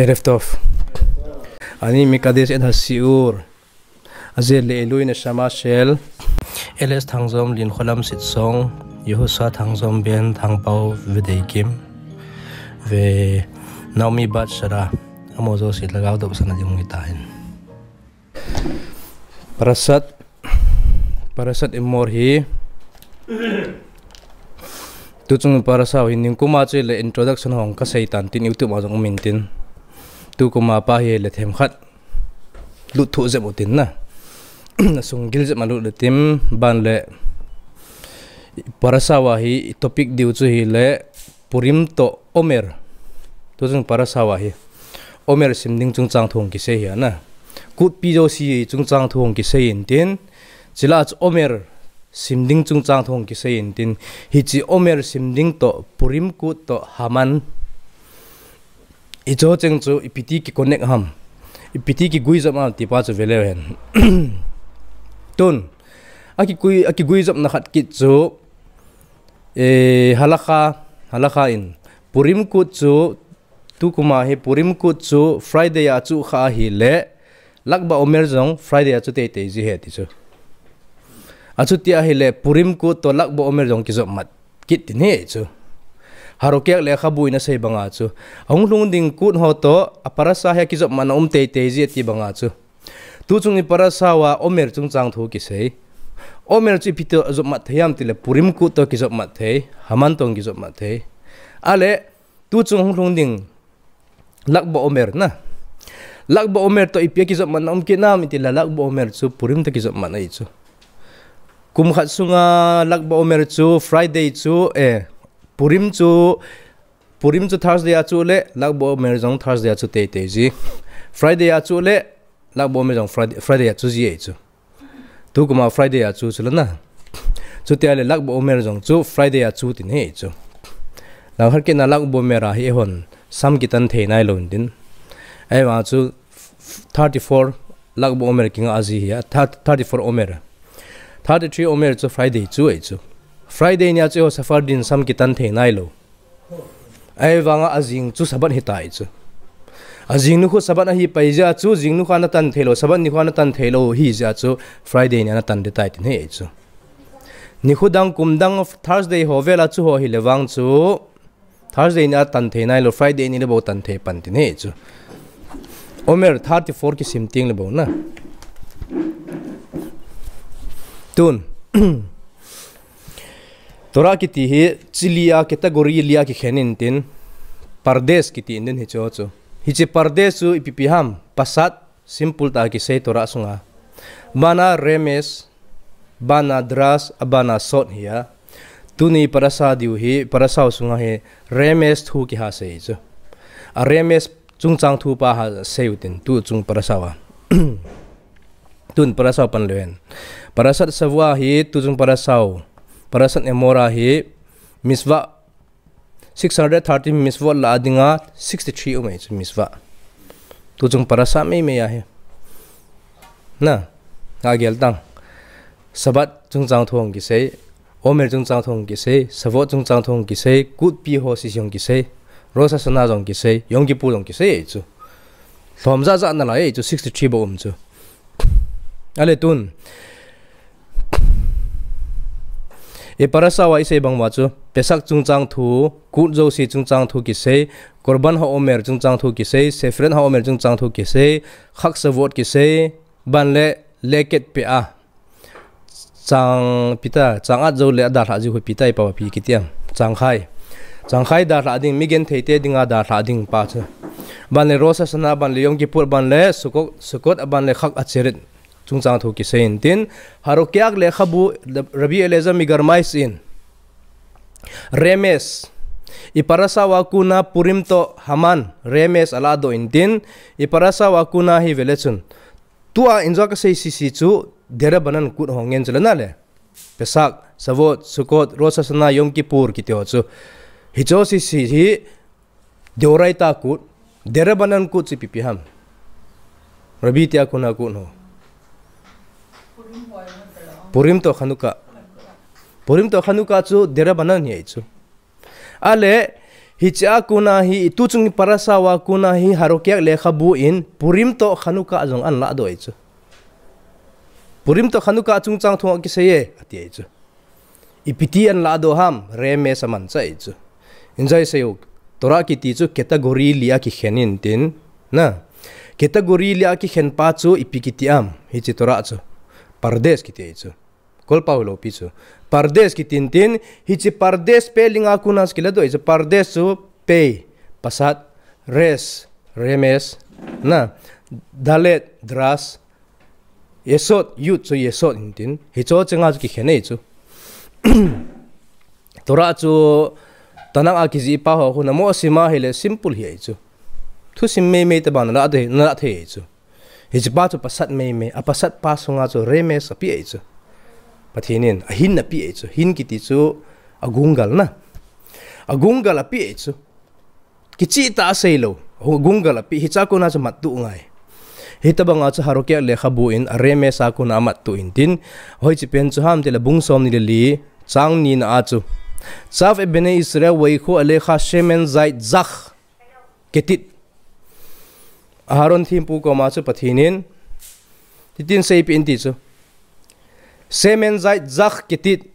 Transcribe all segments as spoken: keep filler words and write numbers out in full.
ערב טוב. אני מקדש את השיעור הזה לעילוי נשמה של אלעזר תנגזום, לנחלם ששון, יהושע תנגזום בן תנפאו ודייגים, ונעמי בת שרה, עמוזו סילגאו דוב סנדים גיטאין. Parasat, Parasat Emor hi. Tuchung parasat hi ningkum a chu le introduction hung kasei tan tin YouTube a jong um intin. Tukum a pa hi le themkhat lut thu jep utin na. Sunggil jep ma lut le tim ban le parasat hi topic diu chu hi le Purim to Omer. Tuchung parasat hi Omer simding chungchang thu hung kisei hi ana. Kutpi jouse chungchang thu hung kisei intin. Chule chu Omer simding chungchang thu hung kisei intin. Hiche Omer simding to Purim kut to Haman. Hicho cheng chu ipiti kiconnect ham. Ipiti kiguijop ham ti pa chu veleu hen. Tun. Akigui, akiguijopna khat kit chu. Eh, halakha, halakha in. Purim kut chu, tukum a hi Purim kut chu Friday a chu kha ahi le, Lag BaOmer jong Friday a chu teitei ji ahi ti chu. Achuti ahi le, Purim kut to Lag BaOmer jong kijop mat kit tin ahi chu. Harokek lekhabu in asei banga chu. Ahung lhung ding kut ho to, aparasat hi kijop matna um teitei ji ati banga chu. Tuchung iparasat a Omer chungchang thu kisei. Omer chu ipi to jop mat thei ham ti le Purim kut to kijop mat thei, Haman to kijop mat thei. Ale, tuchung hung lhung ding Lag BaOmer na. Lag BaOmer to ipi kijop matna um kit nam ti le Lag BaOmer chu Purim to kijop matna ahi chu. Kum khat sunga Lag BaOmer chu Friday chu, eh, Purim chu Purim chu Thursday a chu le, Lag BaOmer jong Thursday a chu teitei ji. Friday a chu le, Lag BaOmer jong Friday, Friday a chu ji ahi chu. Tukum a Friday a chu chu le na. Chuti a le Lag BaOmer jong chu Friday a chu tin ahi chu. Lag har kena Lag BaOmer a hi eihon sam kitan thei nailou intin. Ahivang chu thirty-four Lag BaOmer kinga aji hi a, thirty, thirty-four Omer. Thirty-three Omer chu Friday chu ahi chu. Friday nia chu eiho Sephardim sam kitan thei nailou. Ahivanga ajing chu Sabbath hitai chu. Ajing nikho Sabbath ahi pai jeh a chu, jing nikho ana tan theilou, Sabbath nikho ana tan theilou ahi jeh a chu, Friday nia ana tan ding tai tin ahi chu. Nikho dang kum dang Thursday ho vel a chu ho hi le vang chu, Thursday nia tan thei nailou, Friday ni le bou tan thei pan tin ahi chu. Omer thirty-four kisim teng le bou na. Tun. Torah kiti hi, chi li a category li a kikhen intin, pardes kiti intin hicho chu. Hiche pardes chu ipi pi ham, pasat, simple tah a kisei Torah sunga. Bana remes, bana dras, abana sot hi a. Tuni parasat diu hi, parasat sunga hi, remes thu kiha sei chu. A remes chungchang thu pa ha sei utin, tuchung parasat a. Tun parasat pan leu hen. Parasat Shavua hi tuchung parasat. Parasat Emor a hi mitzvah six hundred thirty mitzvot lah a dinga sixty-three um ahi chu mitzvah. Tuchung parasat mei mei ahi. Na, agel tang. Sabbath chungchang thu hung kisei, Omer chungchang thu hung kisei, Shavot chungchang thu hung kisei, kutpi ho sisi hung kisei, Rosh Hashanah jong kisei, Yom Kippur jong kisei ahi chu. Lhom ja ja nalai ahi chu sixty-three bou um chu. Ale tun. Iparasat a isei bang uva chu, Pesach chungchang thu, kut jouse chungchang thu kisei, Korban HaOmer chungchang thu kisei, Sefret HaOmer chungchang thu kisei, Chag Shavuot kisei, ban le Leket Pe'ah. Chang pi ta, chang at jou le adalhah jiu hi pi ta ipa pi kiti am. Changkhai. Changkhai dalhah ding, mi genthei te dinga dalhah ding pa chu. Ban le Rosh Hashanah, ban le Yom Kippur, ban le Sukkot, Sukkot, ban le Chag Atzeret. Chungchang thu kisei intin. Harokek lekhabu Rabbi Eliezer Migarmais in. Remes. Iparasat a kona Purim to Haman. Remes ala doh intin. Iparasat a kona hi vele chun. Tua injo kasei sisi chu Derabanan kut ho ngen chu le na le. Pesach, Shavuot, Sukkot, Rosh Hashanah, Yom Kippur kiti ho chu. Hicho sisi hi Deoraita kut, Derabanan kut chu ipi pi ham. Rabbi tia kona kut ho. Purim to Chanukah. Purim to Chanukah chu Derabanan hi ahi chu. Ale, Hiche a kona hi, tuchung parasha a kona hi Harokeach lekhabu in Purim toh Chanukah jong ana lahdoh ahi chu. Purim toh Chanukah chungchang thu akisei e, ati ahi chu. Ipi ti ana lahdoh ham, Remez amanchah ahi chu. Injai seiyu, Torah kiti chu category li a kikhen in tin, na. Category li a kikhen pa chu ipi kiti ham, hiche Torah chu. Pardes kiti ahi chu. Kolpa hilou pi chu. Pardes kiti in tin, hiche pardes spelling a kona chu kiladoh ahi chu. Pardes chu pe, pasat, res, Remez, na, dalet, dras, yesod, yud chu yesod in tin. Hicho chenga chu kikhen ahi chu. Torah chu Tanakh a kijih pa ho khu namu sima hile simple hi ahi chu. Thusim meimei tabang nalah thei, nalah thei ahi chu. Hiche pa chu pasat meimei, apasat pa sunga chu Remez apeh ahi chu. Pathen in, ahin apeh ahi chu. Hin kiti chu agungal na. Agungal apeh ahi chu. Kicheh tah a seilou. Agungal apeh, hiche a kona chu mattuh ngai. Hitabanga chu Harokeach lekhabu in a Remez a kona amattuh in tin. Hoiche pen chu ham tile bung somni le li, chang nina a chu. Tzav et bnei Israel veikhu alecha shemen zait zach ketit. Aharon thempu koma chu Pathen in, hitin seipeh in ti chu. Shemen zait zach ketit.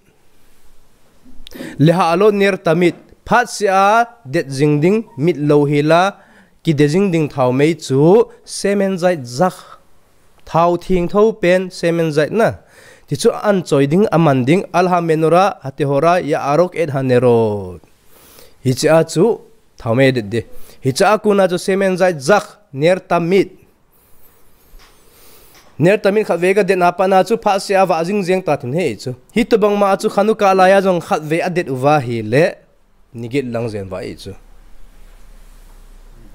Leha'alot ner tamid. Phatseh a det jing ding, mit louhel a kide jing ding thaomei chu shemen zait zach. Thao thengtho pen shemen zait na. Tichu ahin choi ding, aman ding, al hamenora, hatehora, ya'arok et hanerot. Hiche a chu thaomei adet ding. Hiche a kona chu shemen zait zach, ner tamid. Ner tamid khatvei kadet na a pat na chu phatseh a vah jing jeng ta ding ahi chu. Hitabang ma chu Chanukah laiya jong khatvei adet uva ahile, ni get lang jen vah ahi chu.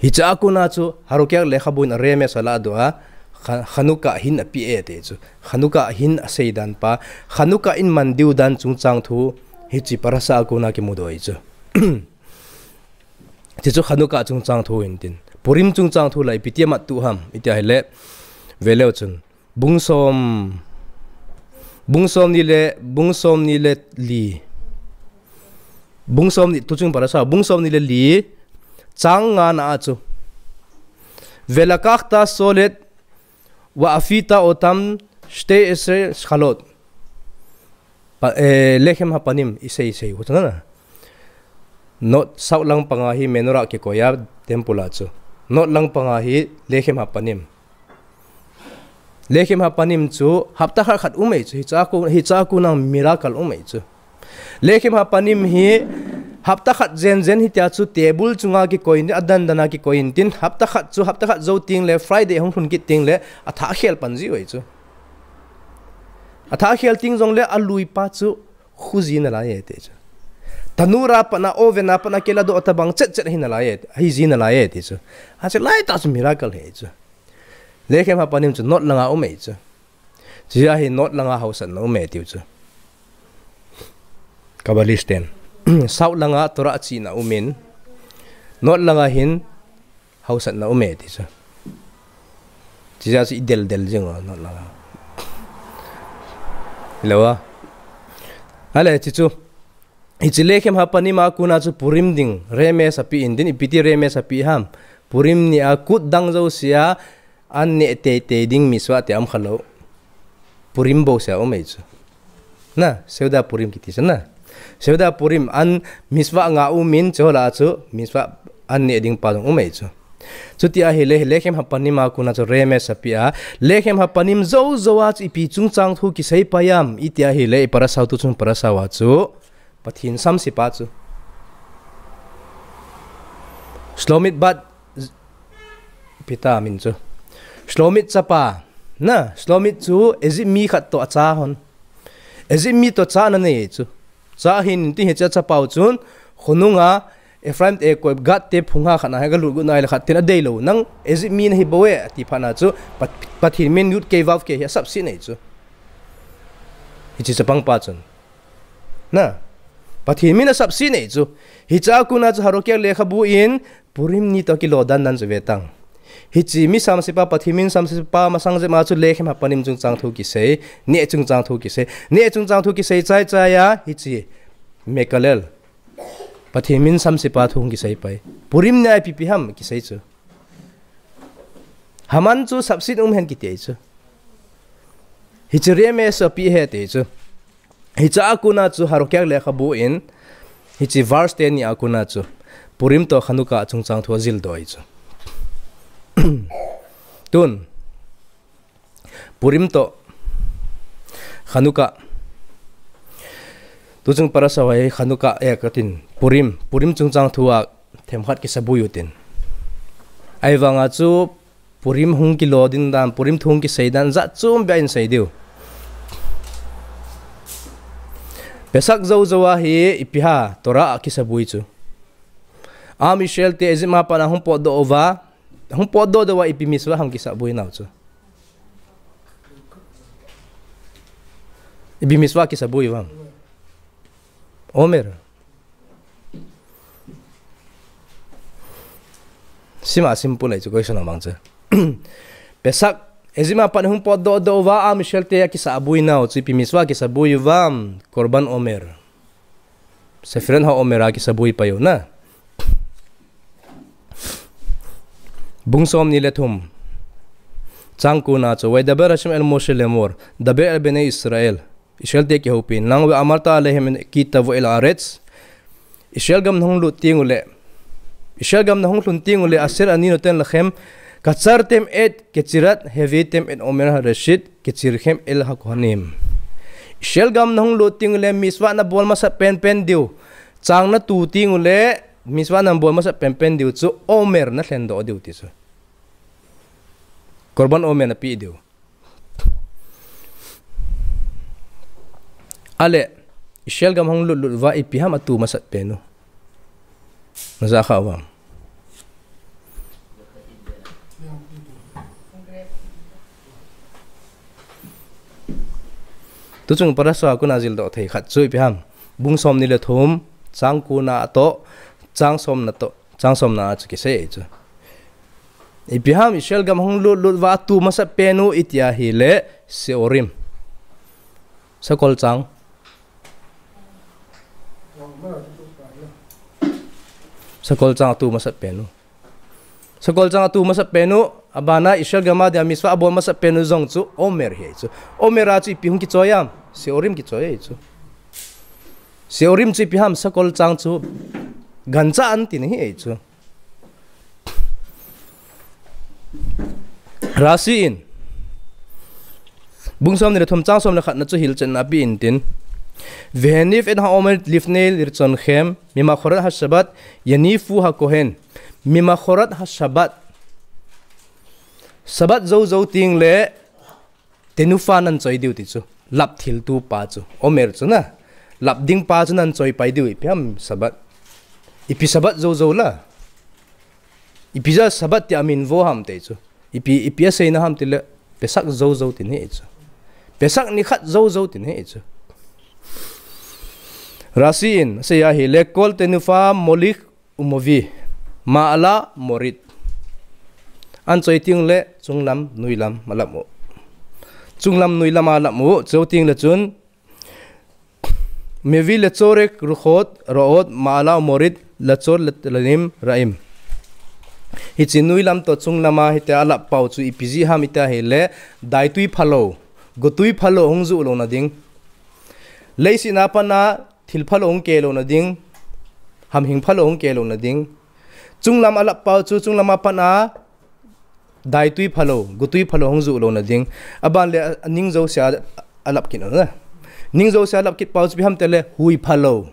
Hiche a kona chu Harokeach lekhabu in a Remez alahdoh a, Cha-, Chanukah hin apeh e ti chu. Chanukah hin aseidan pa, Chanukah in man diu dan chungchang thu, hiche parasha a kona kimudoh ahi chu. Tichu Chanukah chungchang thu in tin. Purim chungchang thu la ipi ti amattuh ham, iti ahile. Veleu chun. Bung som, bung somni le, bung somni le li. Bung somni, tuchung parasha, bung somni le li, chang ngana a chu. Velakachta solet, ve'afita otam, shtei esre shchalot. Pa, eh, Lechem Hapanim, isei sei, hu chu na. North, south lang panga hi menorah kikoi a temple a chu. North lang panga hi Lechem Hapanim. Lechem Hapanim chu hapta khat khat um ahi chu, hiche a kon, hiche a kon a miracle um ahi chu. Lechem Hapanim hi hapta khat jen jen hitia chu table chunga kikoi in, adan dan a kikoi in tin, hapta khat chu, hapta khat jou teng le, Friday hung lhun kit teng le, atha khel pan jiu ahi chu. Atha khel teng jong le, alui pa chu, khu ji nalai e ti chu. Tanur a pat na, oven a pat na kiladoh tabang chet chet hi nalai e, hi ji nalai e ti chu. Hiche lai tah chu miracle ahi chu. Lechem Hapanim chu North langa um ahi chu. Chujeh a hi North langa haosatna um e tiu chu. Kabbalist ten. South langa Torah chihna um in. North langa hin haosatna um e ti chu. Chujeh a chu idel del jing u North langa. Hilou a. Ale, ti chu. Hiche Lechem Hapanim a kon a chu Purim ding, Remez apeh in tin, ipi ti Remez apeh ham. Purim ni a kut dang jouse a, an neh tei tei ding mitzvah ti a um khalou. Purim bouseh a um ahi chu. Na, Seudah Purim kiti chu na. Seudah Purim an mitzvah nga um in chu la chu, mitzvah an neh ding pa jong um ahi chu. Chuti ahile, Lechem Hapanim a kon a chu Remez apeh a. Lechem Hapanim jou jou a chu ipi chungchang thu kisei pai ham, iti ahile, i parasha tuchung parasha a chu. Pathen samse pa chu. Shlomit bat pita min chu. Shlomit chapa. Na, Shlomit chu Egypt mi khat toh acha hon. Egypt mi toh cha ana nei chu. Cha hin tin hiche chapau chun khonunga Ephraim te koi Gad te phunga khat na he galut got nai le khat tin adeilou. Nang Egypt mi nahi bou e, ati phat na chu Pat-, Pathen min yud kei vav kei hi asapset nei chu. Hiche chapang pa chun. Na. Pathen min asapset nei chu. Hiche a kon a chu Harokeach lekhabu in Purim ni toh kilo dan dan chu ve tang. Hiche mi samse pa, Pathen min samse pa masang jep ma chu Lechem Hapanim chungchang thu kisei, neh chungchang thu kisei. Neh chungchang thu kisei chai chai a, hiche Mechalel. Pathen min samsepa thu hung kisei pai. Purim nia ipi ipi ham kisei chu. Haman chu sapsit um hen kiti chu. Hiche remes api he ti chu. Hiche a kona chu Harokeach lekhabu in, hiche verse teni a kona chu Purim toh Chanukah chungchang thu ajildoh ahi chu. Tun Purim toh Chanukah. Tuchung parasha hi Chanukah e katin. Purim, Purim chungchang thu a themkhat kisabui utin. Ahivanga chu Purim hung kilo ding dan, Purim thu hung kisei dan, jat chom beh in sei diu. Pesach jou jou a hi ipi ham, Torah a kisabui chu. Am Israel te Egypt a pat a hung potdoh uva, hung potdoh doh uva ipi mitzvah ham kisabui nau chu. Ipi mitzvah kisabui uvam. Omer. Sima simple ahi chu question abang chu. Pesach, Egypt a pat hung potdoh doh uva, am Israel te akisabui nau chu ipi mitzvah kisabui uvam, Korban Omer. Sefirat HaOmer a kisabui pai u na. Bung somni le thum. Chang kona chu, וידבר השם אל משה לאמר, דבר אל בני ישראל. Israel te kihoupi, נאם ואמרת אליהם כי תבוא אל הארץ. Israel gam nahung lut teng uleh, Israel gam nahung lhun teng uleh, אשר אני נותן לכם, קצרתם את קצירת, הבאתם את עומר הראשית, קצירכם אל הכהנים. Israel gam nahung lut teng uleh, mitzvah nabol masat penpen diu. Chang natu teng uleh, mitzvah nabol masat penpen diu chu, Omer nalhendoh diu ti chu. Korban Omer nape diu. Ale, Israel gam hung lut lut uva ipi ham atu masat pen u. Naja kha uvam. Tuchung parasha a kona jildoh thei khat chu ipi ham. Bung somni le thum, chang kona toh, chang somna toh. Chang somna a chu kisei chu. Ipi ham Israel gam hung lut lut uva atu masat pen u iti ahileh Seorim. Sakol chang. Sakol chang atu masat pen u. Sakol chang atu masat pen u. Abana Israel gam a dia mitzvah abol masat pen u jong chu Omer hi chu. Omer a chu ipi hung kichoi ham. Seorim kichoi chu. Seorim chu ipi ham sakol chang chu. Gancha an tina hi chu. Rashi in. Bung somni le thum chang somni le khat na chu hilchetna ape intin. והניף את העומר לפני לרצונכם, ממחרת השבת יניפו הכהן. ממחרת השבת. Sabbath jou jou teng leh, Tenufa nan choi diu ti chu. Lap thiltu pa chu. Omer chu na. Lap ding pa chu nan choi pai diu ipi ham Sabbath. Ipi Sabbath jou jou la. Ipi jeh a Sabbath ti amin vo ham ti chu. Ipi, ipi aseina ham tileh Pesach jou jou tina hi chu. Pesach nikhat jou jou tina hi chu. Rashi in, asei ahileh כל תנופה מוליך ומביא, מעלה מוריד. An choi teng leh, chunglam, nuilam, alap u. Chunglam, nuilam, alap u. Choi teng leh chun, מביא לצורך רוחות רעות, מעלה ומוריד לצור לתנאים רעים. Hiche nuilam toh chunglam a hitia alap pau chu ipi jeh ham iti ahileh, daitui phalou, gotui phalou hung juh louna ding. Leiset a pat a thil phalou hung keh louna ding, hamhing phalou hung keh louna ding. Chunglam alap pau chu chunglam a pat a daitui phalou, gotui phalou hung juh louna ding. Aban leh aning jousea alap kit na. Ning jousea alap kit pau chu ipi ham tileh hui phalou.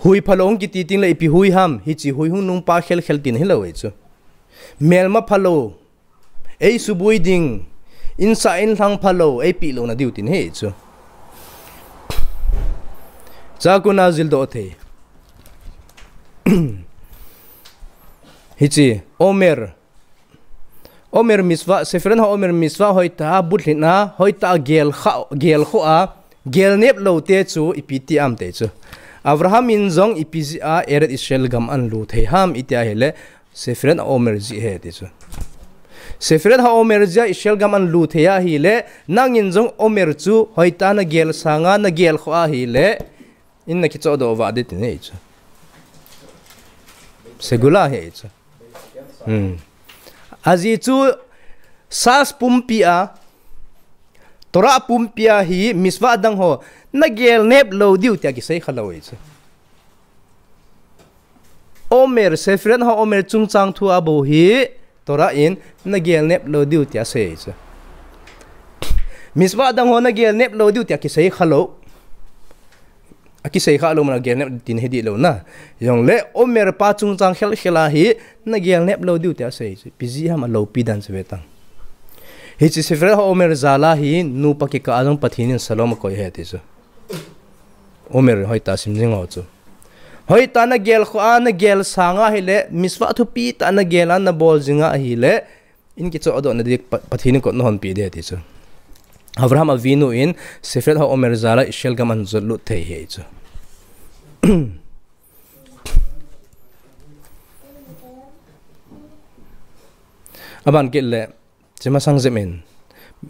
Hui phalou hung kiti teng leh ipi hui ham, hiche hui hung nungpa khel khel tina hilou ahi chu. Melma phalou. Eisuboi ding, insah inlhang phalou, eipeh louna diu tina hi chu. Chang kona jildoh thei. Hiche, Omer. Omer mitzvah, Sefirat HaOmer mitzvah hoitah a, butlhit a, hoitah a gel kha, gel khoh a, gel nep lou te chu ipi ti ham ti chu. Abraham in jong ipi jeh a Eretz Israel gam ahin lut thei ham iti ahileh, Sefirat HaOmer jeh ahi ti chu. Sefirat HaOmer jeh a Israel gam ahin lut thei ahileh, nangin jong Omer chu hoitah a nagel sanga nagel khoh ahileh, In na kichoh doh vah ding ti nei chu. Segula he chu. Hmm. Ajeh chu sas pumpi a, Torah pumpi a hi mitzvah dang ho na gel nep lou diu tia kisei kha lou chu. Omer, Sefirat HaOmer chungchang thu a bou hi Torah in na gel nep lou diu tia sei chu. Mitzvah dang ho na gel nep lou diu tia kisei kha lou. A kisei kha lou man a gel nep tin he di lou na. Jongle Omer pa chungchang khel khel a hi na gel nep lou diu tia sei chu. Ipi jeh ham a loupi dan chu ve tang. Hiche Sefirat HaOmer jal a hi nupa kikah a jong Pathen in Shalom akoi e ti chu. Omer hoitah sim jing ho chu. Hoitah na gel kho a, na gel sang a hile, mitzvah thupi tah na gel a na bol jing a hile, in kichoh doh na di Pa-, Pathen in kot na hon pi de ti chu. Avraham Avinu in Sefirat HaOmer jal a Israel gam ahin jot lut thei hi chu. Aban kit le, Chima sang jep in.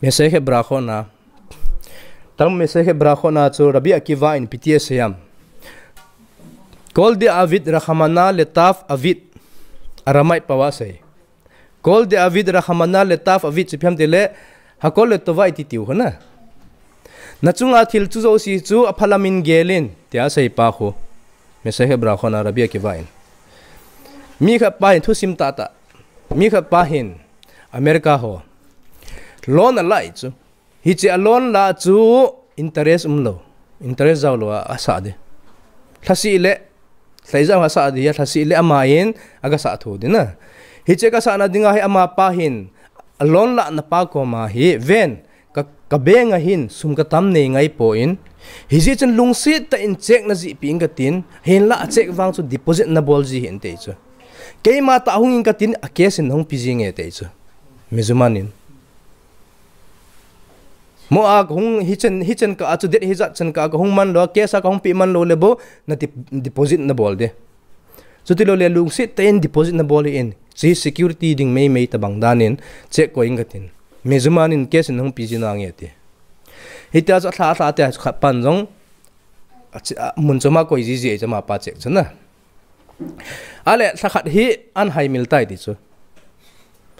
Masechet Berachot na. Talmud Masechet Berachot na chu Rabbi Akiva in ipi ti asei em. Kol de'avid rachamana letav avid. Aramaic pao a asei. Kol de'avid rachamana letav avid chu ipi ham tile hakol letova iti tiu ho na. Na chunga thil chu jouse chu aphalam in gel in tia asei pa khu. Masechet Berachot na Rabbi Akiva in. Mi khat pa hin thusim tah tah. Mi khat pa hin America ho loan alah chu. Hiche a loan lah chu interest umlou. Interest jaolou a, asah di. Lhasih le, lhai jao asah di, lhasih le ama in aga sah tho di na. Hiche kasah na dinga hi ama pa hin, a loan lahna pa koma hi, ven, ka, ka bank a hin, sum katam nei ngai poi. Hijeh chun lungset tah in cheque na jih peh in katin, hinlah a cheque vang chu deposit na bol ji hih in ati chu. Keima tah hung in katin, a cash in hung pe ji nge ati chu. Mizuman in. Mo a kahung hichan, hichan kah a chu date hijat chan kah a kahung man lou, cash a kahung pe man lou le bou, na dep-, deposit na bol di. Chuti lou le lungset tah in deposit na bol hih in. Chu security ding mei mei tabang dan in, cheque koi in katin. Mizuman in cash in hung pe ji nange ati. Hitia chu alha alha tia chu khat pan jong, a chi-, a mun chom a koi ji ji e chu ama pa cheque chu na. Ale, lhakhat hi ahin haimil tai ti chu.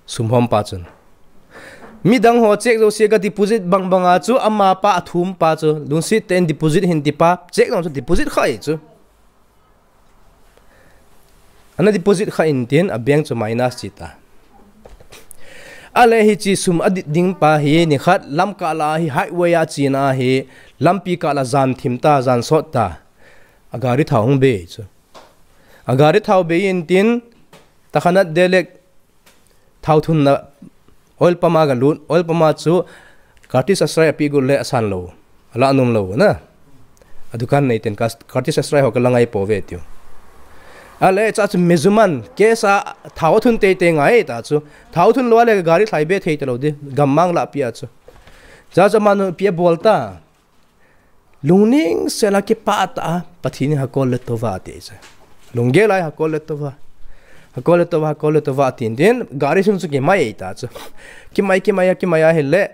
Sum hom pa chun. Midang ho cheque jouse aga deposit bang bang a chu ama pa athum pa chu. Lungset tah in deposit hih in ti pa. Cheque jong chu deposit kha e chu. Ana deposit kha in tin a bank chu minus chi ta. Ale hiche sum adit ding pa hi nikhat lamkah lah a hi highway a chena hi lampi kah lah a jan thim ta, jan sot ta. A gari thao hung bei chu. A gari thao bei in tin, Tahanat Delek thao thunna oil pump a galut, oil pump a chu Kartis Asrai api got le asan lou, alah nom lou na. A dukan nei ten kas-, Kartis Asrai ho kala ngai pouve tiu. Ale cha chu Mizuman, cash a thao thun teitei ngai ta chu. Thao thun lou le gari lhai be thei talou di, gammang lah pi a chu. Cha chu aman ipi abol ta. Lungning sel a kipah tah a, Pathen in hakol letova ati chu. Lunggel a hakol letova. Hakol letova, hakol letova atin tin, gari sung chu kimai ta chu. Kimai, kimai a, kimai a hile,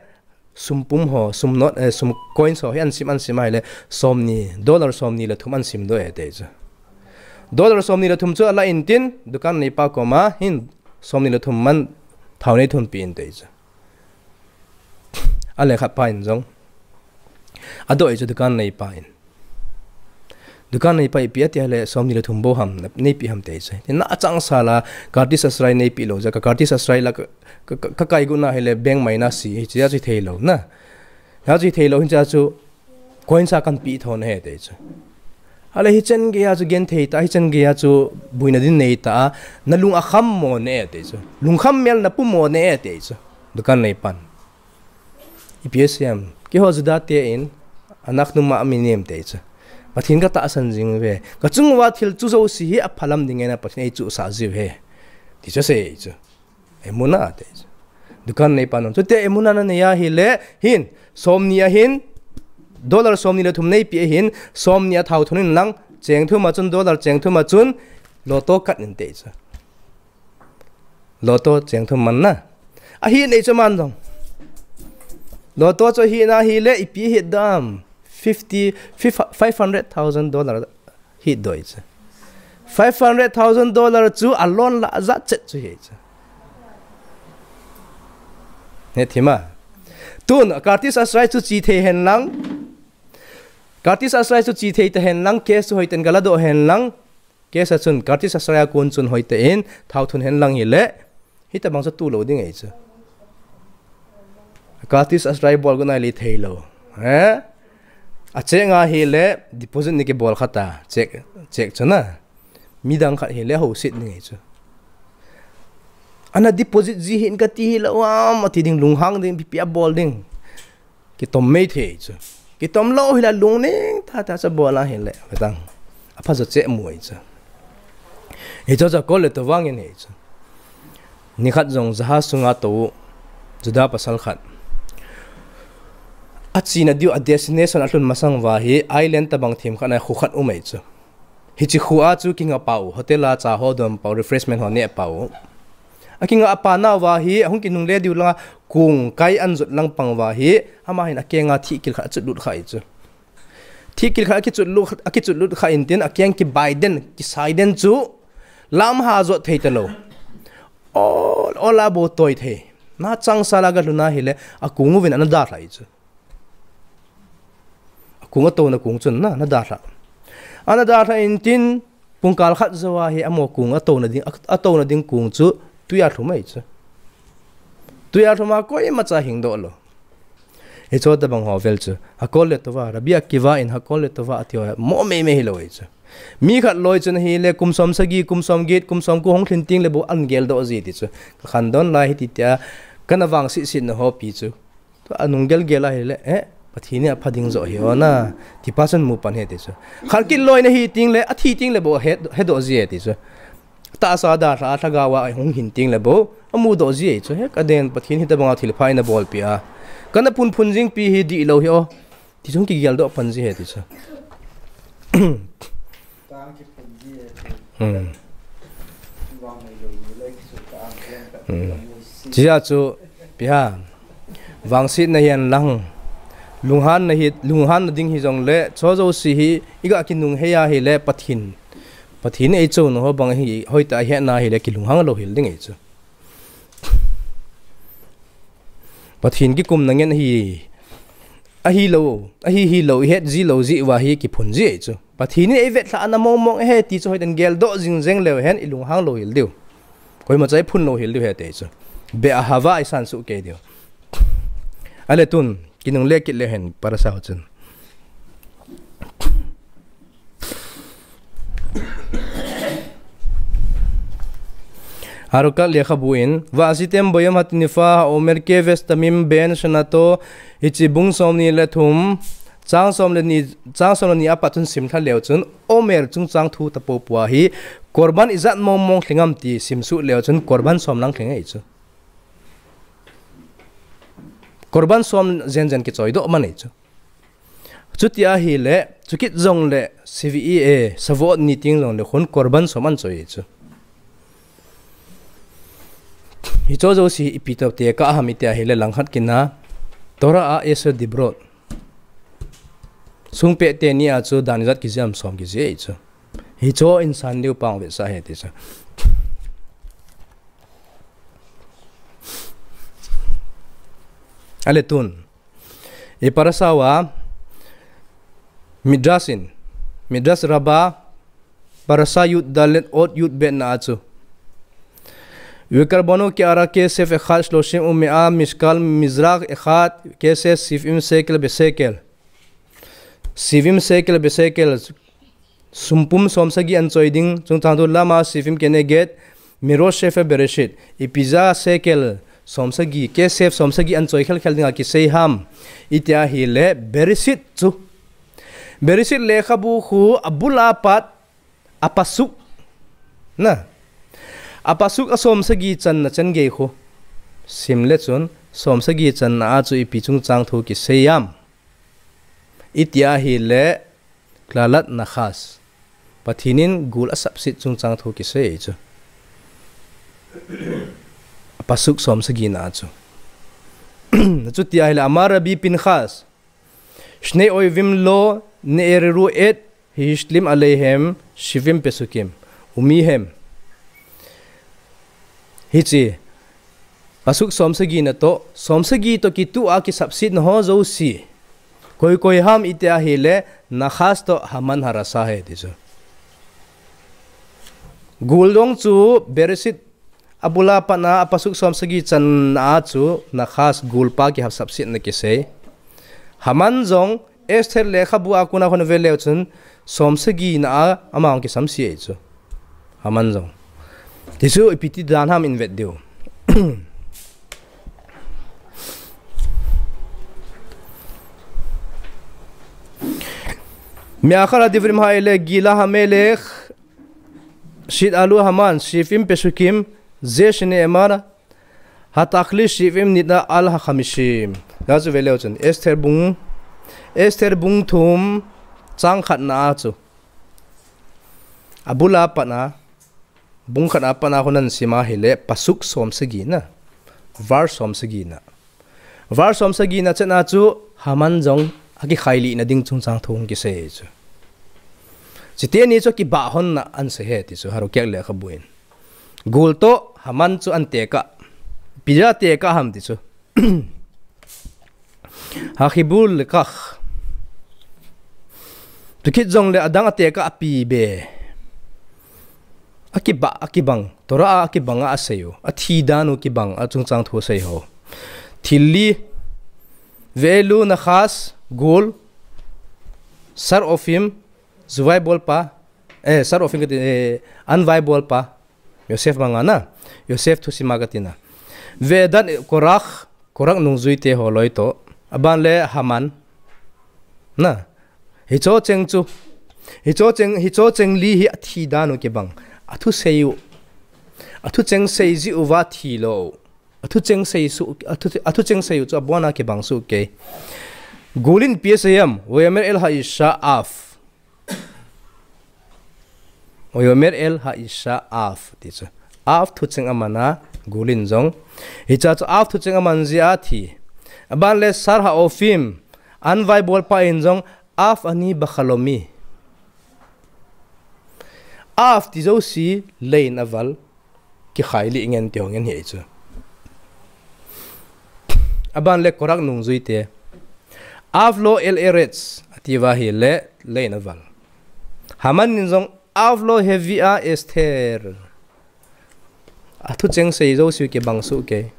sum pum ho, sum note, eh, sum coins ho, hi ahin sim, ahin sim a hile, somni, dollar somni le thum ahin sim doh e ati chu. Dollar somni le thum chu alah in tin, dukan neipa koma, hin somni le thum man, thao nei thun pe in ati chu. Ale khat pa in jong. Adoh e chu dukan neipa in. Dukan neipa ipi ati hile somni le thum bou ham, na, nei pe ham ati chu. Tin na achangsal a, Kartis Asrai nei pe lou, ja ka Kartis Asrai la ka, ka, ka, ka kai got na hile bank minus hi, hiche a chu thei lou na. Hiche a chu thei lou, hiche a chu coins a kahin pe tho nahi ati chu. Ale hichan gei a chu genthei ta, hichan gei a chu boina ding nei ta, na lung akham mo ne ati chu. Lungkham mel na pu mo ne ati chu. Dukan neipan. Ipi asei em, keiho Juda te in, anaknu ma ami nem ati chu. Pathen katahsan jing uve. Kachung uva thil chu jouse hi aphalam ding ngen a Pathen in eichusah jiu ahi. Ti chu asei chu. Emunah ati chu. Dukan neipan jong. Chutile emunah nanei a hile, hin, somni a hin, dollar somni le thum nei pe a hin, somni a thao thun in lang, cheng thum a chun, dollar cheng thum a chun, lotto kat in ati chu. Lotto cheng thum man na. Ahin ei chu aman jong. Lotto chu ahin ahile, ipi ahi dam. fifty, five hundred thousand dollar hi doi chu. Five hundred thousand dollar chu a loan la a zat chet chu hi chu. He thima. Tun, Curtis Asrai chu chi thei hen lang. Curtis Asrai chu chi thei ta hen lang, case chu hoiten gala do hen lang. Case a chun, Curtis Asrai a kun chun hoiten, thao thun hen lang hi le. Hita bang chu tu lo ding ei chu. Curtis Asrai bol gu nai li thei lo. Eh? A check nga hi le, deposit ni ki bol khata. Check, check chu na. Midang khat hi le ho sit ni ei chu. Ana deposit ji hin ka ti hi lo am, a ti ding lunghang ding, pipi a bol ding. Kitom mei thei chu. Kitom lo hi la lungning tha tha cha bol a hi le. Vetang. A pha zo che mu ei chu. Hi cho cha kol le to vang in ei chu. Ni khat zong zaha sunga to Juda pasal khat. A china diu a destination a tlun masang va hi island ta bang thim khat na khu khat um ei chu. Hichi khu a chu kinga pau, hotel a cha ho dom pau, refreshment ho ne pau. A kinga a pa nau va hi, a hung kinung le diu langa kung kai an zut lang pang va hi, ama hin a kenga thi kil khat a chut lut kha ei chu. Thi kil khat a kichut lut, a kichut lut kha in tin, a keng ki bai den, ki sai den chu, lam ha zot thei ta lo. Ol, ol a bo toi thei. Na chang sa la ga luna hi le, a kung uvin ana da thlai chu. A kung a tona kung chun na, na da thla. Ana da thla in tin, pungkal khat zo a hi, a mo kung a tona ding, a, a tona ding kung chu, tuya thlu mai chu. Tuya thlu ma koi ma cha hing do lo. Hi cho ta bang ho vel chu. Ha kol le to va, Rabbi Akiva in ha kol le to va, a ti ho, mo mei mei hi lo ei chu. Mi khat loi chun hi le kum som sagi, kum som get, kum som ku hong thlin ting le bo an gel do ji ti chu. Ka khan don lai hi ti tia, kana vang sit sit na ho pi chu. Tua nung gel gel a hi le, eh, Pathin in a pha ding zo hi o na, ti pa chun mu pan he ti chu. Khat kit loi na hi ting le, a thi ting le bo he, he do ji he ti chu. Ta sa da sa, sa ga wa hong hin ting le bo, a mu do ji he chu. He ka den Pathin hi ta bang a thil phai na bol pi a. Kana pun phun jing pi hi di lo hi o. Ti chung ki gel do pan ji he ti chu. Hmm. Hmm. Chia chu, pi ha. Vangsit na hian lang. Lunghan na hi, lunghan na ding hi zong le, cho zo si hi, i ga kinung hei a hi le, Pathin. Pathin ei cho na ho bang hi, hoi ta hian na hi le, ki lunghang lo hil ding ei chu. Pathin ki kum na ngen hi, a hi lo, a hi hi lo, i het ji lo ji wa hi, ki phun ji ei chu. Pathin in ei vet thla ana mong mong he ti chu hoi den gel do jing jeng leu hen i lunghang lo hil diu. Koima chai phun lo hil diu he te chu. Be a hava i san su ke diu. Ale tun, kinung le kit le hen, parasa ho chun. Harukat lekhabu in, Va'asitem boyom hatinifa ha'omer keves tamim ben shanato, hichi bung som ni le thum, chang som le ni, chang som le ni apat chun sim thla leu chun, Omer chungchang thu ta po pua hi, Korban ijat mong mong thlingam ti sim su leu chun, Korban som lang thling ei chu. Korban som zen zen ki choi do man ei chu. Chuti a hi le, chukit zong le, C V E A, Shavuot ni ting zong le, khun Korban som an choi chu. Hi cho zo si i pi to te ka ham i te a hi le, lang khat kina, Torah a Eser Dibrot. Sung pe te ni a chu, dan zat ki ziam som ki zi ei chu. Hi cho in san liu pang ve sa he ti chu. Ale tun. I parasa wa Midrash in, Midrash Rabba, parasa yud dalet ot yud bet na achu. Vikarbano ki ara kesef echad shloshim umea mishkal mizrak echad kesef sivim sekel besekel. Sivim sekel besekel. Sumpum som sagi an choi ding, chungchang tu lama sivim keneged, Mirosh Sefer Bereshit, ipi za sekel som sagi, kesef som sagi an choi khel khel dinga kisei ham, itia hi le Bereshit chu. Bereshit lekhabu khu abul apat, apasuk, na. Apasuk a som sagi channa chan gei khu. Sim le chun, som sagi channa a chu ipi chungchang thu kisei ham. Itia hi le Klalat Nachash. Pathin in gul a sapsit chungchang thu kisei chu. Pasuk som sagi na chu. Chuti ahile Amar Rabbi Pinchas. Shnei Oivim Lo Ne'ereru et Hishlim Aleihem Shivim Pesukim. Umihem. Hichi. Pasuk somsagi na to, somsagi to kitu a kisapsit na ho jouse. Koi koi ham iti ahile, Nakhas to Haman Harasa he ti chu. Gul dong chu Bereshit abula pat na a pasuk somsagi channa a chu Nakhas gul pa kihasapsit na kisei. Haman jong Esther lekhabu a kona khon veleu chun somsagi na a amang kisam si ei chu. Haman jong. Ti chu ipi ti dan ham in vet diu. Me'achar ha'divrim ha'ele Gila ha'melech shit'alu Haman shiv'im pesukim ze shene'emar hatachlit shiv'im nitna al ha'chamishim. Jachu veleu chun Esther bung, Esther bung thum chang khat na a chu. Abula pat na, bung khat a pat na khon nasim ahile pasuk somsagi na, verse somsagi na. Verse somsagi na chan a chu Haman jong akikhailih na ding chungchang thu kisei chu. Chuteni chu kibah hon na an sei he ti chu Harukiach lekhabu in. Gul to Haman chu an tekah. Ipi jeh a tekah ham ti chu. Hachibur lekach. Chukit jongle adang a tekah api be. Akibah, akibang. Torah a akibang a asei u. Athi dan u kibang a chungchang thu sei ho. Thil li. Ve'elu Nakhas, gul, Sar Ophim, Juvai bolpa, eh, Sar Ophim kati, eh, Anvai bolpa, Yosef manga na, Yosef thusim a kati na. Ve'edat Korach, Korach nungjui te holoi to, aban le Haman, na, hicho cheng chu, hicho cheng, hicho cheng li hi athi dan u kibang, athu sei u, athu cheng sei ji uva thi lou. Athu cheng sei su, athu, athu cheng sei u chu abon a kibang su kei. Gul in ipi asei em, Vayomer el ha'isha av. Vayomer el ha'isha av. Ti chu. Av thu cheng aman a, gul in jong. Hicha chu av thu cheng aman jeh a thi. Aban le Sar Ha'ophim, Anvai bolpa in jong, av ani bachalomim. Av ti jouse, lei in aval. Kikhailih ngen ti ho ngen hi chu. Aban le Korach nungjui te. Av lo el eretz, ati uva ahile, lei in aval. Haman in jong, av lo hevia Esther. Athu cheng sei jouse kibang su kei.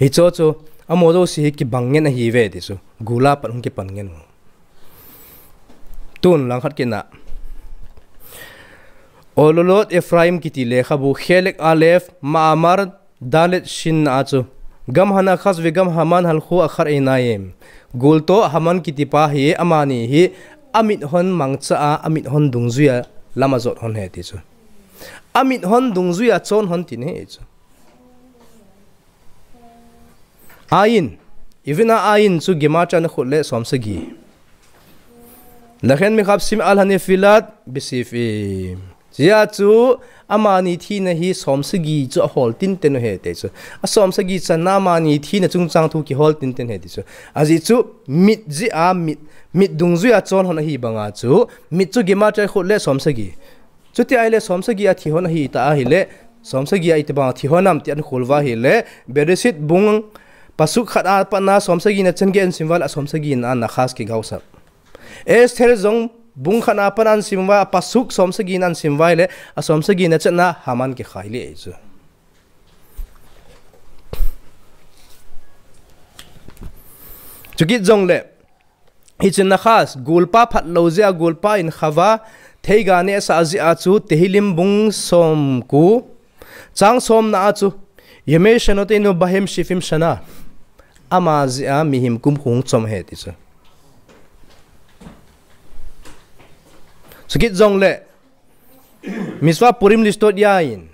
Hicho chu, amaho jouse hi kibang ngen ahi ve ti chu. Gul a pat hung kipan ngen u. Tun langkhat kit na. Ololot Ephraim kiti lekhabu Chelek Aleph Ma'amar Dalet shin na a chu. Gam Hanakhas ve'gam Haman halchu achad einayim. Gul to Haman kiti pa hi amani hi amit hon mangcha a, amit hon dungjui a lam ajot hon he ti chu. Amit hon dungjui a chon hon tin he chu. Ayin, ivin a ayin chu Gemara chang khat le somsagi. Lachen mechapsim al hanefilat b'siv'im. Jeh a chu amani thina hi somsagi chu ahol tinten u he ti chu. A somsagi channa amani thina chungchang thu kihol tinten he ti chu. Ajeh chu mit jeh a mit, mit dungjui a chon hon ahi banga chu mit chu Gemara chang khat le somsagi. Chuti ahile somsagi a thi hon ahi ta ahile, somsagi a iti bang a thi hon am ti ahin khol uva ahile, Bereshit bung pasuk khat a pat na somsagi na chan gei ahin sim uva ahile, a somsagi na a Nakhas kigaosap. Esther jong bung khat a pat na ahin sim uva, a pasuk somsagi na ahin sim uva ahile, a somsagi na chan a Haman kikhailih chu. Chukit jongle, hichun Nakhas, gulpa phat lou jeh a gulpa in Chava, theiga nehsah jeh a chu Tehillim bung somko, chang somna a chu, Yemei Shenoteinu Bahem Shivim Shana, ama jeh a mihem kum hung chom ahi ti chu. Chukit jongle, Mitzvah Purim listod ya in,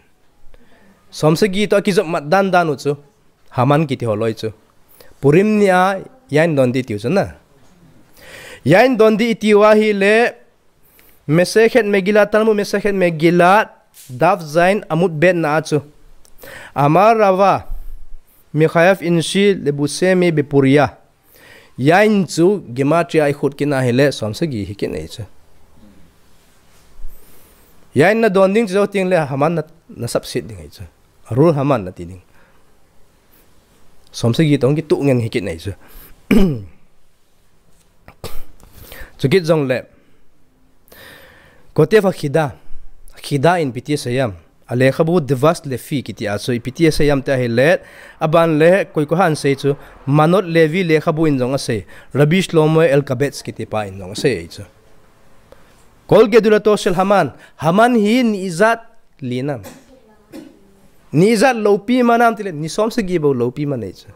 somsagi to akijop mat dan dan u chu. Haman kiti holoi chu. Purim ni a yain don dih tiu chu na. Yain don dih tiu ahile Masechet Megillah, Talmud Masechet Megillah, Daf Zayin Amud Bet na a chu. Amar Rava, Mikhayev inshi lebusemi bepuria. Yain chu gematria i khut kit na hile som sagi hi kit nei chu. Yain na don ding chu zo ting le Haman na, na sap sit ding ei chu. Arul Haman na ti ding. Som sagi tong ki tu ngen hi kit nei chu. Chukit zong le. Kote fa khida. Khida in piti sayam. A lekhabu Devas Lefi kiti a chu i piti sayam te ahi le. Aban le koi ko han sei chu. Manot Levi lekhabu in zong a sei. Rabbi Shlomo Elkabetz kiti pa in zong a sei ei chu. Kol gedulato shel Haman. Haman hi ni izat linam. Ni izat lopi manam tile. Ni som sagi bo lopi man ei chu.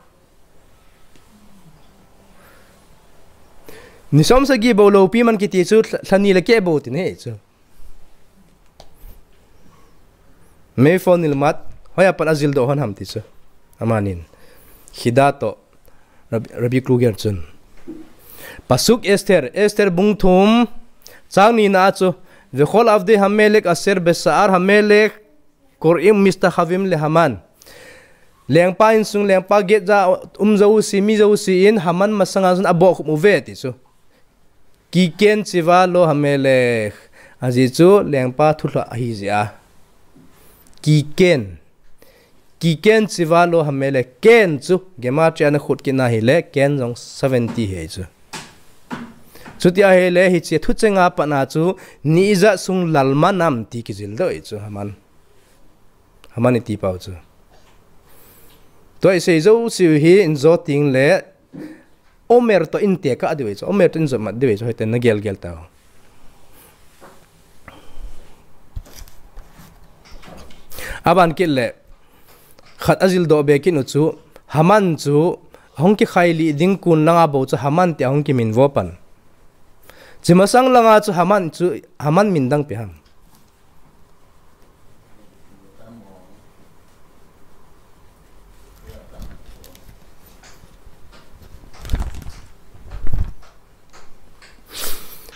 Ni som sagi bo lopi man kiti chu lha-, lhani le ke bo tin he chu. Mei phone nilmat, hoya pan azil do hon ham ti chu. Amanin. Khida to, Rabbi, Rabbi Kluger chun. Pasuk Esther, Esther bung thum, chang ni na chu. Vechol avdei Hamelek aser besaar Hamelek, Korim mista Havim le Haman. Lengpa insung lengpa get ja um zo si mi zo si in Haman masanga zun abo khum uve ti chu. Kiken chiva lo Hamelek. Aji chu lengpa thulha ahi ji a. Kiken. Kiken chiva lo Hamelek. Ken chu. Gematria na khut kit na hile. Ken zong seventy he chu. Chuti ahi le hi chi thu chenga pana chu ni iza sung lalma nam ti kijil do chu Haman. Haman i ti pau chu. Tua i sei zo siu hi in zo ting le Omer to in te ka diu chu. Omer to in zo mat diu chu. Hoite na gel gel tau. Aban kit le khat azil do be kin u chu. Haman chu hong ki khai li ding kun langa bo chu Haman te hong ki min vo pan. Chimasang langa chu Haman chu Haman min dang pe ham.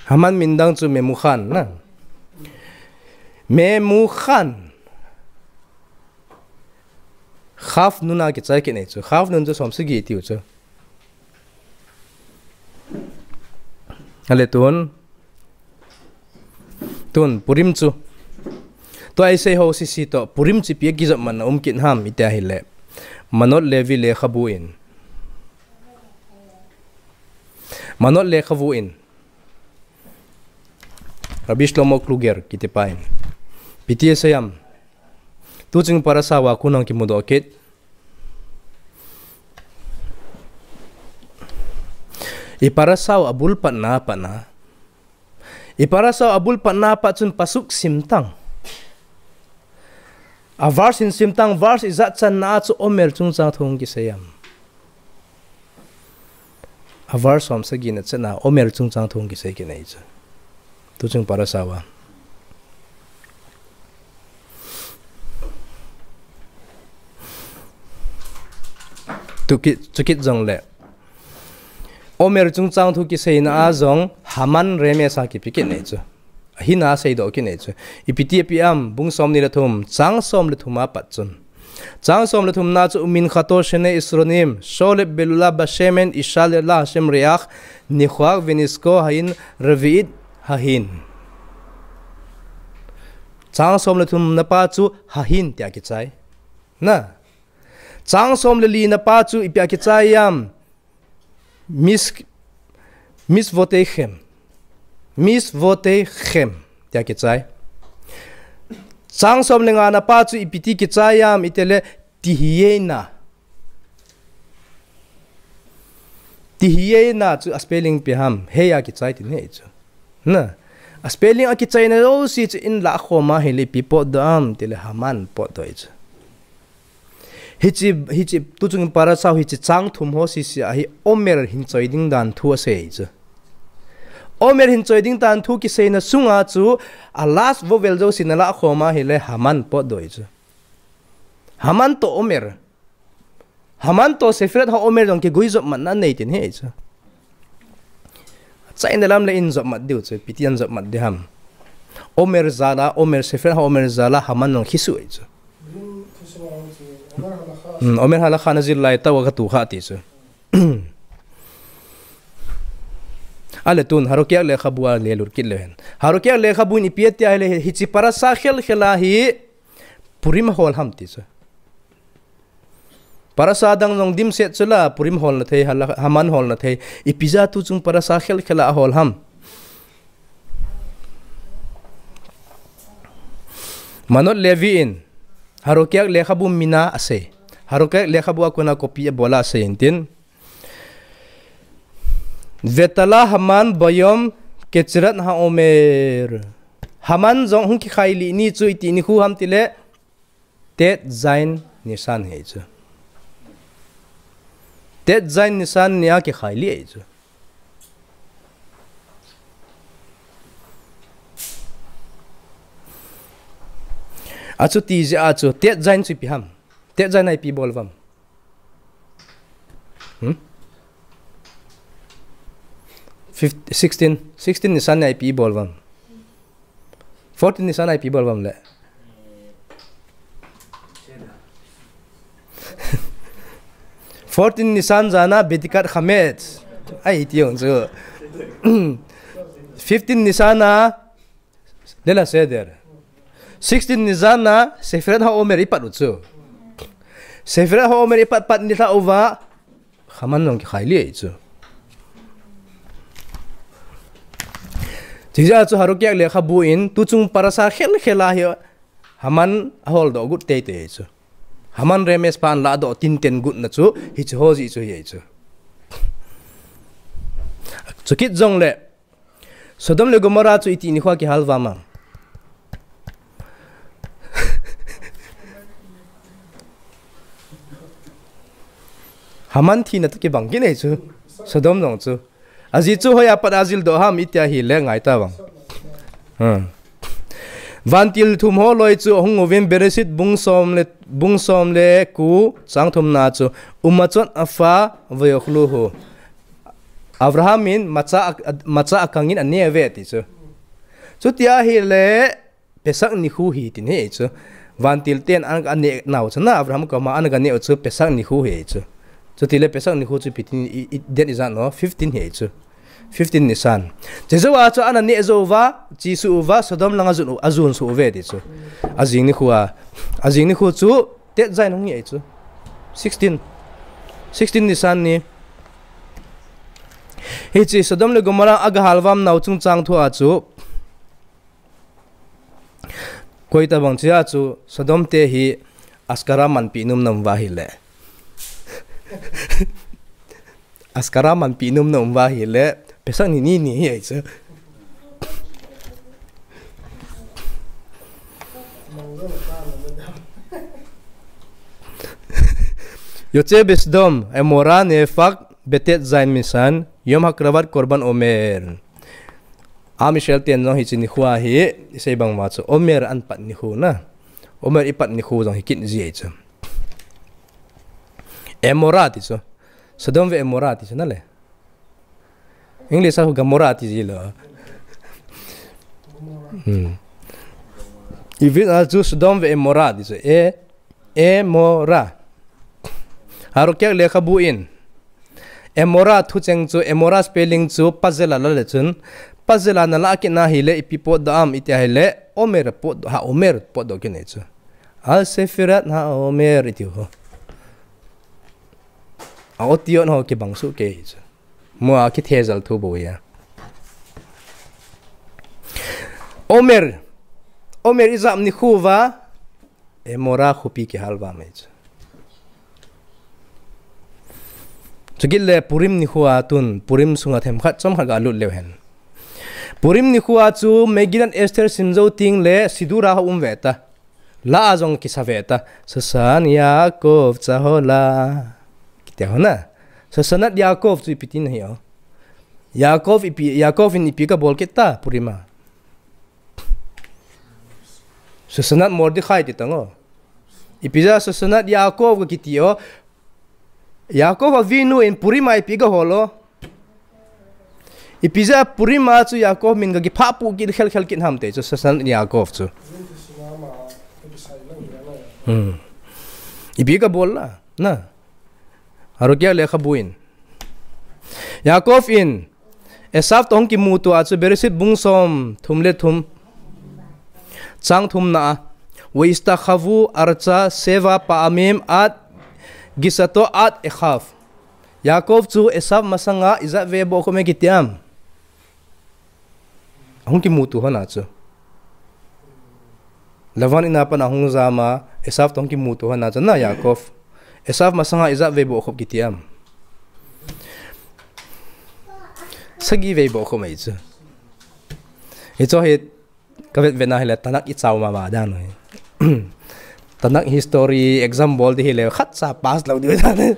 Haman min dang chu Memukhan na. Memukhan. Khaf nun a kichai kit nei chu. Khaf nun chu som sagi tiu chu. Ale tun. Tun, Purim chu. Tua i sei ho sisi to, Purim chi pia kizop man na um kit ham i te ahi le. Manot Levi le khabu in. Manot le khabu in. Rabbi Shlomo Kluger kiti pa in. Piti sayam. Tu ching parasa wa kunang kimudo kit. I parasau abul patna patna. I parasau abul patna pat chun pasuk simtang. A verse in simtang, verse i zat channa chu Omer chungchang thu hung kisei am. A verse som sagi na chana Omer chungchang thu hung kisei kinei chu. Tu chung parasau a. Tukit, tukit zong le. Omer chungchang thu kiseina a zong Haman remes a kipi kinei chu. Ahina seidoh kinei chu. Ipi ti api am, bung som ni le thum, chang som le thum a pat chun. Chang som le thum na chu umin khato shene isronim, sholep belula bashemen ishal la Hashem reach, nikhwak venisko hain revi'it hahin. Chang som le thum na pa chu hahin tia kichai. Na. Chang som le li na pa chu ipi a kichai am. Mis, mis votei khem. Mis votei khem. Tia kichai. Chang som le nga na pa chu ipi ti kichai am itele tihiena. Tihiena chu a spelling pi ham. Hei a kichai tin hei chu. Na. A spelling a kichai na lo si chu in la khoma hile pi pot do am tile Haman pot do chu. Hichi, hichi, tu chung parasau hichi chang thum ho sisi a hi Omer hin choi ding dan thu a sei chu. Omer hin choi ding dan thu kiseina sunga chu a last vowel zo si na la khoma hile Haman pot do chu. Haman to Omer. Haman to Sefirat ha Omer jong kigui zop man na nei tin he chu. Chai na lam le in zop mat diu chu, piti an zop mat di ham. Omer zala, Omer Sefirat ha Omer zala, Haman jong khisu chu. Hmm, Omer Halakha na jil lai tah a ka tu kha ti chu. Ale tun, Harokeak lekhabu a le lut kit le hen. Harokeak lekhabu in ipi ati ahile, hiche parasha khel khel a hi Purim hol ham ti chu. Parasha dang jong dimset chu la, Purim hol na thei, Hala-, Haman hol na thei. Ipi jeh a tu chung parasha khel khel a hol ham. Manot Levi in, Harokeak lekhabu mina asei. Harokeak lekhabu a kona copy abol a asei intin. Vetala Haman bayom keceret haomer. Haman jong hung kikhai li ni chu iti nikho ham tile, Tet Zain Nisan hi chu. Tet Zain Nisan ni a kikhai li hi chu. Achuti jeh a chu, Tet Zain chu ipi ham. Tet Zain a ipi bol vam. Hmm? Fif-, sixteen, sixteen Nisan a ipi bol vam. Fourteen Nisan a ipi bol vam le. Fourteen Nisan jana Bedikat Chametz. Ai, ti jong chu. Fifteen Nisan a Leil HaSeder. Sixteen Nisan a Sefirat HaOmer ipat u chu. Sefirat HaOmer ipat pat nilhah uva Haman jong kikhai li hi chu. Chujeh a chu Harokeak lekhabu in tuchung parasha khel khel a hi Haman ahol doh got teitei hi chu. Haman Remes pa an ladoh tinten gotna chu hiche ho jeh chu hi hi chu. Chukit jongle Sodom le Gomorrah chu iti nikho a kihal vam a. Haman thina toh kibang kit ahi chu. Sodom jong chu. Ajeh chu hoiya pat a ajil doh ham iti ahile ngai ta vang. Hmm. Vantil thum ho loi chu ahung uvin Bereshit bung som le, bung som le ko chang thumna chu. Ummatzot Afar vayochluhu. Abraham in macha, macha akang in ane uve ti chu. Chuti ahile Pesach nikho hi tin hi chu. Vantil ten an, ane nau chu na Abraham koma an ane u chu Pesach nikho hi chu. Chutile Pesach nikho chu ipi tin i, i, date ijat no, fifteen hi chu. Fifteen Nisan. Chejou a chu an ane jou uva, chesuh uva, Sodom lang ajun, ajun suh uve ti chu. Ajing nikho a, ajing nikho chu Tet Zain hung hi chu. Sixteen. Sixteen Nisan ni. Hiche Sodom le Gomorrah aga hal vam nau chungchang thu a chu. Koi tabang chia chu Sodom te hi Ashkara manpi nom nom uva ahile. Ashkara manpi nom nom uva ahile. Pesach ni ni ni hi ahi chu. Yotze Besodom, Emora, Nefak, Betet Zain Nisan, Yom Hakravat Korban Omer. Am Israel ten jong hiche nikho a hi, isei bang uva chu, Omer an pat nikho na. Omer ipat nikho jong hi kit ji ahi chu. Emora ti chu. Sodom ve Emora ti chu na le. English a Gomorrah ti ji lo. Hmm. Ivit a chu Sodom ve Emora ti chu. E, Emora. Harokeak lekhabu in. Emora thucheng chu, Emora spelling chu, puzzle a la le chun. Puzzle a na la kit na ahile, ipi potdoh am, iti ahile, Omer potdoh, ha Omer potdoh kit nei chu. Al Sefirat HaOmer iti ho. A otiyot ho kibang suh kei chu. Mo a kithejal thu bou ahi a. Omer. Omer ijat nikho uva. Emora khopi kihal vam ahi chu. Chukit le Purim nikho a tun, Purim sunga themkhat chomkhat ga lut leu hen. Purim nikho a chu Megillat Esther sim jou teng le Siddur a hung um ve ta. La a jong kisa ve ta. Shoshan Yaakov Tzaholah. Kiti ho na. Shoshanat Yaakov chu ipi tina hi o. Yaakov ipi, Yaakov in ipi ga bol kit ta, Purim a. Shoshanat Mordechai ti tang o. Ipi jeh a Shoshanat Yaakov ga kiti o. Yaakov Avinu in Purim a ipi ga hol o. Ipi jeh a Purim a chu Yaakov min ga kiphah pu kit khel khel kit ham ti chu Shoshanat Yaakov chu. Hmm. Ipi kabol la, na. Harukia lekhabu in. Yaakov in, Esav toh hung kimuto a chu Bereshit bung som thum le thum. Chang thumna a. Veishtachavu artza sheva pa'amim ad gisato ad echav. Yaakov chu Esav masanga ijat vei bohkhop e kiti am. Hung kimuto hon a chu. Lavan in a pat a hung jam a, Esav toh hung kimuto hon a chu na Yaakov. Esav masanga ijat vei bohkhop kiti am. Sagi vei bohkhop mai chu. Hicho hi kavet vet na hile Tanakh ichau mama dan hi. Tanakh history exam bol di hile khat cha pass lou di dan.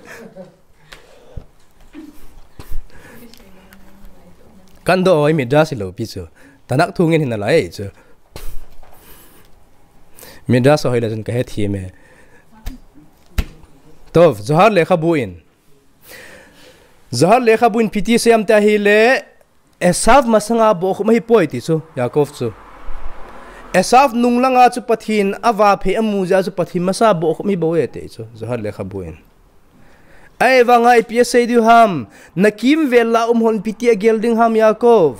Kan do oi Midrash lo pi chu. Tanakh thu ngen hin alai chu. Midrash hoi la chun kahe thi me. Tov, Zohar lekhabu in. Zohar lekhabu in ipi ti asei em tia hile, Esav masanga bohkhop ahi poi ti chu, Yaakov chu. Esav nung langa chu Pathen avahphei amu jeh a chu Pathen masa bohkhop ahi bou e ti chu, Zohar lekhabu in. Ahivanga ipi asei diu ham, na kimvel a um hon ipi ti agel ding ham Yaakov.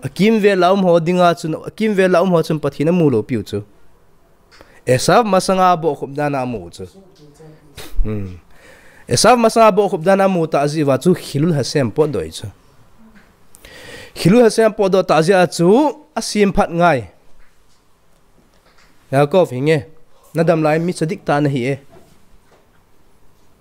Akimvel a um ho dinga chun, akimvel a um ho chun Pathen amu lou piu chu. Esav masanga bohkhop dan a amu chu. Hmm. Esav masanga bohkhop dan a amu tah jeh uva chu Chillul Hashem potdoh chu. Chillul Hashem potdoh tah jeh a chu asemphat ngai. Yaakov hinge, nadam lai mi tzadik tah nahi e.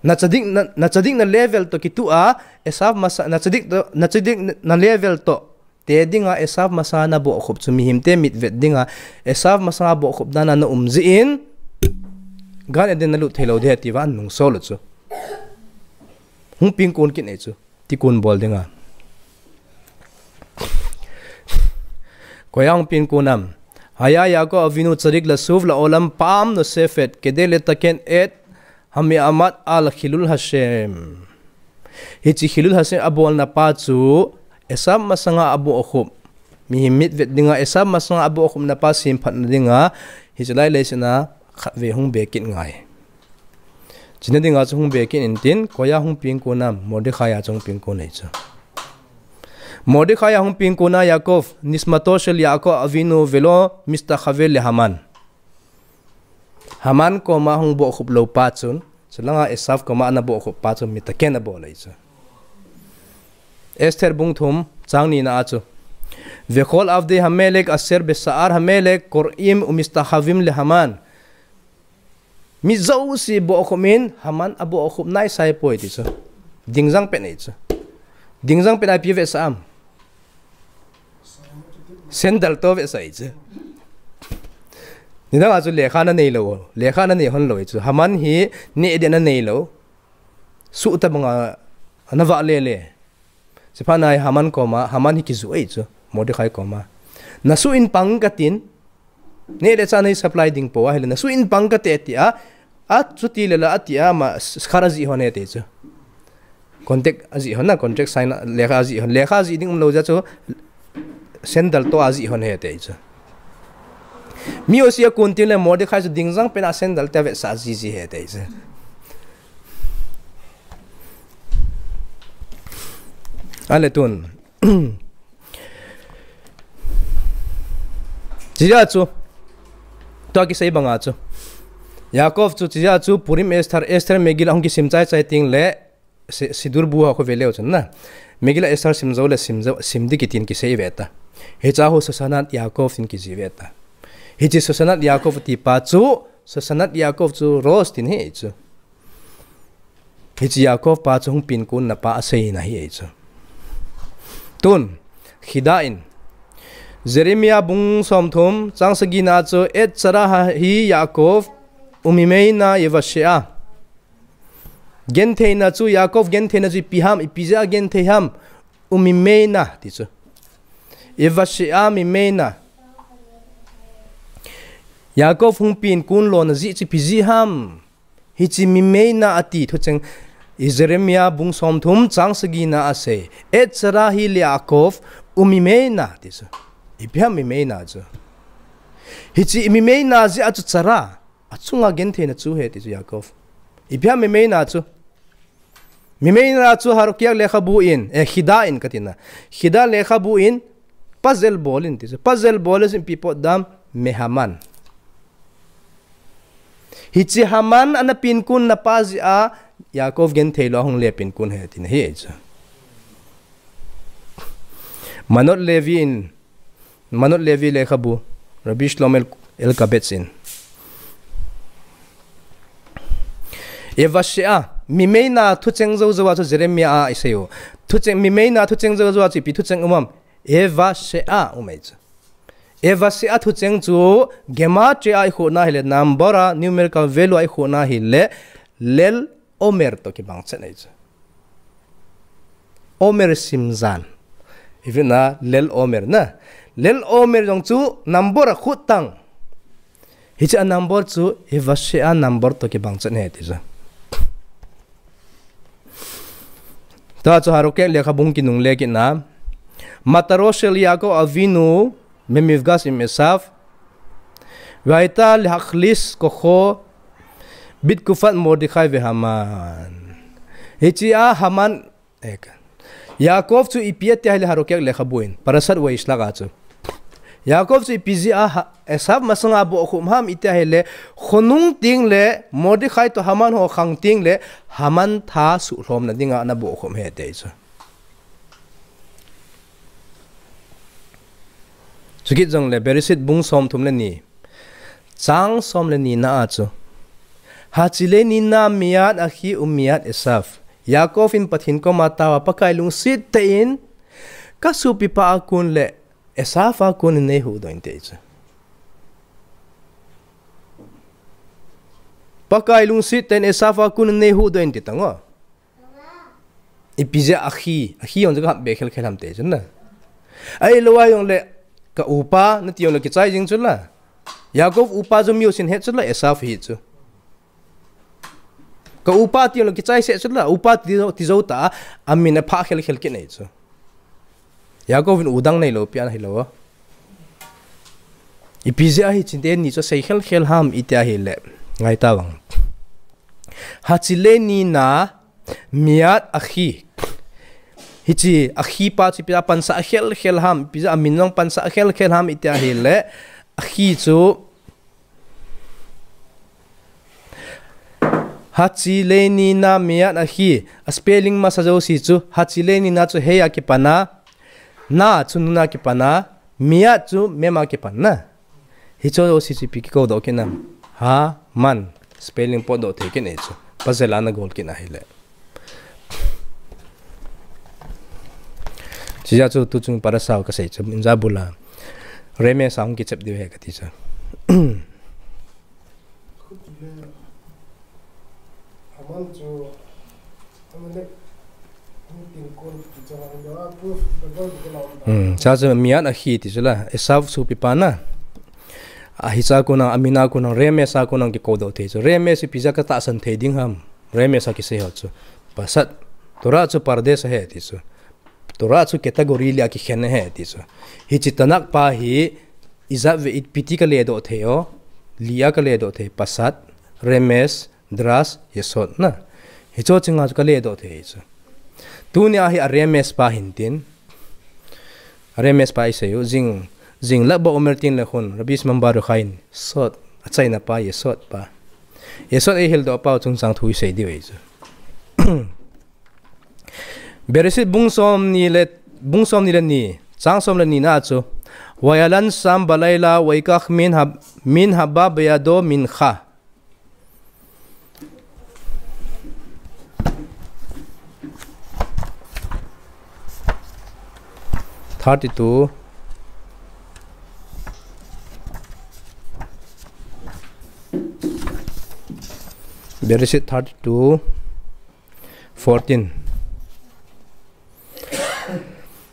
Na tzadik na, na tzadik na level toh kitoh a, Esav masa, na tzadik toh, na tzadik na level toh te dinga Esav masa na bohkhop chu mihem te mit vet dinga Esav masa bohkhop dan a na um jeh in Gan Eden na lut thei lou ding ahi tia an nungsol u chu. Hung pengkon kit nei chu. Tikun bol dinga. Koiya hung pengkon am. Haya Yaakov Avinu tzadik lashuv la'olam pa'am nosefet kede letaken et hami'amad al Chillul Hashem. Hiche Chillul Hashem abolna pa chu Esav masanga abohkhop. Mihem mit vet dinga Esav masanga abohkhopna pa semphatna dinga hiche lai leiset a khatvei hung be kit ngai. Chuna dinga chu hung be kit intin, koiya hung pengkon am, Mordekhai a chu hung pengkon nei chu. Mordekhai a hung pengkon a Yaakov, nismato shel Yaakov Avinu velo mishtachavel le Haman. Haman koma hung bohkhop lou pa chun, chulanga Esav koma ana bohkhop pa chun mitaken abol ahi chu. Esther bung thum, chang nina a chu. Vechol avdei Hamelek asher besa'ar Hamelek kor'im umistachavim le Haman. Mi jouse bohkhop in Haman abohkhop naisai poi ti chu. Dingjang pen ahi chu. Dingjang pen a ipi avetsah am. Sandal toh avetsah ahi chu. Nidang a chu lekha nanei lou. Lekha nanei hon lou ahi chu. Haman hi neh ding nanei lou. Suhta banga ana vah lele. Chuphat na hi Haman koma, Haman hi kijoh ahi chu, Mordekhai koma. Nasuh in pang katin, neh le chah nei supply ding pou ahile, nasuh in pang kate tia, achuti le la atia ama shkar ajih hon e ti chu. Contract ajih hon na, contract sign lekha ajih hon, lekha ajih ding umlou jeh chu, sandal toh ajih hon e ti chu. Mi jouse akon tin le Mordekhai chu dingjang pen a sandal toh avetsah jiji e ti chu. Ale tun. Chijeh chu. Tua kisei banga chu. Yaakov chu chijeh chu Purim Esther, Esther Megillah hung kisim chai chai teng le si-, Siddur bu a khu veleu chun na. Megillah Esther sim jou le sim jou, sim ding kitin kisei ve ta. Hicha khu Shoshanat Yaakov tin kiji ve ta. Hiche Shoshanat Yaakov ti pa chu, Shoshanat Yaakov chu Rosh tin hi chu. Hiche Yaakov pa chu hung pengkon na pa aseina hi ahi chu. Tun, khidah in. Jeremiah bung somthum, chang sagina chu, Et tzara hi Yaakov, umimeina yevashe'a. Gentheina chu, Yaakov gentheina chu ipi ham, ipi jeh a genthei ham, umimeina, ti chu. Yevashe'a mimeina. Yaakov hung pengkon lona jeh chu ipi jeh ham. Hiche mimeina ati thucheng Jeremiah bung somthum chang sagina asei. Et tzara hi Yaakov umimeina ti chu. Ipi ham mimeina chu. Hiche mimeina jeh a chu tzara. Achunga gentheina chu ahi ti chu Yaakov. Ipi ham mimeina chu. Mimeina chu Harokiak lekhabu in, eh, Khidah in kati na. Khidah lekhabu in, puzzle bol in ti chu. Puzzle bol in ipi pot dam, Mehaman. Hiche Haman ana pinkun na pa jeh a, Yaakov genthei lou ahung le pinkun ahi tina ahi chu. Manot Levi in, Manot Levi lekhabu, Rabbi Shlomo El-, Elkabetz in. Vavashe'ah, mimeina thucheng jou jou a chu Jeremiah a isei u. Thucheng, mimeina thucheng jou jou a chu ipi thucheng um am. Vavashe'ah um ahi chu. Vavashe'ah thucheng chu gematria a ikhuh na ahile, number a, numerical value a ikhuh na ahile, Lel Omer toh kibang chet ahi chu. Omer simjan. Ipi na, Lel Omer na. Lel Omer jong chu number a khuh tang. Hiche a number chu Vavashe'ah number toh kibang chet ahi ti chu. Tua chu Harokiak lekhabu kinungle kit na. Mataro shel Yaakov Avinu memifgash im Esav. Ve'ayta lehachlis kocho betkufat Mordekai veHaman. Hiche a Haman, eh, Yaakov chu ipi ati ahile Harokiak lekhabu in, Parashat Vayishlach a chu. Yaakov chu ipi jeh a ha-, Esav masanga abohkhup ham iti ahile, khonung tengle, Mordekai toh Haman ho khang tengle, Haman tha suhlhomna dinga ana bohkhup ahi ti chu. Chukit jongle, Bereshit bung somthum le ni, chang som le ni na a chu. Hachi leinina miyad achi umiyad esav. Yaakov in Pathen koma atao a, Pakai lungset tah in, kasopipa a kon le Esav a kon in neihuhdoh in ati chu. Pakai lungset tah in Esav a kon in neihuhdoh in ati tang o. Ipi jeh a achi, achi jong chu kahat be khelkhel ham ati chu na. Ahilou a jongle ka upa nati jongle kichai jing chu la. Yaakov upa chu mi jousen het chu la Esav hi chu. Ka upa ti jongle kichai seh chu la, upa ti, ti jou tah a, amin aphah khelkhel kit ahi chu. Yaakov in u dang neilou pi ana hilou. Ipi jeh a hiche teni chu asei khelkhel ham iti ahile. Ngai tavang. Hachi leinina miyad achi. Hiche achi pa chu ipi jeh a pansah khelkhel ham, ipi jeh a amin jong pansah khelkhel ham iti ahile. Achi chu Hachi leinina miyad achi, a spelling masa jouse chu, hachi leinina chu he a kipan a, na chu nun a kipan a, miyad chu mem a kipan na. Hiche jouse chu ipi kikoudoh kit nam. Ha, man, spelling potdoh thei kit ahi chu. Puzzle ana gol kit ahile. Chujeh chu tuchung parasha u kasei chu, inja bula. Remes a hung kichep diu ahi kati chu. Hmm, cha chu miyad achi ti chu la, Esav sopipa na. Ahi cha kon a, amin a kon a, Remes a kon a kikoudoh thei chu. Remes ipi jeh a katahsan thei ding ham. Remes a kisei ho chu. Pasat. Torah chu pardes ahi ti chu. Torah chu category li a kikhen ahi ti chu. Hiche Tanakh pa hi ijat vei iti pi ti kaledoh thei o. Li a kaledoh thei. Pasat, Remes, Drash, Yesod na. Hiche ho chinga chu kaledoh thei chu. Tunia hi a Remes pa hin tin. A Remes pa isei u. Jing, jing Lag BaOmer tin le khun. Rabbi Shimon Bar Yochai in. Sod. Achaina pa, Yesod pa. Yesod eihildoh pa u chungchang thu isei diu ahi chu. Bereshit bung somni le, bung somni le ni, chang som le ni na chu. Vayalon sham balayla, vayikach min ha-, min haba beyado mincha. Thirty-two. Bereshit thirty-two. Fourteen.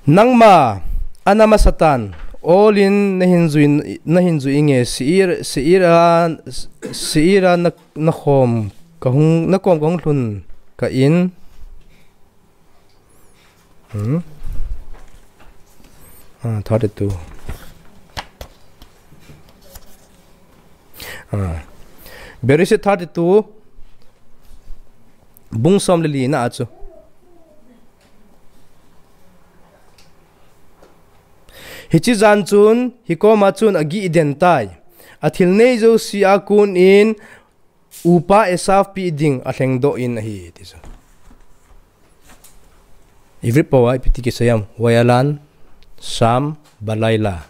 Nangma, ana masatan, olin nahin jui, nahin jui inge, Seir, Seir a, Seir a na, nakom kahung, nakom kahung lhun kah in. Hmm? Ah, thirty-two. Ah. Bereshit thirty-two, bung som le li na a chu. Hiche jan chun, hikoma chun agih den tai. Athil nei jouse a kon in, upa Esav pe ding alhengdoh in ahi, ti chu. Ivrit pao a ipi ti kisei ham, Vayalan, Sham, Balayla.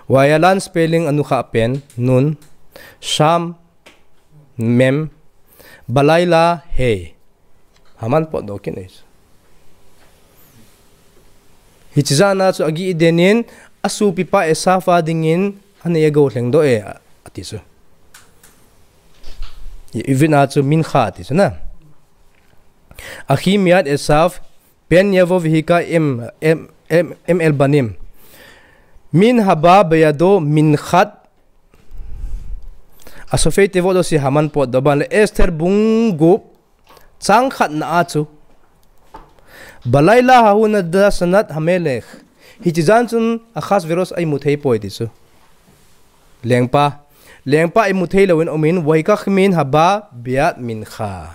Vayalan spelling anukha pen, nun, Sham, mem, Balayla, he. Haman potdoh kit in ahi. Hiche jan a chu agih den in, asopipa Esav a dingin, anei agou lhengdoh e, ati chu. Ivrit na chu mincha ati chu na. Achi miyad Esav, pen yavo vihika em, em, em, em el banim. Min haba beyado minchat. Asofei tevo dosi Haman potdoh ban le Esther bung gup chang khat na a chu. Balayla hahunada sanat hamelech. Hiche jan chun Ahashverosh a imu thei poi ti chu. Lengpa. Lengpa imu thei louvin umin, Vaikach min haba beyad mincha.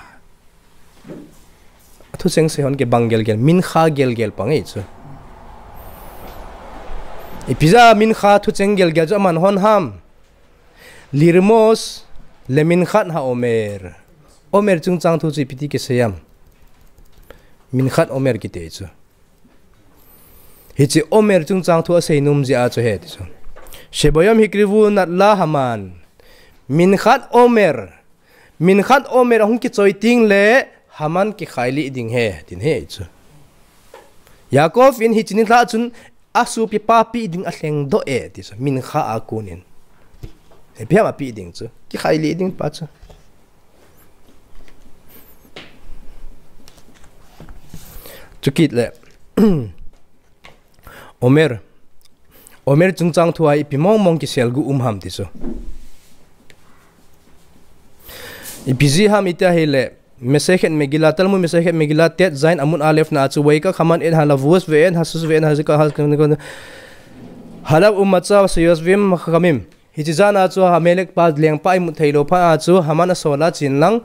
Thucheng sei hon kibang gelgel, mincha gelgel pang ahi chu. Ipi jeh a mincha thucheng gelgel chu aman hon ham. Lirmos le minchat haomer. Omer chungchang thu chu ipi ti kisei ham. Minchat omer kiti chu. Hiche omer chungchang thu asei nom jeh a chu ahi ti chu. Shebayom hikrivu natla Haman. Minchat omer. Minchat omer ahung kichoi teng le Haman kikhai lih ding ahi, tin ahi chu. Yaakov in hiche nilhah chun asopipa pe ding alhengdoh e, ti chu. Mincha a kon in. Ipi ham ape ding chu. Kikhai lih ding pa chu. Chukit le. Omer. Omer chungchang thu a ipi mong mong kiselguh um ham ti chu. Ipi jeh ham iti ahile, Masechet Megillah, Talmud Masechet Megillah, Tet Zayin Amud Alef na a chu, Vaikach Haman et halavos ve'et hasush ve'et hazikah halav umatzah sheyosvim hachamim. Hiche jan a chu Amalek pa lengpa imu thei lou phat a chu Haman asol a chen lang,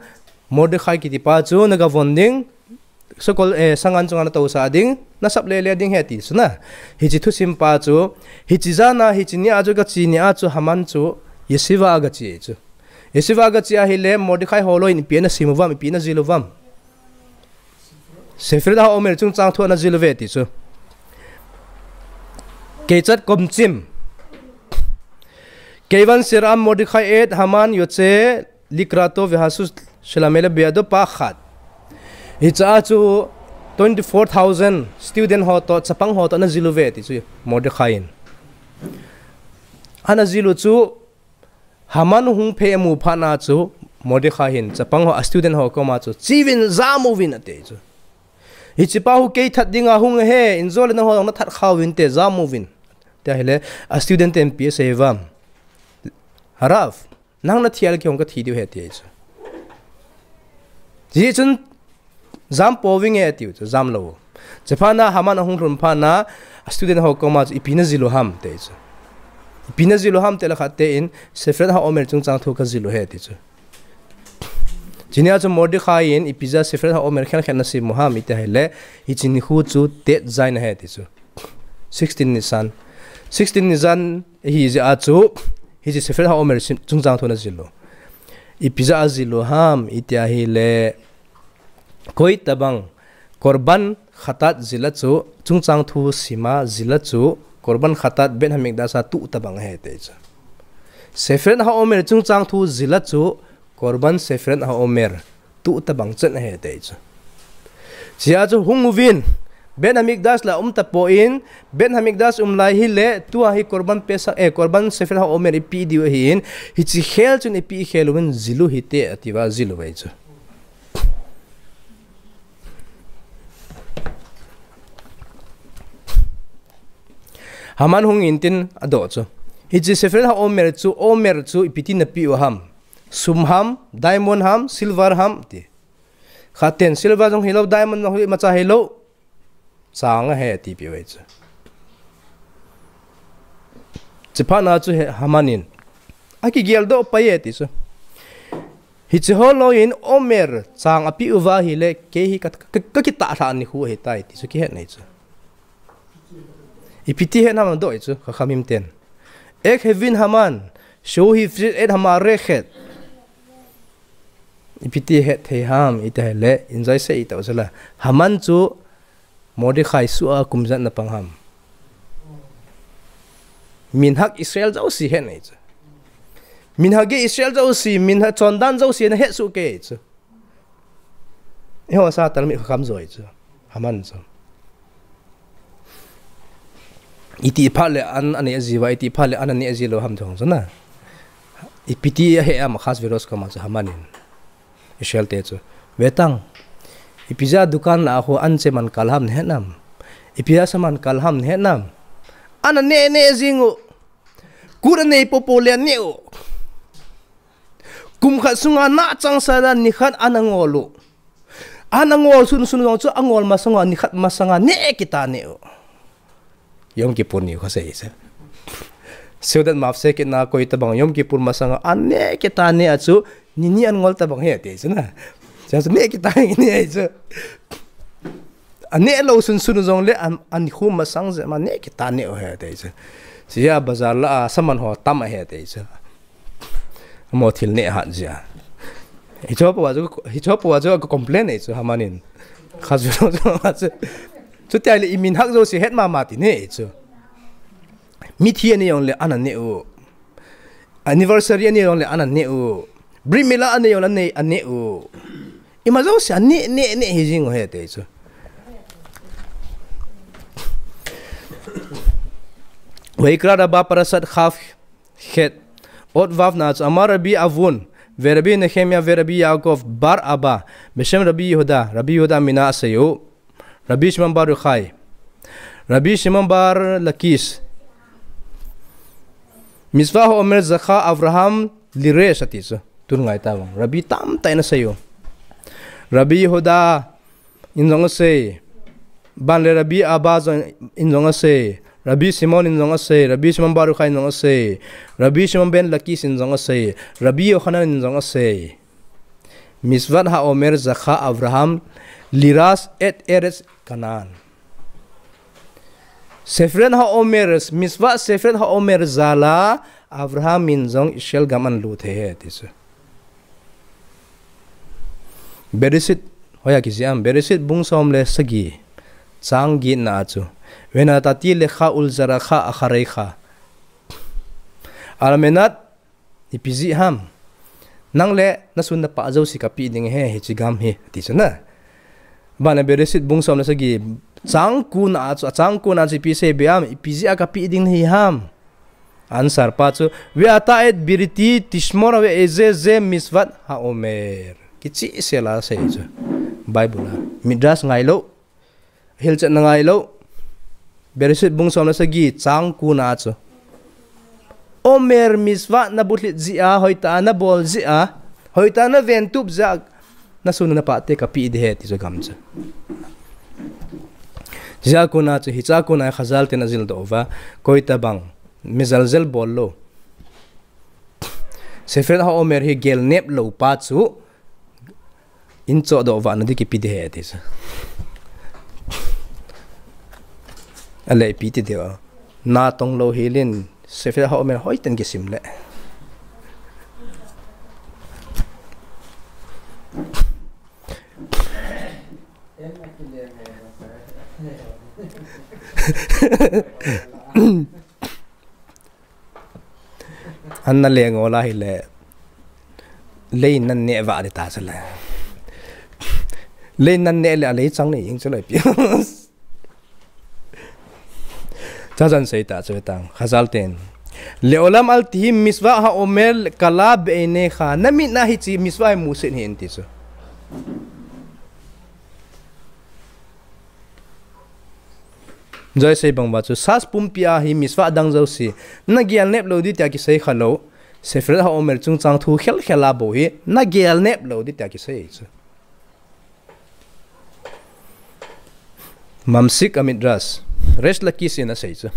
Mordechai kiti pa chu nagavon ding, Sokol, eh, sangan chunga natousah ding, nasap lele ding ahi ti chu na. Hiche thusim pa chu, hiche jan a, hiche ni a chu gache ni a chu Haman chu, yeshiva a gache chu. Yeshiva a gache ahile, Mordechai holoi in ipi anasem uvam, ipi anajil uvam. Sefret HaOmer chungchang thu anajil uve ti chu. Ketzat Komtzim. Keivan she'am Mordechai et Haman yotze likrato vehasush shel Amalek beyado pachat. Hiche a chu twenty-four thousand student ho toh, chapang ho toh anajil uve ti chu Mordechai in. Anajil u chu Haman hung phei amu phat na chu Mordechai hin chapang ho a student ho koma chu, "Cheuvin, jam uvin," ati chu. "Hiche pa hu kei that dinga hung ahi, injo le nangho jong nathat kha uvinte, jam uvin." Tia ahile, a student ten ipi asei uvam. "Harav, nang nathi ahile kei jong kathi diu ahi," ati chu. Hijeh chun, "Jam pouvinge," ati chu, jam lou. Chuphat na Haman ahung lhun phat na, a student ho koma chu, "Ipi najil u ham," ati chu. "Ipi najil u ham," ati le khat te in, "Sefret HaOmer chungchang thu kajil u ahi," ati chu. Chunia chu Mordechai in, "Ipi jeh a Sefret HaOmer khelkhel nasem u ham," iti ahile, hiche nikho chu Tet Zayin ahi ati chu. Sixteen Nisan. Sixteen Nisan ahi jeh a chu, hiche Sefret HaOmer chungchang thu anajil u. Ipi jeh a ajil u ham, iti ahile, koi tabang, Korban Chatat jil a chu, chungchang thu sim a jil a chu, Korban Chatat Beit Hamikdash a tuh tabang ahi ati chu. Sefret HaOmer chungchang thu jil a chu, Korban Sefret HaOmer tuh tabang chen ahi ati chu. Chuche a chu hung uvin, Beit Hamikdash la um tapon, Beit Hamikdash um lai hile, tua hi Korban Pesach, eh, Korban Sefret HaOmer ipe diu ahin, hiche khel chun ipe khel uvin jil u hite, ati uva jil uve chu. Haman hung in tin adoh chu. Hiche Sefret HaOmer chu, Omer chu ipi ti nape u ham. Sum ham, diamond ham, silver ham, ti. Khat ten silver jong hilou, diamond jong hilou, imacha hilou. Chang ahi ati peh uve chu. Chuphat na chu Haman in akigel doh pai e ti chu. Hiche ho loi in Omer chang api uva ahile, kei hi ka, ka, ka kitah lha nikho ahitai ti chu kihet nei chu. Ipi ti het ham doh chu, Chacham him ten. Ek hevin Haman, shu hifrit et hamarechet. Ipi ti het thei ham, iti hile, enjoy se ita usala. Haman chu Mordecai sua kum ijat na pang ham. Minhag Israel jouse het nei chu. Minhag Israel jouse, minhag chondan jouse na het soh kei chu. Eiho sa Talmud Chacham joi chu. Haman chu. Iti phat le an, an aneh jiuva, iti phat le an aneh jilou ham thong chu na. Ipi ti ahe am Ahashverosh koma chu Haman in. Israel te chu. Vetang. Ipi jeh a dukan a ho an che man kal ham nahet nam. Ipi jeh a sa man kal ham nahet nam. An aneh neh jing u. Kut anei popo le aneh u. Kum khat sunga na chang sa le nikhat an angol u. An angol sun sun jong chu angol masanga nikhat masanga neh kit a neh u. Yom Kippur nikho sei se. Seudat mafse kit na koi tabang Yom Kippur masanga an neh kit a neh a chu ni ni an ngol tabang ahi ti chu na. Chu chu neh kit a neh ahi chu. Aneh lou sun sun jong le an, an khu masang jeh ma neh kit a neh u ahi ti chu. Sia bazar la a saman ho tam ahi ti chu. Amaho thil neh hat jeh a. Hiche ho pa chu, hiche ho pa chu ka complain nei chu Haman in. Kha chu, chu, chu. Chuti ahile i minhag jouse het mama ti nei chu. Mithi anei jong le an aneh u. Anniversary anei jong le an aneh u. Brit Mila anei jong le aneh, aneh u. Ima jouse aneh, neh, neh hi jing u ahi ti chu. Vaikra Rabba parashat Kaf het. Ot vav na chu Amar Rabbi Avun, veRabbi Nehemia, veRabbi Yaakov, bar Abba, beshem Rabbi Yehuda, Rabbi Yehuda mina asei u, Rabbi Shimon bar Yochai, Rabbi Shimon bar Lakish, Mitzvah haomer zacha Avraham liresh ati chu, tun ngai tavang, Rabbi tamtah in asei u, Rabbi Yehuda, in jong asei. Ban le Rabbi Abba jong in jong asei. Rabbi Shimon in jong asei. Rabbi Shimon bar Yochai in jong asei. Rabbi Shimon ben Lakish in jong asei. Rabbi Yochanan in jong asei. Mitzvah haomer zacha Avraham liresh et eretz Canaan. Sefirat haomer, mitzvah sefirat haomer jal a Avraham in jong Israel gam alut thei ahi ti chu. Bereshit, hoiya kijih am, Bereshit bung som le sagi, chang get na a chu. Venatati lecha ulzaracha acharecha. Al menat, ipi jeh ham. Nang le nasun napa jouse kapeh ding ahi, hiche gam hi, ati chu na. Ban le Bereshit bung som le sagi, chang ko na a chu, achang ko na a chu ipi asei be am, ipi jeh a kapeh ding nahi ham. Answer pa chu, Ve'ata et biriti tishmor ve'eze ze mitzvat ha'omer. Kicheh sel a asei chu. Bible a. Midrash ngai lou. Hilchetna ngai lou. Bereshit bung som le sagi chang ko na a chu. Omer mitzvah nabulhit jeh a, hoitah a nabol jeh a, hoitah a naventup jeh a, nasun napa te kapeh ding ahi ti chu gam chu. Hiche a kon a chu, hiche a kon a Chazal ten ajildoh uva, koi tabang, mejaljel bol lou. Sefirat ha'omer hi gelnep lou pa chu, in chohdoh vah na ding kipe ding ahi ti chu. Ale ipi ti diu. Natong lou hel in, Sefirat ha'omer hoiten kisim le. An naleng ol a hile. Lei in nan neh vah ding ta chu le. Lei in nan neh le a lei chang nei jing chu le pi. Chajan sei ta chu tang. Chazal ten. Le'olam al tihi mitzvah ha'omer kala be'einecha. Namit na hiche mitzvah hi musit hih in ti chu. Joi sei bang uva chu, Shas pumpi a hi mitzvah dang jouse, nagel nep lou ding tia kisei kha lou, Sefirat ha'omer chungchang thu khel khel a bou hi, nagel nep lou ding tia kisei chu. Mamsik Amidrash, Resh Lakish in asei chu.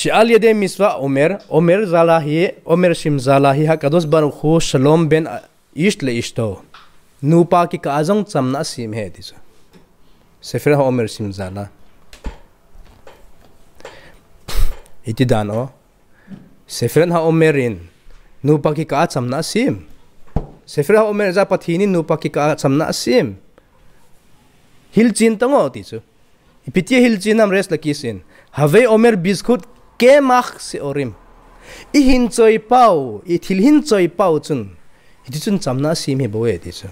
She'al yedei mitzvah omer, omer jal a hi, omer sim jal a hi, hakadosh baruch hu shalom ben ish le ishto. Nupa kikah a jong chamna asem e ti chu. Sefer HaOmer sim jal a. Iti dan o. Sefer HaOmer in nupa kikah a chamna asem. Sefer HaOmer jal a Pathen in nupa kikah a chamna asem. Hilchen tang o ti chu. Ipi ti hilchen ham Resh Lakish in. Have omer bzchut kemach she'orim. Ihin choi pau, ithil hin choi pau chun. Hiti chun chamna asem hi bou e ti chu.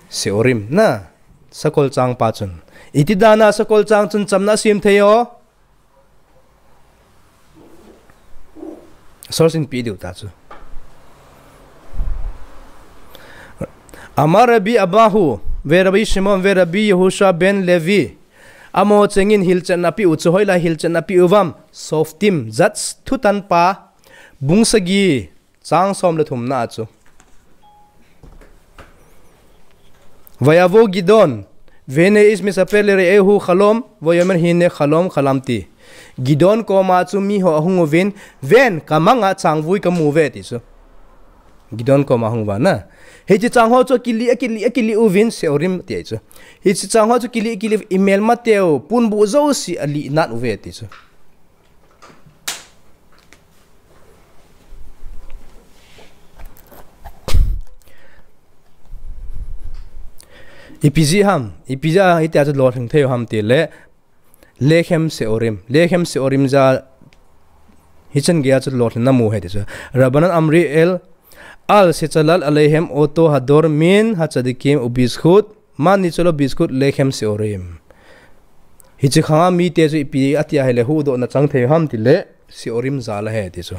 She'orim na, sakol chang pa chun. Iti dan a sakol chang chun chamna asem thei o. Source in pe diu ta chu. Amar Rabbi Abahu, ve Rabbi Shimon, ve Rabbi Yehoshua ben Levi. Amaho chengin hilchetna apeh u chu, hoilai hilchetna apeh u vem? Shoftim, Judges, thutan pa, bung sagi, chang som le thumna a chu. Vayavo Gidon, vene ish mesaper lere'ehu chalom, vayomer hine chalom chalamti. Gidon koma chu miho ahung uvin, ven kamang a changvui kamu uve ti chu. Gidon koma ahung uva na. Hiche chang ho chu akili, akili, akili uvin she'orim ti ahi chu. Hiche chang ho chu akili, akili imelmateu, ponbuh jouse ali nat uve ti chu. Ipi jeh ham, ipi jeh a hitia chu lolhing thei u ham ti le, Lechem she'orim, Lechem she'orim jal a hichan gei a chu lolhing namu e ti chu. Rabbanan amri el, al shechalal aleihem oto hador min hatzadikim ubzchut, man nitzolo bzchut lechem she'orim. Hiche khang a mite chu ipi ati ahile huhdohna chang thei u ham ti le, she'orim jal ahi ti chu.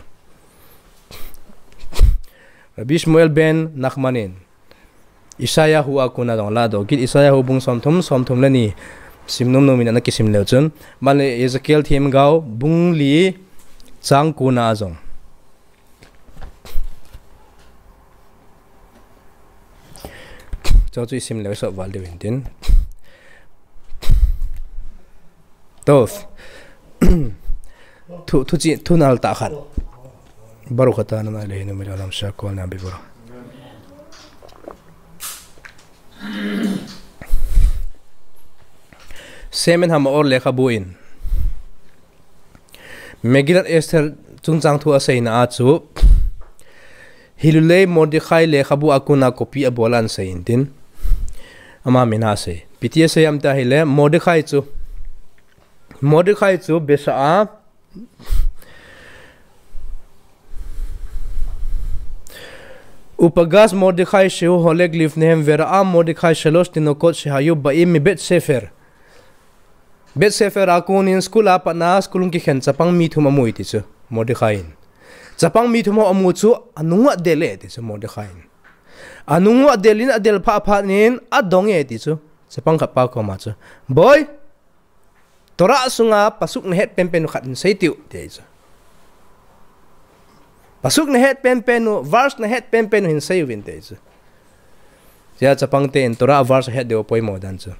Rabbi Shmuel ben Nachman in, Isaiah hu a kon a jong ladoh kit, Isaiah hu bung somthum, somthum le ni, sim nomnom in ana kisim leu chun, ban le Ezekiel themgao, bung li, chang ko na a jong. Chu chu isim leu sot val diu hintin. Tov. Thu, thu chi, thu nal ta khat. Baruch atah Adonai Eloheinu melech haolam shehakolneh bivor. Semen Hamaor lekhabu in Megillat Esther chungchang thu aseina a chu Hilulei Mordecai lekhabu a kon a copy abol a asei intin. Ama min asei. Ipi ti asei ham ti ahile Mordecai chu. Mordecai chu besha a Upagash Mordecai shehu holek lifnehem vera'a Mordecai shalosh tinokot shehayu ba'im mibet sefer. Bet sefer a konin school a pat na school kikhen chapang mi thum amu e ti chu Mordecai in. Chapang mi thum ho amu chu anung u adel e ti chu Mordecai in. Anung u adel in adel phat phat in adong e ti chu. Chapang khat pa koma chu. Boi, Torah sunga pasuk nahet penpen u khat hin sei teu, ti chu. Pasuk nahet penpen u, verse nahet penpen u hin sei uvin ti chu. Tia chapang ten Torah verse het diu poimo dan chu.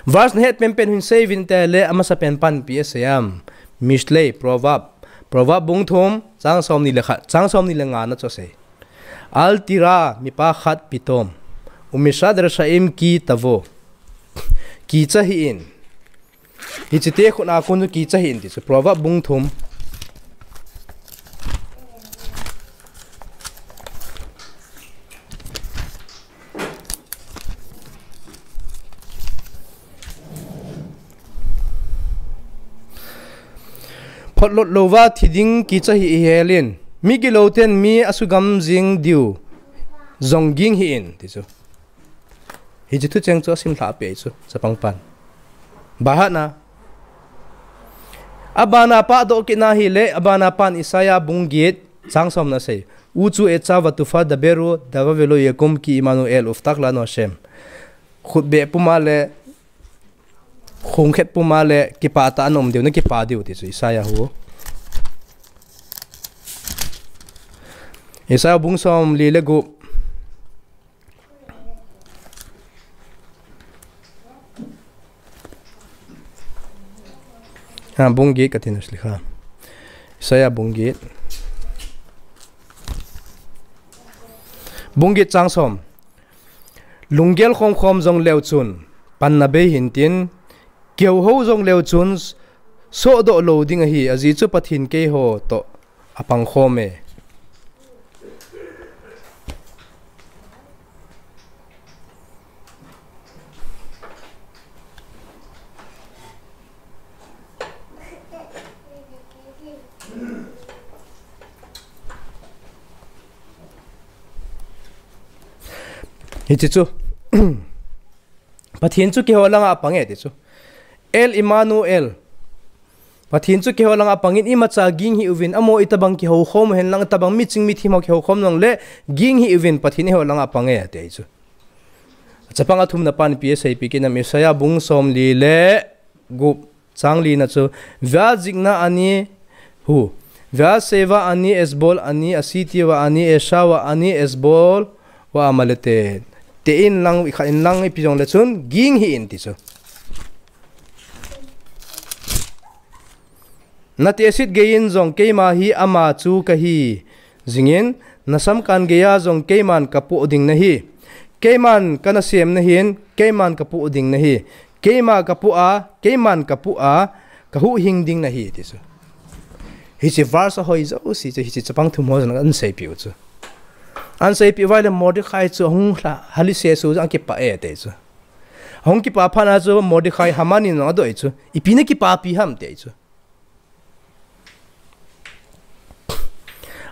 Verse nahet penpen u hin sei uvin ti le amasapen pan ipi asei ham. Mishlei, Proverb. Proverb bung thum, chang somni le khat, chang somni le nga na chu asei. Al tira mipachat pitom, umishat resha'im ki tavo. Kicha hih in. Hiche te khut a kon chu kicha hih in ti chu Proverb bung thum. Photlot louva thi ding kicha hih in, mi gilou ten mi asugam jing diu jong ging hih in ti chu. Hiche thucheng chu asim lhah peh chu, chapang pan. Bahat na. Abana pa doh kit na hile, abana pan Isaiah bung get, chang som na asei. Uchu etza vatufa daberu, dava velo yakum ki Immanuel uvtach lanu Hashem. Khut beh puma le, khung khet puma le, kipah tah a na um diu, na kipah diu ti chu Isaiah hu. Isaiah bung som li le gup. Ah, bung get ka tin slikha. Isaiah bung get. Bung get chang som. Lunggel khomkhom jong leu chun, panna bei hintin, keu ho jong leu chun, sohdoh lou ding ahi, ajeh chu Pathen keiho toh apang khom e. Hiche chu. Pathen chu keiho langa apang e ti chu. El Immanuel. Pathen chu keiho langa apangin imacha ging hih uvin, amaho itobang kihou khom u henlang, itobang miching mithem ho kihou khom jongle, ging hih uvin, Pathen eiho langa apang e, ati chu. Chapang athumna pan ipi asei pi kit nam, Isaiah bung som li le gup chang li na chu, Ve'ajikna ani hu, Ve'asheva ani Eshbol ani Ashiti ve'ani Esha ve'ani Eshbol ve'Amalete. Te in lang, ikhat in lang ipi jongle chun, ging hih in ti chu. Natehset geiyin jong keima hi ama chu kahi jingin, nasamkan geiya jong keiman kapoh ding nahi. Keiman kanasem nahin, keiman kapoh ding nahi. Keima kapoh a, keiman kapoh a, kahuhhing ding nahi, ti chu. Hiche verse ahoi jouse chu, hiche chapang thum ho jong ahin seipeh u chu. Ahin seipeh uva ahile Mordecai chu ahung lha, hali se su jong akipah e, ti chu. Ahung kipah phat na chu Mordecai Haman in jong adoh e chu. Ipi nakipapi ham ti chu.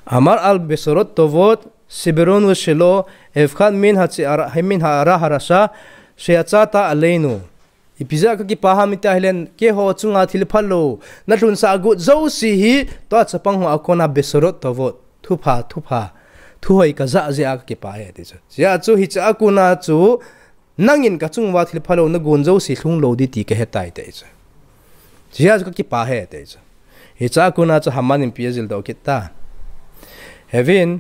אמר על בשורות טובות, סברנו שלא אבחד מן הצער-, מן הארע הרשע שיצאת עלינו. Ipi jeh a kakipah ham iti ahile, keiho chunga thil phalou nalhunsah got jouse hi, tua chapang ho a kona בשורות טובות, thupha, thupha, thu hoi kajah jeh a kakipah e ti chu. Jeh a chu hiche a kona chu, nangin kachung uva thil phalou nagon jouse lhung lou ding ti kahe tai ti chu. Jeh a chu kakipah e ti chu. Hiche a kona chu Haman in ipi ajildoh kit ta. Hevin,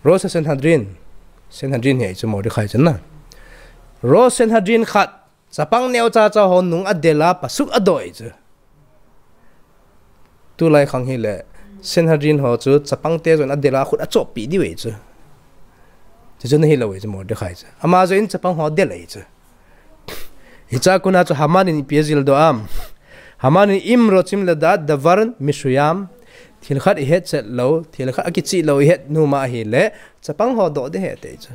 Rosh Sanhedrin, Sanhedrin hi chu Mordecai chu na. Rosh Sanhedrin khat, chapang neocha cha ho nung adel a pasuk adoh e chu. Tulai khang hile, Sanhedrin ho chu chapang te jong adel a khut achop pi diu e chu. Chuchu nahi lou e chu Mordecai chu. Ama jong in chapang ho adel e chu. Hiche a kona chu Haman in ipi ajildoh am. Haman in אם רוצים לדעת דבר מסוים, thil khat ihet chet lou, thil khat akichih lou ihet nom ahile, chapang ho doh ding ahi ti chu.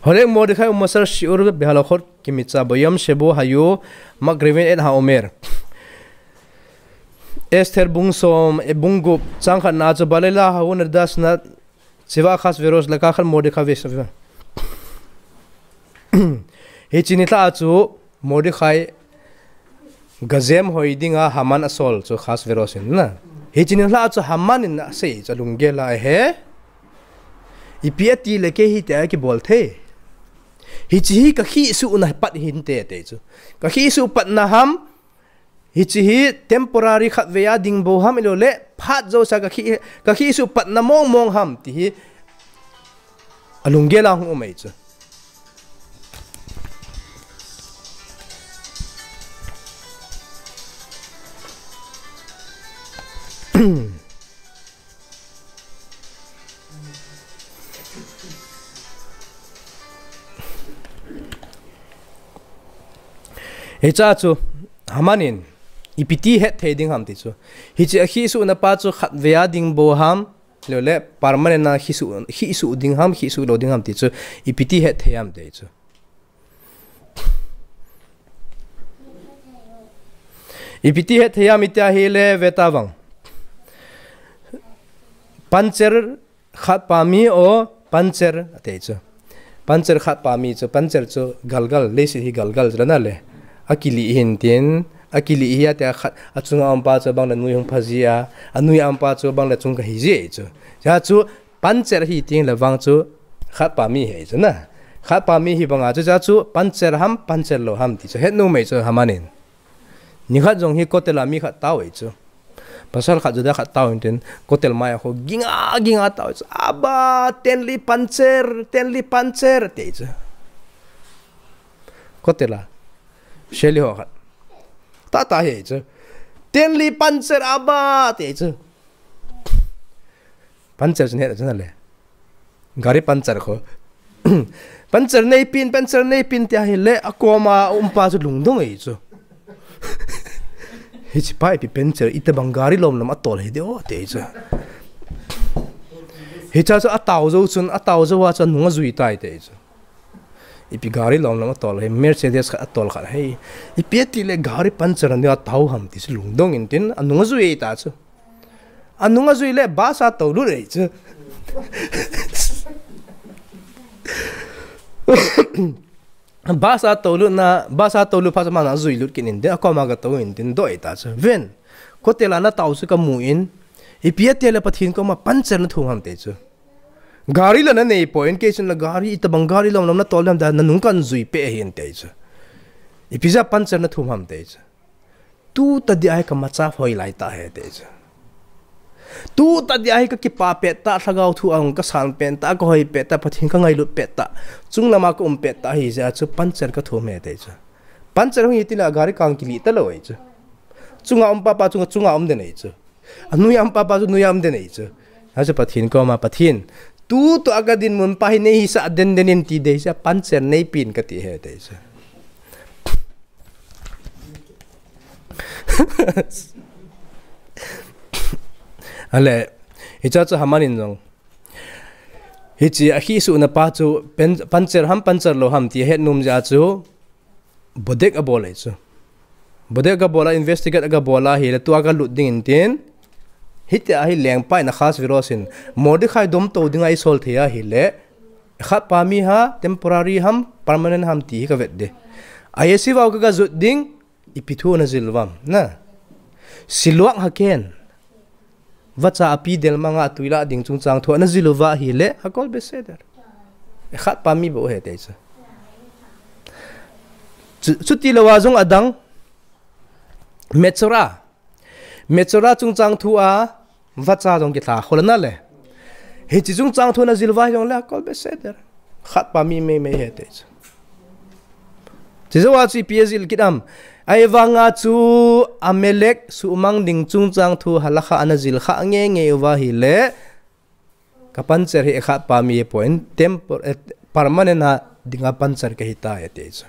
הולך מרדכי ומוסר שיעור בהלכות כמצוה ביום שבו היו מקריבין את העומר. Esther bung som, eh, bung gup, chang khat na chu בלילה ההוא נדדה סנדק צבאה אחשורוש לקחת מרדכי ושביה. Hiche nilhah a chu Mordecai gajem hoi dinga Haman asol chu Ahasuerus in na. Hiche nilhah a chu Haman in asei chu alunggel a, he, ipi ati le kei hitia kibol thei. Hiche hi kakhihsuhna pat hinte ti chu. Kakhihsuh patna ham, hiche hi temporary khatvei a ding bou ham ahilou le phat jousea kakhih, kakhihsuh patna mong mong ham ti hi alunggel a hung um ahi chu. Hiche a chu Haman in ipi ti hetthei ding ham ti chu. Hiche akhihsuhna pa chu khatvei a ding bou ham, ahilou le permanent a khihsuh, khihsuh ding ham, khihsuh lou ding ham ti chu, ipi ti hetthei ham ti chu. Ipi ti hetthei ham iti ahile ve tavang. Pancher khat pami o pancher ati chu. Pancher khat pami chu, pancher chu galgal, leiset hi galgal chu na le. Akilih hin tin, akilih hi atia khat, achunga um pa chu abang le anoi hung pha ji a, anoi a um pa chu abang le achung kahi ji chu. Hiche chu pancher hi teng le vang chu khat pami ahi chu na. Khat pami hi banga chu, hiche chu pancher ham, pancher lou ham ti chu het nom ahi chu Haman in. Nikhat jong hi Kotel a mi khat tao ahi chu. Pasal khat Juda khat tao in tin Kotel mai a khu ginga, ginga tao ahi chu. Abba, tenli pancher, tenli pancher ti chu. Kotel a. Shelly ho khat. Tata hi chu. Tenli puncture aba ti chu. Puncture chu ne chu na le. Gari puncture kho. Puncture nei pin, puncture nei pin ti ahile akoma umpa chu lungdong ei chu. Hichi pa ipi puncture, itobang gari lom lom atol hi de o ti chu. Hicha chu atao jou chun, atao jou a chu nung ajui tai ti chu. Ipi gari lom lom atol hi, Mercedes khat atol khat hi. Ipi ati le gari puncture ni atao ham ti chu lungdong in tin, anung ajui ta chu. Anung ajui le bus a tou lut ei chu. Bus a tou lut na, bus a tou lut pha chu mana jui lut kin in tin, akoma ka tou in tin, doi ta chu. Ven, kote la na tao chu ka mu in, ipi ati le Pathen koma puncture na thum ham ti chu. Gari la na nei po in, kei chun la gari, itobang gari lom lom na tol lem da, na nung kan jui pe hin ti chu. Ipi ja puncture na thum ham ti chu. Tu ta di ai ka macha hoi lai ta he ti chu. Tu ta di ai ka kipa pet ta, lhagao thu ang ka san pen ta, ka hoi pet ta, Pathen ka ngailut pet ta. Chung lama ka um pet ta hi ja chu puncture ka thum he ti chu. Puncture hung hi ti la gari kang kili ta lo ei chu. Chunga um pa pa chunga, chunga um den ei chu. Anui am pa pa chu nui am den ei chu. Achu Pathen koma Pathen. Tu tu aga din mun pa hi nei hi sa den den in ti dei sa puncture nei pin ka ti he ti chu. Ale, hicha chu haman in jong. Hichi akhi su na pa chu pen, puncture ham puncture lo ham ti het num ja chu. Bodek abol ei chu. Bodek abol a investigate aga bol a hi le tua aga lut ding in tin. Hiti a hi lengpa in Ahasuerus in Mordecai dom to ding a i sol thei a hi le. Khat pa mi ha temporary ham permanent ham ti hi ka vet de. A ye si vau ka ga jut ding ipi thu na jil vam na. Siluak ha ken. Vacha api del manga tuila ding chungchang thu ana jil uva hi le, hakol beseder. E khat pa mi bo he ti chu. Chu, chuti lo a jong adang. Metsora. Metsora chungchang thu a, vacha jong kithla khol na le. Hichi chungchang thu ana jil uva hi jong le, hakol beseder. Khat pa mi mei mei he ti chu. Chi jo a chu ipi ajil kit am. Ahivanga chu Amalek suhmang ding chungchang thu halakha ana jil kha nge nge uva hi le. Ka puncture hi e khat pa mi e po in tempor-, eh, permanent a dinga puncture ka hi ta e ti chu.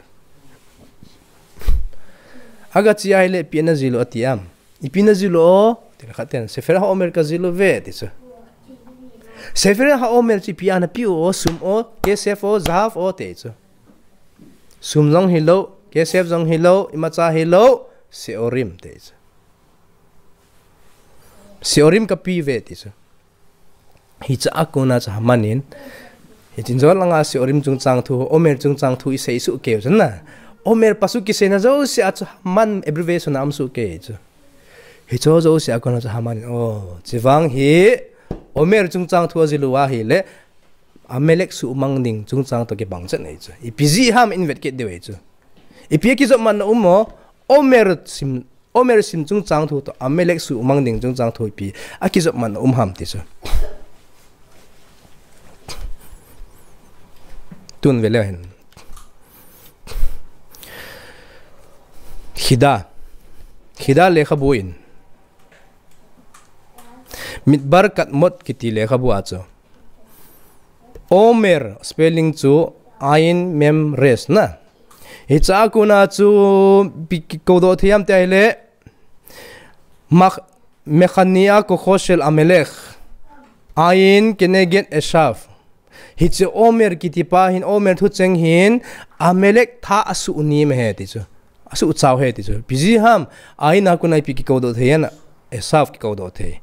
Aga chi a hi le ipi na jil u ati am. Ipi na jil u o. Ti le khat ten Sefer HaOmer ka jil u ve ti chu. Sefer HaOmer chi ipi ana pi u o, sum o, kesef o, zahav o ti chu. Sum jong hi lo, kesef jong hi lo, imacha hi lo, seorim ti chu. Seorim ka pi ve ti chu. Hicha a kona chu haman in. Hichin jo langa seorim chungchang thu, omer chungchang thu i sei su keu chu na. Omer pa su ki sei na jo se a chu haman abbreviation a um su ke chu. Hicho jo se a kona chu haman in. Oh, chi vang hi omer chungchang thu a jil u a hi le. Amalek suhmang ding chungchang to kibang chet nei chu. Ipi ji ham in vet kit deu ei chu. Ipi kijop man na um o, omer sim, omer sim chungchang thu to, Amalek suhmang ding chungchang thu ipi. A kijop man na um ham ti chu. Tun ve le hin. Khida. Khida lekhabu in. Midbar Katmot kiti lekhabu a chu. Omer spelling chu Ain Mem Res na. Hicha a kona chu pi kikodoh thei am ti a hi le. Mak-, Mechania Kocho shel Amalek. Ain Keneged Esav. Hiche Omer kiti pa hin, Omer thucheng hin, Amalek tha a suh ni ma he ti chu. A suh chau he ti chu. Ipi ji ham, Ain a kona ipi kikodoh thei ana, Esav kikodoh thei.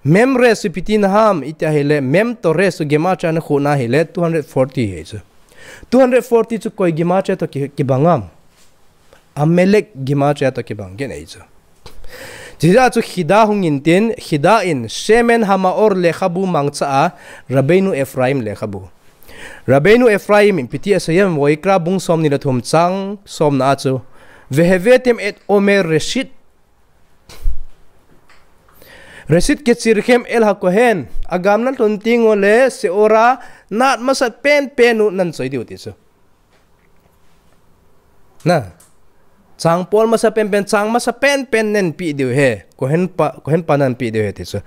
Mem Res chu ipi ti na ham, i ti a hi le, Mem to Res chu Gematria na khu na hi le, two hundred forty he chu. Two hundred forty chu koi Gematria to ki, kibang am. Amalek Gematria to kibang gen ei chu. Chija chu Khida hung in tin, Khida in Shemen Hamaor lekhabu mangcha a, Rabbeinu Ephraim lekhabu. Rabbeinu Ephraim in ipi ti asei em, Vayikra bung som ni le thum chang som na a chu. Vehevetem et Omer Reshit. Reshit ketzirchem el hakohen. Agam na lhun teng u le seora nat masat pen pen u nan choi diu ti chu. Na. Chang pol masa penpen, chang masa penpen nen pi diu he. Kohen pa, kohen pa nen pi diu he ti chu.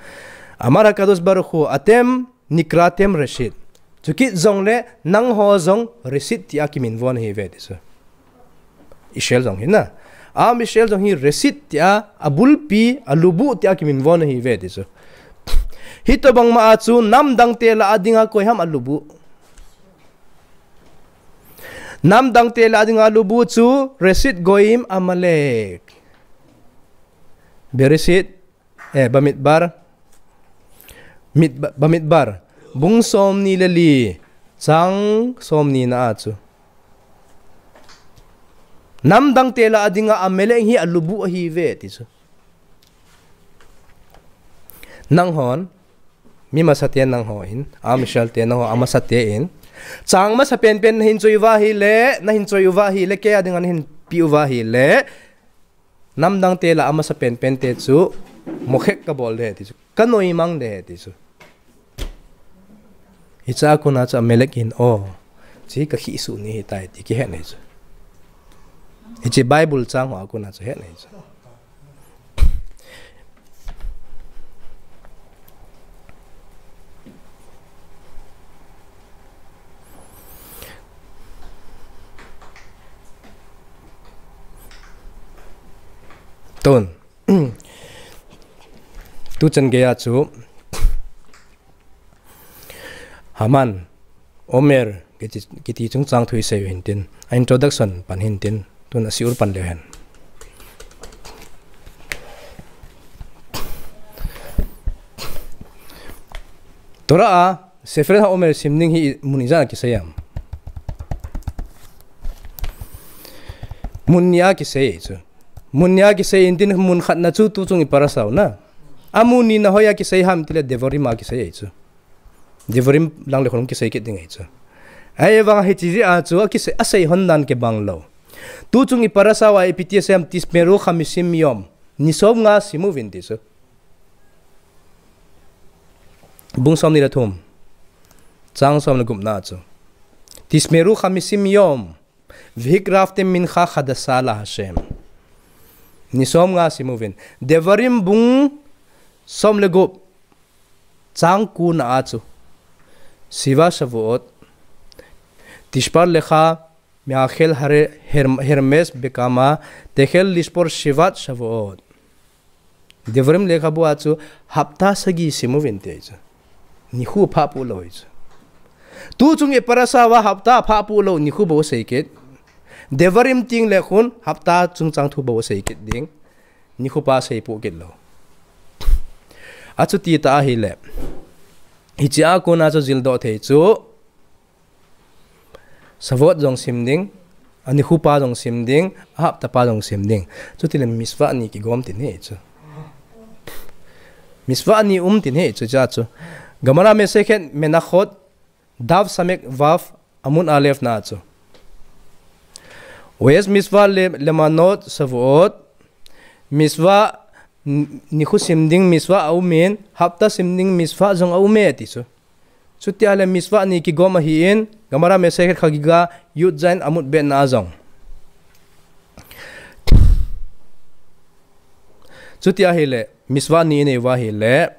Amar HaKadosh Baruch Hu, atem nikratem reshit. Chukit jongle nangho jong reshit tia kiminvo nahiuve ti chu. Israel jong hi na. Am Israel jong hi reshit tia, abulpi, alubu tia kiminvo nahiuve ti chu. Hitobang ma a chu namdang te lah a dinga koiham alubu. Namdang te lah a dinga alubu chu Reshit Goyim Amalek. Bereshit, eh, Bamidbar. Mid-, Bamidbar. Bung somni le li. Chang somni na a chu. Namdang te lah a dinga Amalek hi alubu ahiuve ti chu. Nanghon, mi masate nangho in, am Israel te nangho amasa te in. Chang masa penpen nahin choi uva ahile, nahin choi uva ahile, kei a dinga nahin pi uva ahile. Namdang te lah a masa penpen te chu, mokhek kabol de ti chu. Kanoimang de ti chu. Hiche a kona chu Amalek in, o, chi kakhihsuh ni hitai ti kihet nahi chu. Hiche Bible chang ho a kona chu het nahi chu. Tun. Tuchan geiya chu Haman, Omer, kiti, kiti chungchang thu isei u hintin, a introduction pan hintin, tun a shiur pan leu hen. Torah a, Sefer HaOmer sim ding hi mun ijat a kisei am? Mun ni a kisei chu. Mun ni a kisei hintin mun khatna chu tuchung i parasha u na. Amun nina hoiya kisei ham tile Devarim a kisei ahi chu. Devarim lang le khonung kisei kit ding ahi chu. Ahivanga hiche jeh a chu akisei, asei hon dan kibang lou. Tuchung i parasha uva ipi ti asei am, Tismeru Chamishim Yom. Ni somnga sim uvin ti chu. Bung somni le thum. Chang som le gupna chu. Tismeru Chamishim Yom. Vehikravtem mincha chadasha laHashem. Ni somnga sim uvin. Devarim bung som le gup. Chang kuna a chu. Shiva Shavuot. Tishbar lecha me'achel hare-, her-, hermes bekama, techel lishbor shivat Shavuot. Devarim lekhabu a chu hapta sagi sim uvin ti ahi chu. Nikho phah poh lou ahi chu. Tuchung i parasha uva hapta phah poh lou nikho bou asei kit. Devarim teng le khun hapta chungchang thu bou asei kit ding. Nikho pa asei poh kit lou. Achuti tah ahile. Hiche a kona chu jildoh thei chu. Shavuot jong sim ding, a nikho pa jong sim ding, a hapta pa jong sim ding. Chutile mitzvah ni kigom tin ahi chu. Mitzvah ni um tin ahi chu, hiche a chu. Gemara Masechet Menachot, Daf Samech Vav, Amud Alef na chu. Ohev mitzvah le-, lemanot Shavuot, mitzvah n-, nikho sim ding mitzvah aumin, hapta sim ding mitzvah jong aume ti chu. Chutia le mitzvah ni kigom ahin, Gemara Masechet Chagiga, Yud Zayin Amud Bet na a jong. Chutia ahile, mitzvah ni inei uva ahile,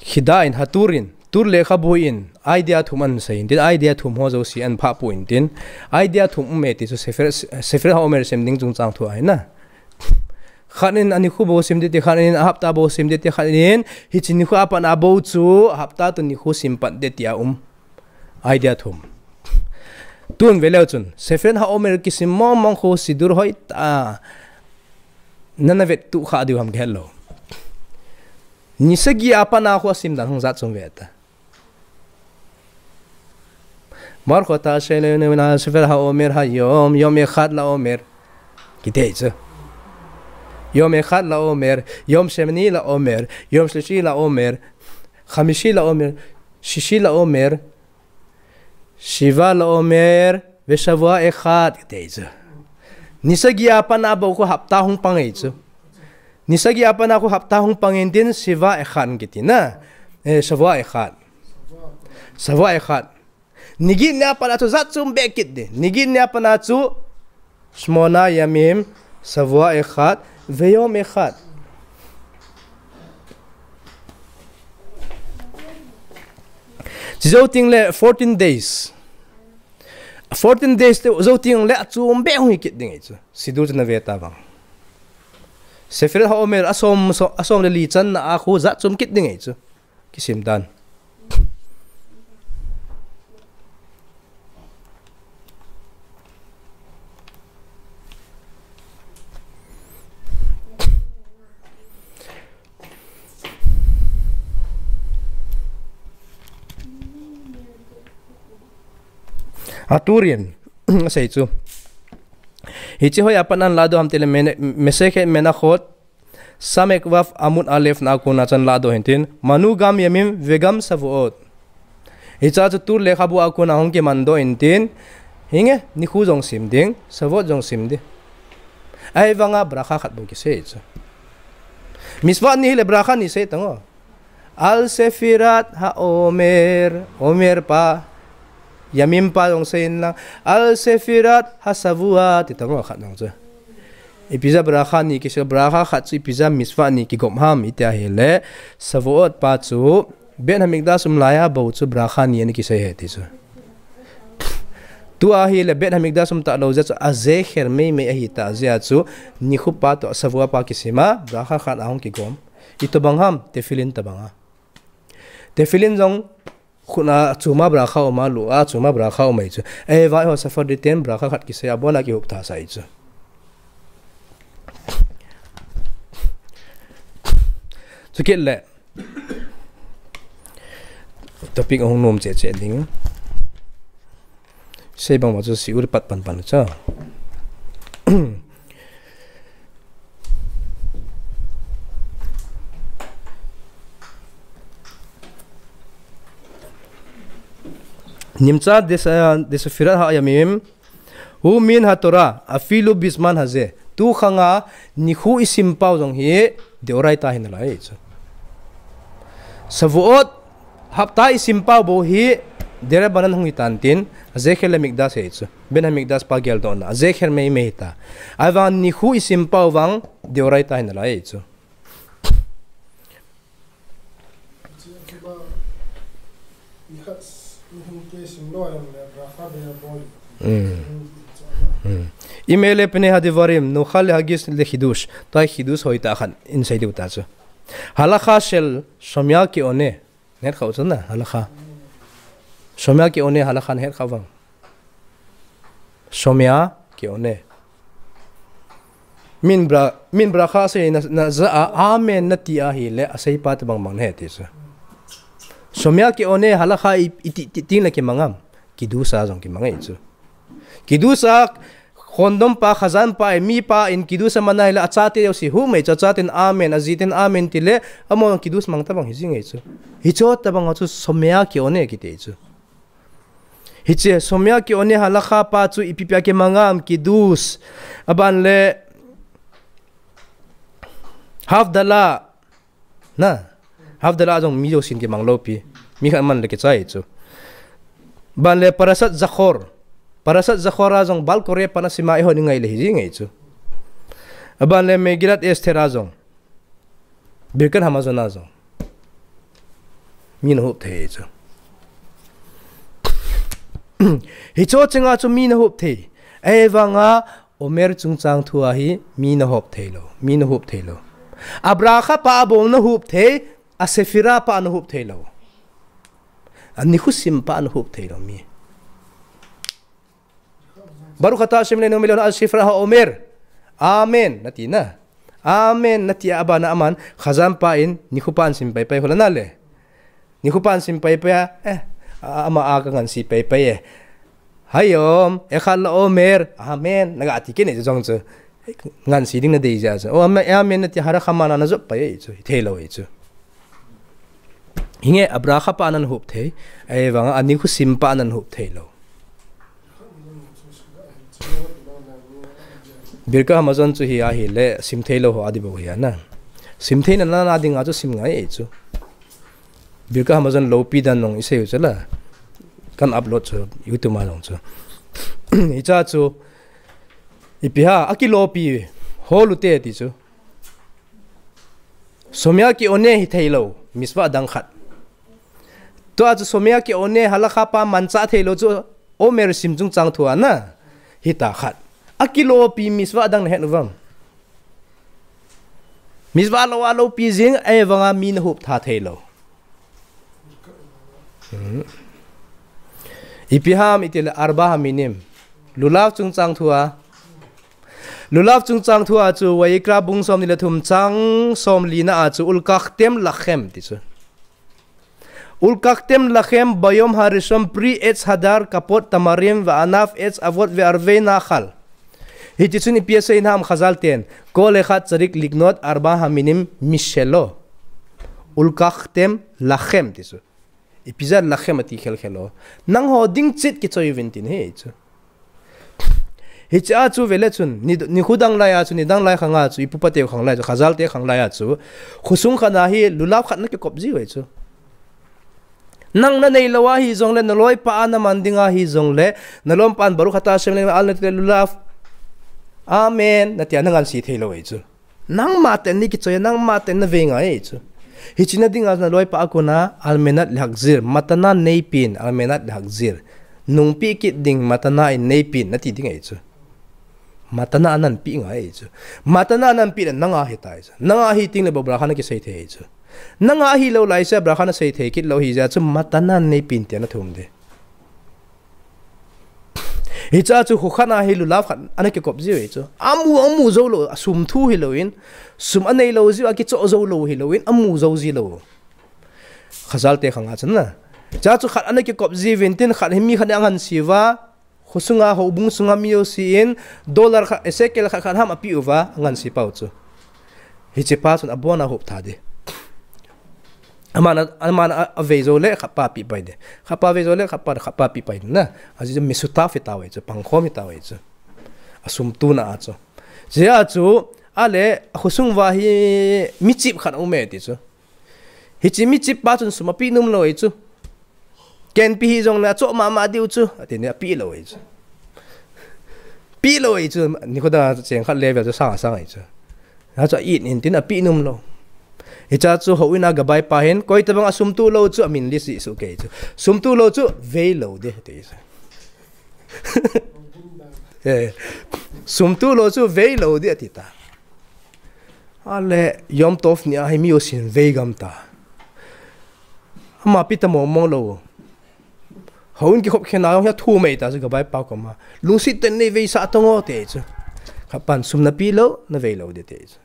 Chida in, Hatur in, Tur lekhabu in, idea thum ahin sei in tin, idea thum ho jouse ahin phah poh in tin, idea thum um e ti chu Sefer, Sefer HaOmer sim ding chungchang thu ahi na. Khat in a nikho bou sim ding ti, khat in a hapta bou sim ding ti, khat in hiche nikho a pat a bou chu hapta toh nikho sim pat ding tia um. Idea thum. Tun ve leu chun, Sefer HaOmer kisim mong mong khu siddur hoi tah a nana vet tuh kha diu ham kihet lou. Ni sagi a pat a khu asim dan hung jat chom ve ta. Baruch ata asher avinu ala sefer haomer hayom, yom echad laomer. Kiti chu. Yom echad laomer, yom sheni laomer, yom shlishi laomer, chamishi laomer, shishi laomer, shiva laomer, veshavua echad. Kiti chu. Ni sagi a pat a bou khu hapta hung pang e chu. Ni sagi a pat a khu hapta hung pang in tin shiva echad kiti na. Eh, shavua echad. Shavua echad. Ni get ni a pat a chu jat chom be kit ding. Ni get ni a pat a chu שמונה ימים, שבוע אחד, ויום אחד. Jou tengle fourteen days. Fourteen days te jou tengle achom beh hung hi kit ding ahi chu. Siddur chu nave tavang. Sefirat HaOmer asom, asom le li channa a khu jat chom kit ding ahi chu. Kisim dan. Aturin, asei chu. Hiche hoiya pat nahin lahdoh ham tile, Mene-, Mesechet Menachot, Samech Vav Amud Alef na a kona chan lahdoh hintin, Manu gam yamim vegam Shavuot. Hiche chu tur lekhabu a kona hung kimandoh hintin, hinge, nikho jong sim ding, Shavuot jong sim ding. Ahivanga bracha khat bou kisei chu. Mitzvah ni hile bracha ni sei tango. Al Sefirat HaOmer, Omer pa, Yamim pa jong sei inlang, Al Sefirat HaShavua, ti tango khat jong chu. Ipi jeh a bracha ni kisei, bracha khat chu ipi jeh a mitzvah ni kigop ham, iti ahile, Shavuot pa chu, Beit Hamikdash um laiya bou chu bracha ni ana kisei ahi ti chu. Tua ahile, Beit Hamikdash um talou jeh chu, azecher meimei ahitah jeh a chu, nikho pa toh Shavua pa kisima, bracha khat ahung kigom. Itobang ham, tefillin tobang a. Tefillin jong, khutna chuma bracha uma, lua chuma bracha um ahi chu. Ahivang eiho Sephardi ten bracha khat kisei a, abona kihop tha sa ahi chu. Chukit le. Topic ahung nom cheh cheh ding. Sei bang ma chu shiur pat pan pan cha. Nimtza desa-, desefirat hayamim, hu min haTorah, afilu bizman hazeh. Tu khanga nikho isim pau jong hi, deoraita hinalai chu. Shavuot, hapta isim pau bou hi, derabanan hung hitan tin, azecher le mikdash hi chu. Beit Hamikdash pa geldohna, azecher meimei ta. Ahivang nikho isim pau vang, deoraita hinalai chu. Mm. Mm. Ime le pene hadivarim, nochal le hagis le chidush. Tua chidush hoitah khat in sei diu ta chu. Halacha shel shomea keone. Nahet khah u chu na, halacha. Shomea keone, halacha nahet khah vang. Shomea keone. Min bra-, min bracha asei na, na ja a, amen nati ahile, aseipa tobang bang nahe ti chu. Shomea keone, halacha i, iti, ti, tin la kimangam. Chidush a jong kimang ahi chu. Chidush a, khondom pa, khazan pa, mipa in chidush aman ahile, achate jouse hu mai chu, achaten amen, ajiten amen tile, amahon chidush mang tobang hijing ahi chu. Hiche tobang chu shomea keone kiti chu. Hiche, shomea keone halacha pa chu ipi pia kimangam chidush. Aban le, havdalah. Na, havdalah jong mi jousen kimang lou pi. Mi khat man le kichai chu. Aban le parashat zachor. Parashat zachor a jong bal kore pana sima eiho ni ngai le hijing ahi chu. Aban le Megillat Esther a jong. Birkat Hamazon a jong. Mi nahop thei chu. Hiche chenga chu mi nahop thei. Ahivanga Omer chungchang thu ahi mi nahop thei lou. Mi nahop thei lou. Abracha pa a bou nahop thei, asefira pa nahop thei lou. Anikho sim pa nahop thei lou mi. Baruch ata Hashem Eloheinu melech haolam al sefirat haomer. Amen. Nati na. Amen. Nati a abana aman. Khazan pa in. Nikho pa in sim pai pai hola na le. Nikho pa in sim pai pai a. Eh. Ama a ka ngansi pai pai e. Hayom. Echad laomer. Amen. Naga ati kit ne jong chu. Ngansi ding nadei jeh chu. O amen. Amen. Nati hara khamana najop pai e chu. Thei lou e chu. Hinge abracha pa nan hup thei. Ahivanga anikho sim pa nan hup thei lou. Birkat Hamazon chu hi ahile, sim thei lou ho adi bou hi ana. Sim thei na na na ding a chu sim ngai e chu. Birkat Hamazon loupi dan nong isei u chu la. Kan upload chu YouTube ma nong chu. Hicha chu Ipi ham, akilopi hol ute ti chu. Somea keoneh hi thei lou, mitzvah dang khat. Tua chu somea keoneh halakha pa manchah thei lou chu, omer sim chungchang thu ana. Hita khat. Akilopi mitzvah dang nahet uvem. Mitzvah lou a loupi jing, ahivanga mi nahup tha thei lou. Hmm. Ipi ham itile arba haminim. Lulav chungchang thu a. Lulav chungchang thu a chu Vayikra bung somni le thum chang somlina a chu ulkachtem lachem ti chu. Ulkachtem lachem bayom harishon pri etz hadar kapot tamarim ve'anav etz avot ve'arvei nachal. Hiti chun ipi asei ham Chazal ten, kol echad tzarich liknot arba haminim mishelo. Ulkachtem lachem ti chu. Ipi jeh a lachem ati khelkhel o. Nangho ding chit kichoi uvin tin ahi chu. Hichea chu vele chun, ni, nikho dang lai a chu, nidang lai khang a chu, ipupa teu khang lai chu, Chazal te khang lai a chu, khosung khat a hi lulav khat ana kikop jiu ahi chu. Nang nanei lou ahi jongle, naloipa a naman ding ahi jongle, nalompan Baruch ata Hashem leinu al natil lulav. Amen. Natia nangansi thei lou ahi chu. Nangma ten nakichoi a, nangma ten navei ngai ahi chu. Hiche na ding a naloipa a kona, al menat lehachzir, matana neipeh in, al menat lehachzir. Nungpeh kit ding, matana in neipeh in, nati ding ahi chu. Matana ananpeh ngai ahi chu. Matana ananpeh le nanga ahitai chu. Nanga ahi teng le bou bracha nakisei thei ahi chu. Nanga ahilou laisea bracha nasei thei kit lou ahi jeh a chu matana neipeh in tia nathum ding. Hichea chu kho khat a hi lulav khat ana kikop jiu ahi chu. Amu, amu jou lou, asum thu hilou in, sum anei lou jiu, akichoh jou lou hilou in, amu jou ji lou. Chazal te khang a chun na. Hichea chu khat ana kikop jiu vin tin khat hi mi khat in angansi uva, khosunga houbung sunga mi jouse in, dollar khat, shekel khat khat ham apeh uva, angansi pau chu. Hichepa chun abona ahup tha ding. Aman, aman a, avei jou le, khatpa apeh pai ding. Khatpa avei jou le, khatpa, khatpa apeh pai ding na. Ajeh chu mishutav hitau ahi chu, pangkhom hitau ahi chu. Asum tuna a chu. Jeh a chu, ale, khosung uva hi michip khat aume ti chu. Hiche michip pa chun sum apeh nom lou ahi chu. Ken peh hih jongle achoh mama diu chu, ati ni apeh lou ahi chu. Peh lou ahi chu, nikho dang a cheng khat level chu sang sang ahi chu. Hichu a-it in tin apeh nom lou. Hichea chu houin a gabai pa hin, koi tobang a sum toh lou chu amin list jih soh kei chu. Sum toh lou chu vei lou ding, ati chu. Eh, sum toh lou chu vei lou ding ati ta. Ale, Yom Tov ni a hi mi jousen vei gam ta. Ama peh ta mong mong lou. Houin kikhop khen a jong hi athum ahi ta chu gabai pa koma. Lungset tah in nei veisah tang o ati chu. Khatpan sum napeh lou, navei lou ding ati chu.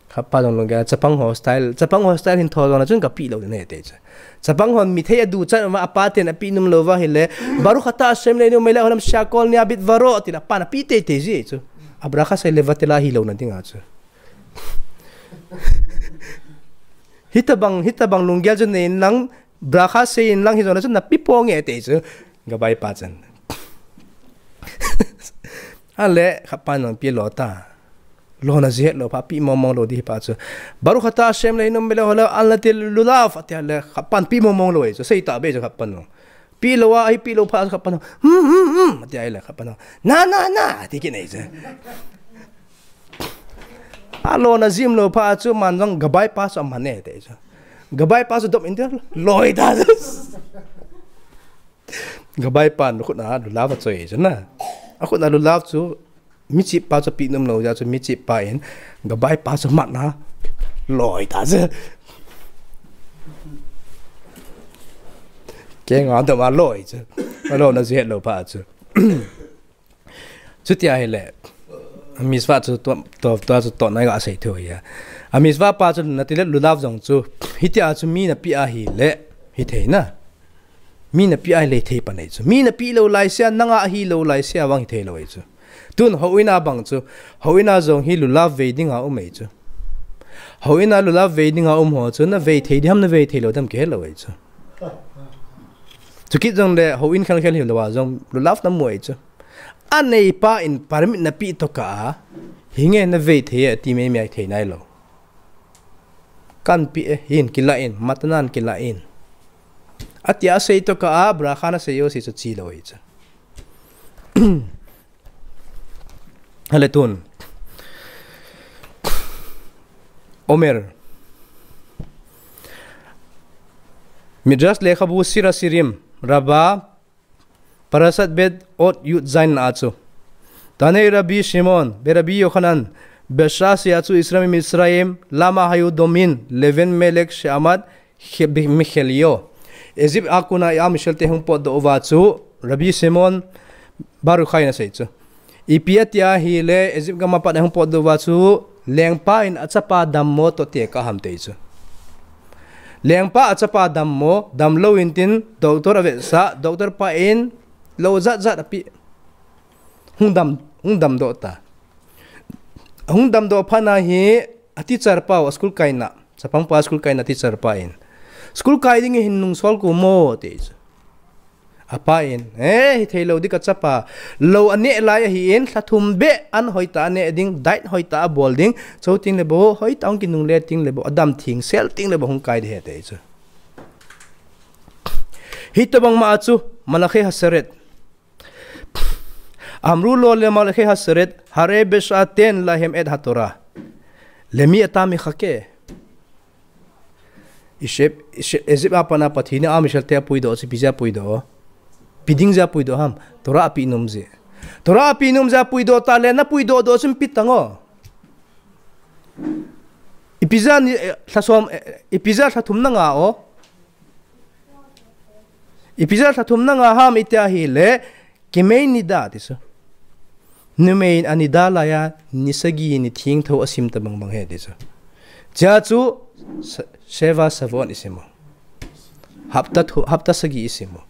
Khatpa jong lunggel a chapang ho style, chapang ho style hin tho jong le chun kapeh lou ding ahi ati chu. Chapang hon mi thei aduchat uva apa ten apeh nom lou uva ahile, Baruch ata Hashem leinu melech haolam shehakolnea bidvaro, ati le apan apeh teitei ji chu. A bracha sei le vatela hilou na ding a chu. Hitobang, hitobang lunggel chu nei in lang, bracha sei in lang hijong le chun napeh ponge ati chu. Gabai pa chun. Ale, khatpan jong peh lou ta. Lona jeh lou pha, peh mong mong lou ding hi pa chu. Baruch ata Hashem leinu melech haolam al natil lulav, ati le, khatpan peh mong mong lou ahi chu, sei ta be chu khatpan jong. Peh lou a, ahi peh lou pha chu khatpan jong. Hmm, hmm, hmm, ati ahile, khatpan jong. Na, na, na, ati kit nei chu. Alona jeh lou pha chu, aman jong gabai pa chu aman e, ati chu. Gabai pa chu dop in tin, loi ta chu. Gabai pan akhut a lulav achoi chu na. Akhut a lulav chu michip pa chu peh nom lou jeh chu michip pa in gabai pa chu mat na loi ta chu. Keng a dom a loi chu. Alona jeh lou pha chu. Chuti ahile. Mitzvah chu to, to, to chu to nai ga sei thei a. A mitzvah pa chu natile lulav jong chu. Hitia chu mi napeh ahile. Hithei na. Mi napeh ahile thei pan ahi chu. Mi napeh lou laisea, nanga ahilou laisea vang hithei lou ahi chu. Tun houin a bang chu, houin a jong hi lulav vei ding a um ahi chu. Houin a lulav vei ding a um ho chu, navei thei ding ham, navei thei lou ding ham kihe lou ahi chu. Chukit jong le, houin khel khel hilou a jong, lulav namu ahi chu. Anei pa in permit napeh tokah a, hinge navei thei e, ati mei mei thei nai lou. Kanpeh e, hin kilah in, matana in kilah in. Atia asei tokah a, bracha nasei jouse chu che lou ahi chu. Hale tun. Omer. Midrash lekhabu Sira Sirim, Rabba, Parashat Bet Ot Yud Zain a chu. Tanei Rabbi Shimon, be Rabbi Yochanan, Besha Sia chu Israel Mitzrayim, Lama Hayu Domin, Leven Melek She'amat, Khe-, Bi-, Mikhelio. Egypt a kona a Michel te hung potdoh uva chu, Rabbi Shimon Barukhai na sei chu. Ipi ati ahile, Egypt gam a pat a hung potdoh uva chu, lengpa in achapa dammo toh te ka ham tei chu. Lengpa achapa dammo, damlou intin, doctor avetsah, doctor pa in, lou jat jat api. Hung dam, hung damdoh ta. Hung damdoh phat na hi, a teacher pa, a school kaina, chapang pa school kaina teacher pa in. School kai ding hin nungsol ko mo, tei chu. Apa in, eh, hithei lou di ka chapa. Lou aneh lai ahin, lha thum beh, an hoitah aneh ding, diet hoitah abol ding, chuteng le bou, hoitah hung kinungle teng le bou, adam thengsel teng le bou hung kai di ahi tei chu. Hitobang ma chu, Malachi Haseret. Amru lo le Malachi Haseret, Hare Besha Ten Lahem Et HaTorah. Lemi ata mi khake. Egypt, Egypt, Egypt a pat a Pathen in a Michel te apuidoh, chu ipi jeh a apuidoh. Ipi ding jeh a apuidoh ham, Torah api nom jeh. Torah api nom jeh a apuidoh ta le, na puidoh doh chu ipi tang o. Ipi jeh a ni, eh, lha som, eh, ipi jeh a lha thum na nga o. Ipi jeh a lha thum na nga ham iti ahile, Kemei nida ti chu. Numei in anida laiya, ni sagi ni thengtho asim tabang bang ahi ti chu. Chea chu, sa-, Sheva Shavuot isim u. Hapta thu-, hapta sagi isim u.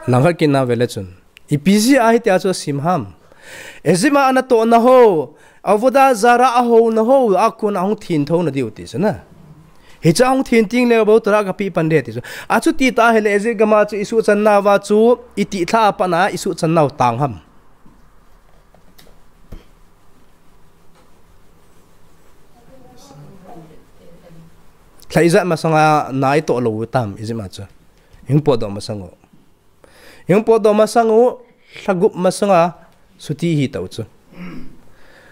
Langkhat kit na vele chun. Ipi jeh a hitia chu asim ham. Egypt a anatoh na ho, Avodah Zarah a ho na ho, a kon a hung thengtho na diu ti chu na. Hiche a hung theng teng le bou Torah kapi pan de ti chu. Achuti ta hile Egypt gam a chu isuhchan nauva chu, itih lha a pat a isuhchan nau tang ham. Lha ijat masanga na itoh lou u tam Egypt a chu. Hung potdoh masang u. Hung potdoh masang u, lha gup masanga suti ihi tau chu.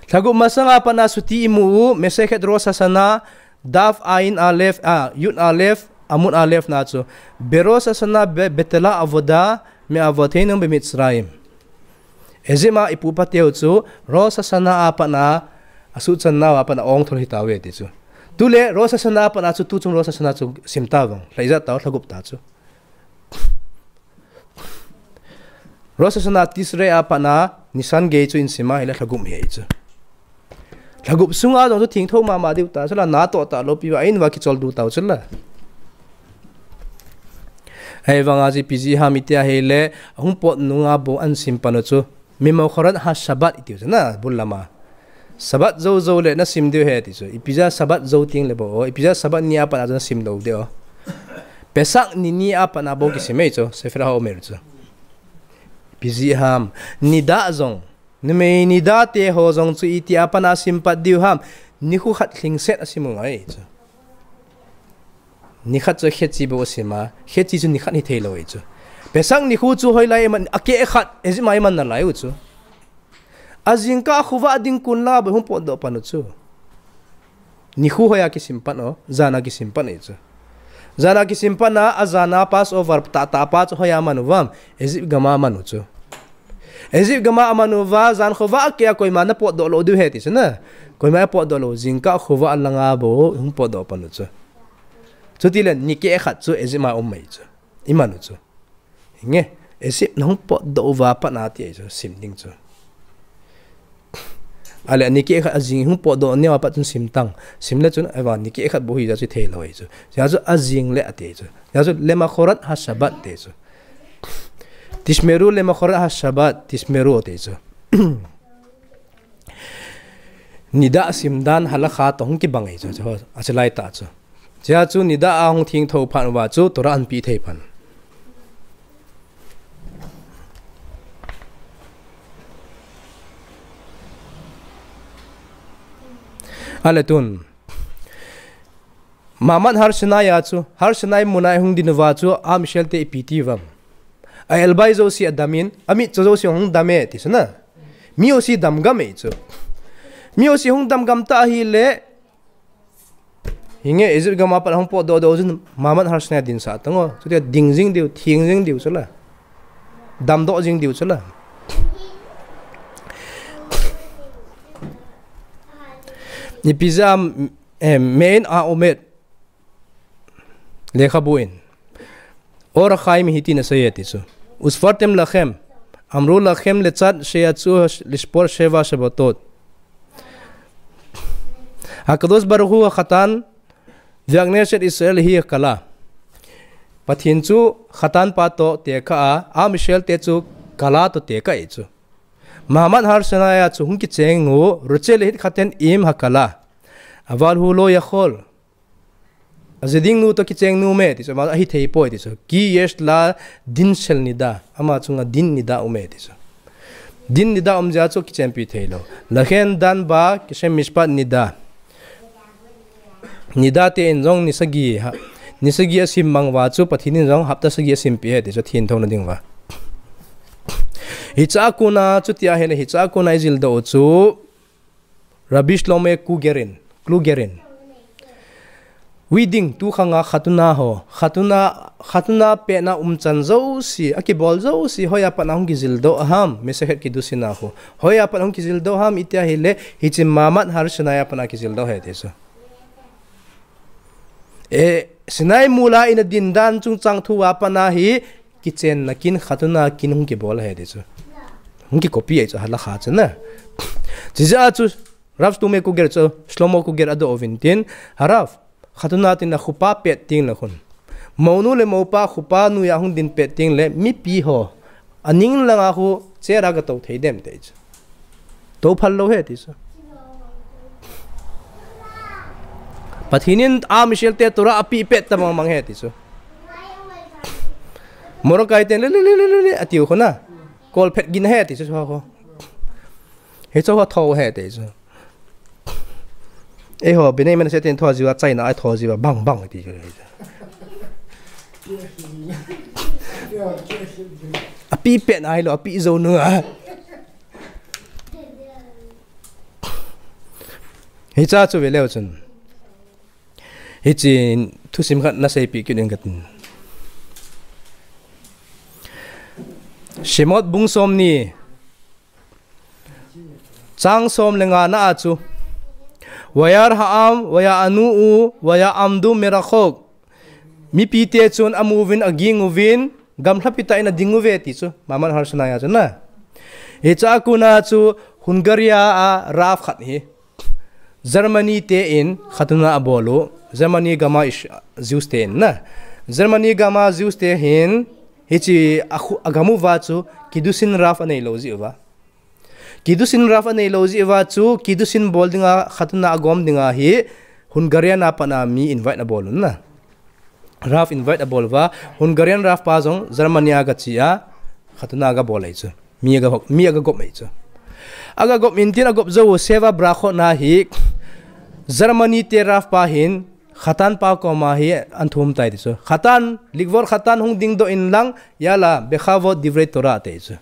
Lha gup masanga pat a suti imu u, Masekhet Rosh Hashanah, Daf Ayin Aleph, ah, Yud Aleph, Amud Aleph na chu. Berosh Hashanah be-, Betela Avodah, Me'avoteinu Bemitzrayim. Egypt a ipu ipa teu chu, Rosh Hashanah a pat a, asuhchan nau a pat a ongthol ahi tauve ti chu. Tule, Rosh Hashanah a pat a chu, tuchung Rosh Hashanah chu sim tavang. Lha ijat tau, lha gup ta chu. Rosh Hashanah Tishrei a pat a Nisan gei chu isim a hile lha gup ahi chu. Lha gup sunga jong chu thengtho mama diu ta chu la, natoh talou pi uva, a in uva kichol diu tau chu la. Ahivanga chu ipi jeh ham iti ahile, ahung pot nunga bou asim pan u chu. Mimokhorat HaShabbat iti u chu na, bul lama. Shabbat jou jou le nasim diu ahi ti chu. Ipi jeh a Shabbat jou teng le bou, ipi jeh a Shabbat ni a pat a chu nasim lou diu. Pesach ni ni a pat a bou kisim ahi chu, Sefer HaOmer chu. Ipi jeh ham, nida jong. Numei nida te ho jong chu iti a pat a sim pat diu ham. Nikho khat lhingset asim u ngai chu. Nikhat chu khetchi bou asim a, khetchi chu nikhat hithei lou ahi chu. Pesach nikho chu hoilai iman, akeh khat, Egypt a iman nalai u chu. Ajingkah khovah ding kon la bou hung potdoh pan u chu. Nikho hoiya kisim pan u, jan a kisim pan ahi chu. Jan a kisim pan a, ajan a Passover tahtah pa chu hoiya man u ham, Egypt gam a man u chu. Egypt gam a aman uva, jan khovah akeh a koima napotdoh lou diu ahi ti chu na. Koima apotdoh lou, jingkah khovah langa bou hung potdoh pan u chu. Chutile, ni keh khat chu Egypt a um mai chu. Iman u chu. Nge, Egypt nahung potdoh uva pat a ti ahi chu, sim ding chu. Ale, ni keh khat ajing hung potdoh neo a pat chun sim tang. Sim le chun, ahivang ni keh khat bou hi jeh chu thei lou ahi chu. Jeh chu ajing le ati ahi chu. Jeh chu, Lemachorot HaShabbat ti ahi chu. Tishmeru Lemachorot HaShabbat, Tishmeru ti ahi chu. Nida simdan halakha toh hung kibang ahi chu, chu, achilai tah chu. Chea chu nida ahung thengtho phat uva chu Torah ahin pe thei pan. Ale tun. Mamad Har Sinai a chu, Har Sinai muna ihung din uva chu, Am Israel te ipi ti uvam. A elbai jouse adamin, amit cho jouse hung dam e ti chu na. Mi jouse dam gam e chu. Mi jouse hung dam gam ta ahile, hinge Egypt gam a pat hung potdoh doh chun Mamad Har Sinai a dinsah tang o. Chutia ding jing diu, theng jing diu chu la. Damdoh jing diu chu la. Ipi jeh a, eh, Me'ayin Ha'omer lekhabu in, Or HaChaim in hitin asei e ti chu. Usfartem lachem, amru lachem letzad sheyatseu lishpor sheva shabatot. HaKadosh Baruch Hu hachatan, ve'akner et Israel hi hakala. Pathen chu chatan pa toh tekah a, Am Israel te chu kala toh tekah e chu. Mamad Har Sinai a chu hung kicheng u, rotze lehitchaten im hakala. Aval hu lo yachol. Aji ding nu toh kicheng nom e ti chu, ama ahithei poi ti chu. Ki yesh la din shel nida, ama chunga din nida um e ti chu. Din nida um jeh a chu kichenpi thei lou. Lachen dan ba kishem mishpat nida. Nida te in jong ni sagi ha. Ni sagi asim mang uva chu Pathen in jong hapta sagi asimpi e ti chu, thenthouna ding uva. Hichea kona chutia ahile, hichea kona ijildoh u chu Rabbi Shlomo Kluger in, Kluger in. Wedding, tukhang a khatuna ho, khatuna, khatuna pehna umchan jouse, akibol jouse, hoiya pat a hung kijildoh ham, Masechet Kiddushin a ho. Hoiya pat a hung kijildoh ham, itia ahile, hiche Mamad Har Sinai a pat a kijildoh e ti chu. E, Sinai mol a ina din dan chungchang thu a pat a hi, kichenna kin, khatuna kin hung kibol e ti chu. Hung kicopy e chu, halakha chu na. Chijeh a chu, Rav Shlomo Kluger chu, Shlomo Kluger adoh uvin tin, Harav, khatuna tin a chuppah pet ding le khun. Mounu le moupa chuppah noiya hung din pet ding le mipi ho. Aning langa khu chair a gatou thei dem ti chu. Tou phal lou e ti chu. Pathen in Am Israel te Torah apeh pet tabang mang e ti chu. Mordecai ten le le le le le atiu khu na. Kol phet gin e ti chu ho. Hiche ho tho e ti chu. Eiho, Bnei Menashe ten tho jiuva, China a tho jiuva, bang, bang, ti. Apeh pet ahilou, apeh jou nunga. Hichea chu ve leu chun. Hiche thusim khat naseipeh kit inge katin. Shemot bung somni. Chang som le nga na a chu. Vayar ha'am, vaya'anu u, vaya'amdu merachok. Mipi te chun amu uvin, aging uvin, gamlhapi tah in ading uve ti chu. Mamad Har Sinai a chu na. Hichea kona chu Hungary a Rav khat hi. Germany te in khatuna abol u. Germany gam a Jews te in na. Germany gam a Jews te hin hiche a khu-, agam uva chu Kiddushin Rav anei lou jeh uva. Kiddushin Rav anei lou jeh uva chu, Kiddushin bol dinga, khatuna agom dinga hi, Hungarian a pat a mi invite abol un na. Rav invite abol uva, Hungarian Rav pa jong Germany a gache a, khatuna agabol ahi chu. Mi aga, mi agagop ahi chu. Agagop in tin agop jou, Sheva Brachot na hi, Germany te Rav pa hin, Khatan pa koma hi ahin thum tai ti chu. Khatan, likvor khatan hung dingdoh in lang, yalla, bekhavod divrei Torah ati chu.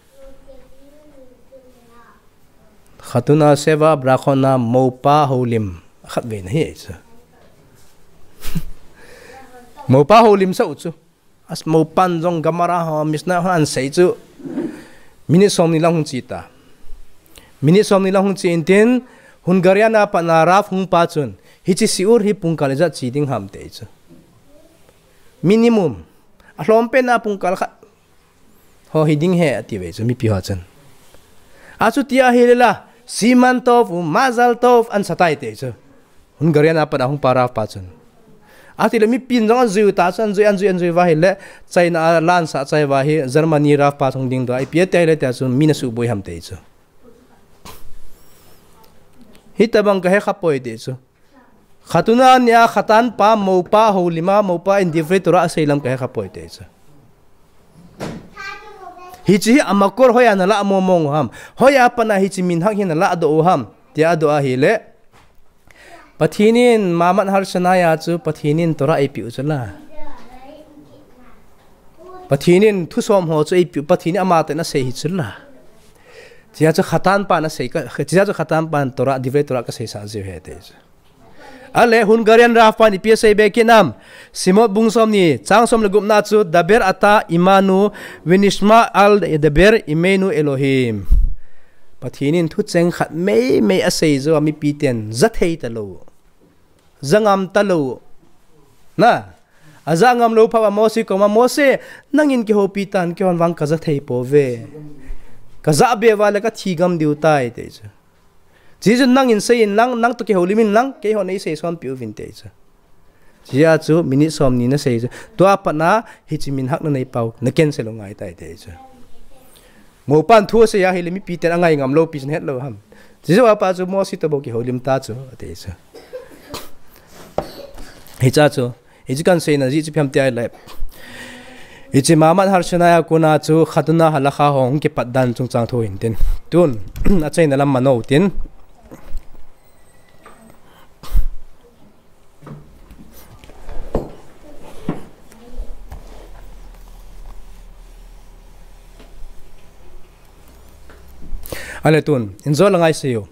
Khatuna Sheva Brachot na moupa houlim khatvei na hi chu. Moupa houlim sah u chu. As moupan jong Gemara ho, Mishnah ho ahin sei chu. Minute somni lang hung che ta. Minute somni lang hung che in tin, Hungarian a pat na Rav hung pa chun, hiche shiur hi pungkal ijat che ding ham ati chu. Minimum. Alhom pen a pungkal khat. Ho hi ding ahi ati ve chu mipi ho chun. Achuti ahile la, Siman Tov, Mazal Tov, ahin sa tai ati chu. Hungarian a pat a hung pa Rav pa chun. Atile mipin jong ahin jui u ta chu, ahin jui, ahin jui, ahin jui uva ahile, China a la ahin sa chai uva hi, Germany Rav pa hung dingdoh, ipi ati ahile tia chu, mi na suboi ham ati chu. Hitabang kahe khapoi ati chu. Khatuna nia khatan pa moupa houlim a, moupa in divrei Torah asei lam kahe khapoi ati chu. Hiche hi amakor hoiya nalah mong mong u ham. Hoiya pat na hiche minhag hi nalah doh u ham. Tia adoh ahile. Pathen in Mamat Har Sinai a chu Pathen in Torah eipeh u chu la. Pathen in thusom ho chu eipeh u, Pathen in amatah in asei hi chu la. Chea chu Khatan pan asei ka, chea chu Khatan pan Torah, Divrei Torah kaseisah jiu ahi ati chu. Ale Hungarian Rav pan ipi asei be kit nam. Shemot bung somni, chang som le gupna chu, Daber ata imanu, venishma al daber imenu Elohim. Pathen in thucheng khat meimei asei jou a mipi ten ja thei talou. Ja ngam talou. Na. Aja ngam lou phat a Mose koma, Mose, nangin kihoupi tan, keihon vang kaja thei pouve. Kaja be uva le kathi gam diu tai, ati chu. Chuin nangin sei in lang, nang toh kihoulim in lang, keihon neisei sonpeh uvin ati chu. Chea chu minute somni nasei chu. Tua pat a hiche min hah nanei pau, na cancel u ngai tai ati chu. Mopan thu asei ahile mipi ten angai ngam lou pi chu nahet lou ham. Chujou a pat chu Mose toh bou kihoulim ta chu, ati chu. Hiche chu, hiche kahin seina jeh chu ipi ham tia ahile, hiche Mamat Har Sinai a kona chu Khatan a halakha ho hung kipat dan chungchang thu hin tin. Tun, achaina lam mano tin. Ale tun, injo la ngai seiyo.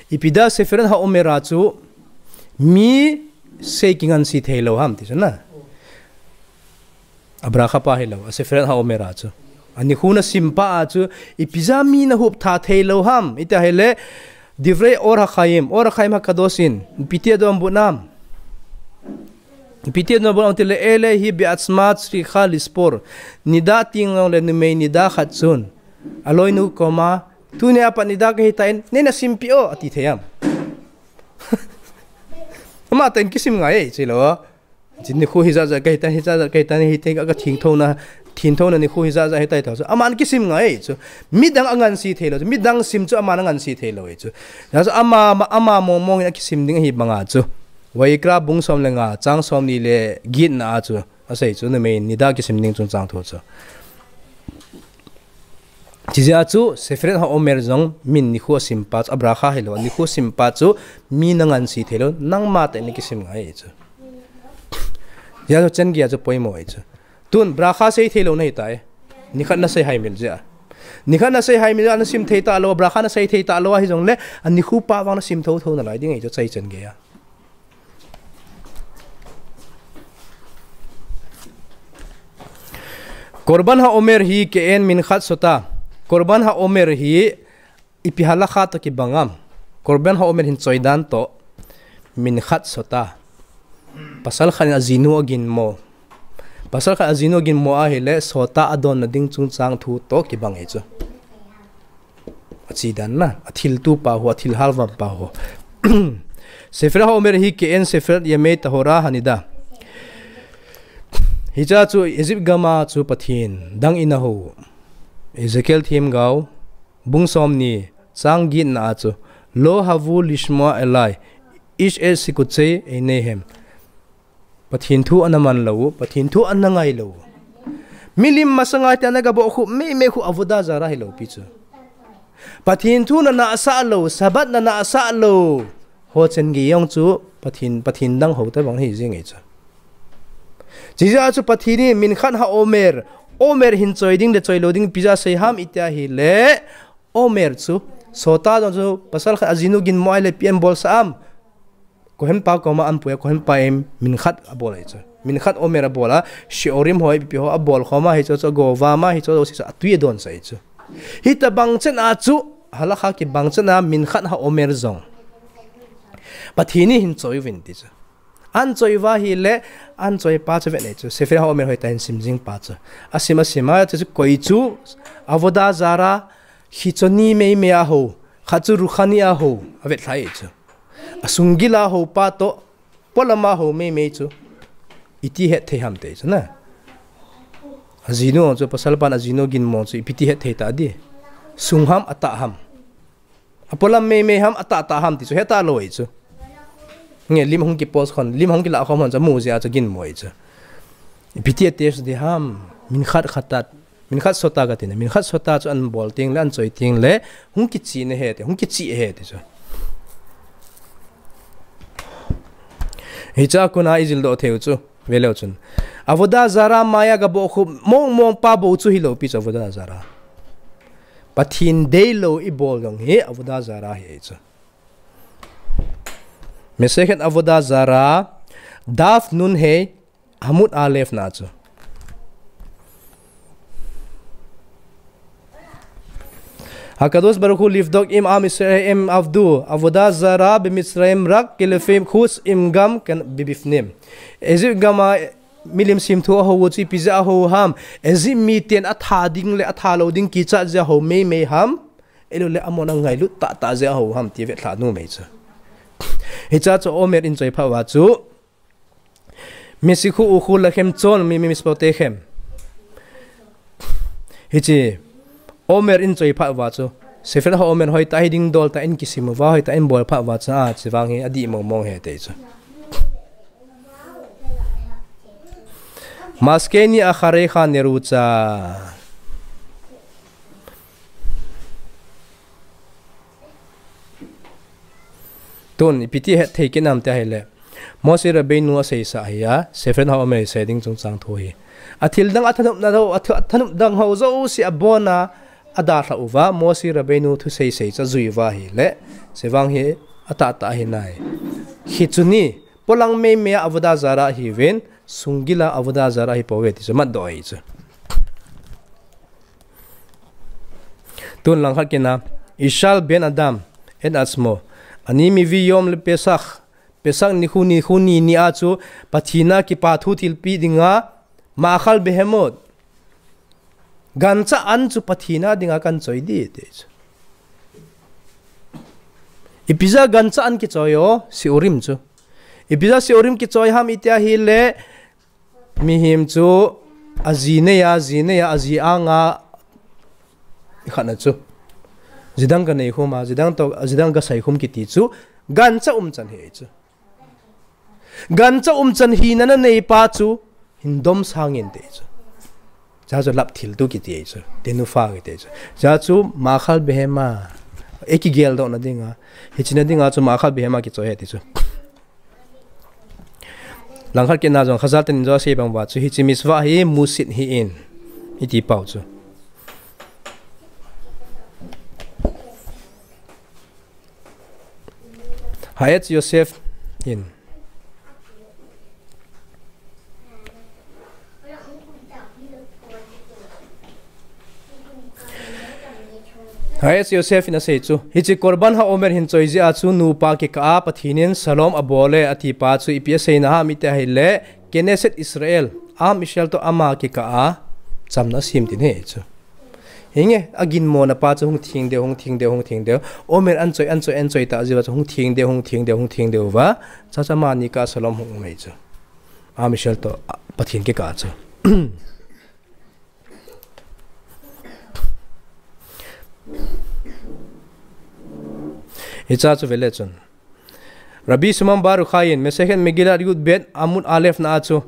Ipi dia Sefirat HaOmer a chu mi sei kingansi thei lou ham ti chu na. A bracha pa hilou, a Sefirat HaOmer a chu. A nikho nasim pa a chu, ipi jeh a mi nahup tha thei lou ham, iti ahile, Divrei Or HaChaim, Or HaChaim HaKadosh in, ipi ti adonbut nam. Ipi ti adonbut nam tile, Ele hi be'atzma tzricha lispor, nida teng le numei nida khat chun, aloinu koma, tuni a pat nida kahi tan, nei nasimpi o, ati thei ham. Amatah in kisim ngai e, chilou. Chun nikho hijat jat kahi tan, hijat jat kahi tan, hiti a kathengthouna, thengthouna nikho hijat jat ahitai tia chu. Aman kisim ngai chu. Midang angansi thei lou chu. Midang sim chu aman angansi thei lou chu. Hijeh chun ama, ama mong mong in akisim ding ahi banga chu. Vayikra bung som le nga, chang somni le get na a chu. Asei chu numei nida kisim ding chungchang thu chu. Chujeh a chu, Sefirat HaOmer jong min nikho asim pa chu, a bracha hilou, nikho asim pa chu, mi nangansi thei lou, nangma tah in nakisim ngai chu. Hijeh a chu, chan gei a chu poimo ahi chu. Tun, bracha sei thei lou nahi tai. Nikhat nasei haimil jeh a. Nikhat nasei haimil jeh a, nasim thei talou, bracha nasei thei talou, ahi jongle, a nikho pa vang nasim thotho nalai ding ahi chu, chai chan gei a. Korban HaOmer hi ke'en minchat sota. Korban HaOmer hi ipi halakha toh kibang am. Korban HaOmer hin choi dan toh minchat sota. Pasal khat in ajinu aginmo. Pasal khat ajinu aginmo ahile sota adonna ding chungchang thu toh kibang ahi chu. Achi dan na, athiltu pa ho, athil halvam pa ho. Sefirat HaOmer hi ke'en Sefirat Yemei Tahora Hanida. Hiche a chu Egypt gam a chu Pathen dang in ahou. Ezekiel themgao, bung somni, chang get na a chu, Lo ha'u lishmoa elai, ish et sikutsei einehem. Pathen thu ana man lou, Pathen thu ana ngai lou. Milim masanga tia ana gabol khu, meimei khu avodah zarah hilou pi chu. Pathen thu nana asah lou, Sabbath nana asah lou. Ho chan gei jong chu Pathen, Pathen dang ho tabang hi jing ahi chu. Chujeh a chu Pathen in minchat ha'omer, omer hin choi ding le choi lou ding ipi jeh a asei ham iti ahile, omer chu, sota jong chu, pasal khat ajinu ginmo ahile ipi abolsah am. Kohen pa koma ahin pui a, Kohen pa in minchat abol ahi chu. Minchat omer abol a, shiurim ho, ipi ho abol khom a, hiche chu agovam a, hiche chu atui adonsah ahi chu. Hitabang chan a chu, halakha kibang chan a minchat ha'omer jong Pathen in hin choi uvin ti chu. Ahin choi uva ahile, ahin choi pa chu vet nei chu. Sefirat ha'omer hoitah in sim jing pa chu. Asim asim a, chu chu koi chu, avodah zarah, hiche chu ni meimei a hou, khat chu ruchani a hou, avet lhai chu. Asung gil a hou pa toh, polam a hou meimei chu. Iti het thei ham ti chu na. Ajinu chu, pasal pan ajinu ginmo chu, ipi ti het thei ta di. Sung ham, atah ham. Apolam meimei ham, atah tah ham ti chu, hetah lou ahi chu. Nge lim hung kipost khom, lim hung kilah khom hon chu, amu jeh a chu ginmo ahi chu. Ipi ti a test di ham, minchat khatat. Minchat sota kati na, minchat sota chu ahin bol teng le, ahin choi teng le, hung kichih na ahi ti, hung kichih ahi ti chu. Hicha kona i jildoh thei u chu, veleu chun. Avodah Zarah maiya ga bohkhup mong mong pa bou chu hilou pi chu Avodah Zarah. Pathen deilou i bol jong hi Avodah Zarah hi chu. Masechet Avodah Zarah, Daf Nun He, Amud Aleph na chu. Hakadosh Baruch Hu livdok im am Israel em avdu avodah zara b'Mitzrayim rak kilefim chutz im gam kan bibifnim. Egypt gama milim simthu ahou u chu ipi jeh a ahou ham. Egypt miten atha ding le atha lou ding kichat jeh a ahou meimei ham. Elou le amon angailut tahtah jeh a ahou ham ti vetlhah nom e chu. Hicha chu Omer in choi phat uva chu. Misikhu ukhu lachem chon mi, mi mispotechem. Hichi Omer in choi phat uva chu. Sefer HaOmer hoitah hi dingdol tah in kisim uva, hoitah in bol phat uva chu, a, chuvang hi adih mong mong ahi ti chu. Maskeni acharecha nerutzah. Tun, ipi ti hetthei kit nam ti ahile. Moshe Rabbeinu aseisa hi a, Sefer HaOmer sei ding chungchang thu hi. Athil dang athanopna ho, atha-, athanop dang ho jouse abona, adalha uva, Moshe Rabbeinu thusei seicha ajui uva ahile. Chuvang hi, atahtah ahi nai. Hichu ni, polang meimei a avodah zara ahiuvin, sunggil a avodah zara ahipouve ti chu, matdoh ahi chu. Tun langkhat kit na, Ishal ben Adam, et atzmo. Ani mivi yom le Pesach, Pesach nikho nikho ni ni a chu, Pathen a kipa thu thilpeh dinga, ma'achal behemot. Gancha an chu Pathen a dinga kan choi ding ti chu. Ipi jeh a gancha an kichoi o, shiurim chu. Ipi jeh a shiurim kichoi ham iti ahile, Mihem chu aji neiya, aji neiya, aji anga khat na chu. Jidang kanei khum a, jidang toh, jidang kasei khum kiti chu. Gancha umchan hi chu. Gancha umchan hina nanei pa chu. Hin domsang in ti chu. Cha chu lap thil tu kiti chu. Tenufa kiti chu. Cha chu ma'achal behema. Eiki geldoh na dinga. Hichi na dinga chu ma'achal behema kichoi ahi ti chu. Langkhat kit na jong Chazal ten in jo asei bang uva chu hichi mitzvah hi musit hi in. Iti pau chu. Ha'etz Yosef in. Ha'etz Yosef in asei chu. Hichi Korban HaOmer hin choi jeh a chu nupa kikah a Pathen in Shalom abol e ati pa chu ipi aseina ham iti ahile Knesset Israel, am Israel toh ama kikah a chamna asem tin ahi chu. Hinge, aginmo na pa chu hung theng deu, hung theng deu, hung theng deu. Omer an choi, an choi, an choi tah jeh uva chu hung theng deu, hung theng deu, hung theng deu uva. Cha cha amani kah a Shalom hung um ahi chu. Am Israel toh, a, Pathen kikah a chu. Hicha chu vele chun. Rabbi Shimon Bar Yochai in, Masechet Megillah Yud Bet Amud Aleph na a chu.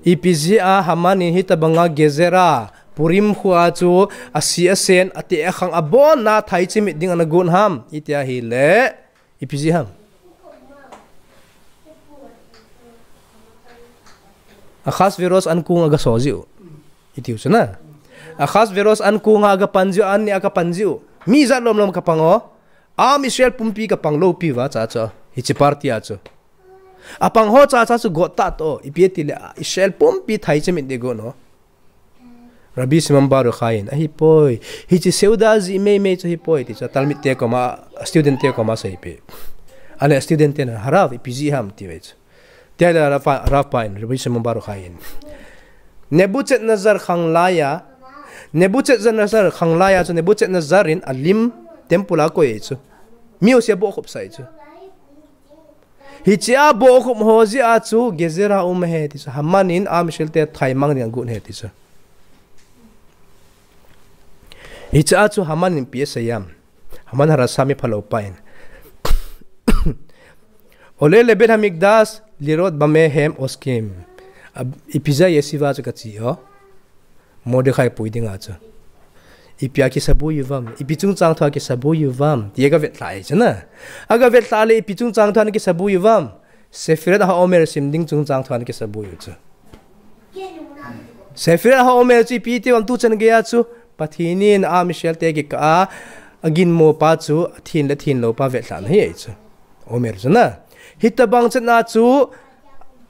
Ipi jeh a Haman in hitabanga Gezerah, Purim kho a chu, asi asen, ateh akhang abon a thaichemit ding ana gon ham, iti ahile, ipi jeh ham. Achashverosh ankong a gaso jiu. Itiu chu na. Achashverosh ankong a gapan jiu, an ni a gapan jiu. Mi jat lom lom kapang o. Am Israel pumpi kapang lou pi uva cha cha. Hichi party a chu. Apang ho cha cha chu got ta to. Ipi ati le Israel pumpi thaichemit ding gon o. Rabbi Shimon Bar Yochai in. Ahipoi. Hichi seuda ji meimei chu ahipoi. Ti chu Talmud te koma, student te koma asei pi. Ale student te na Harav ipi jeh ham ti ve chu. Tia le Rav pa, Rav pa in, Rabbi Shimon Bar Yochai in. Nebuchadnezzar khanglai a, Nebuchadnezzar khanglai a chu Nebuchadnezzar in alim temple a koi chu. Mi jouse abohkhup sah chu. Hichea abohkhup ho jeh a chu Gezerah um ahi ti chu. Haman in Am Israel te thaimang ding agon ahi ti chu. Hichea chu Haman in ipi asei ham. Haman harasa mi phalou pa in. Ole le Bet Hamikdash lirot bama hem oskim. Ab-, ipi jeh a yeshiva chu kache o. Mordechai pui dinga chu. Ipi a kisabui uvam. Ipi chungchang thua kisabui uvam. Ti a gavetlha ahi chu na. Agavetlha le ipi chungchang thua kisabui uvam. Sefirat HaOmer sim ding chungchang thu ana kisaboi u chu. Sefirat HaOmer chu ipi ti ham tu chan geiya chu Pathen in a Israel te kikah a aginmo pa chu athin le thinlou pa vetlhahna ahi chu. Omer chu na. Hitabang chan a chu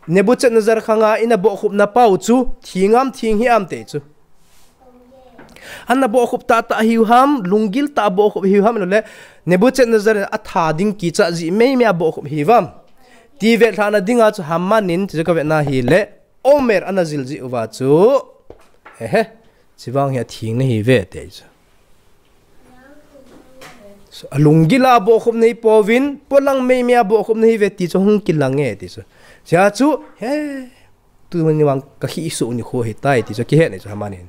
Nebuchadnezzar khanga in abohkhupna pau chu theng am theng hih am ti chu. Ana bohkhup tahtah hiu ham, lunggil tah a bohkhup hiu ham, le Nebuchadnezzar in atha ding kicha jeh meimei a bohkhup hiu ham ti vetlhahna dinga chu Haman in ti chu kavetna ahile, Omer ana jil jeh uva chu, ehe, chuvang hi atheng nahiuve ti chu. Alunggil a bohkhup nahi pouvin, polang meimei a bohkhup nahiuve ti chu hung kilang e ti chu. Chea chu, he, tuni vang kakhih soh nikho ahitai ti chu akihet e chu Haman in.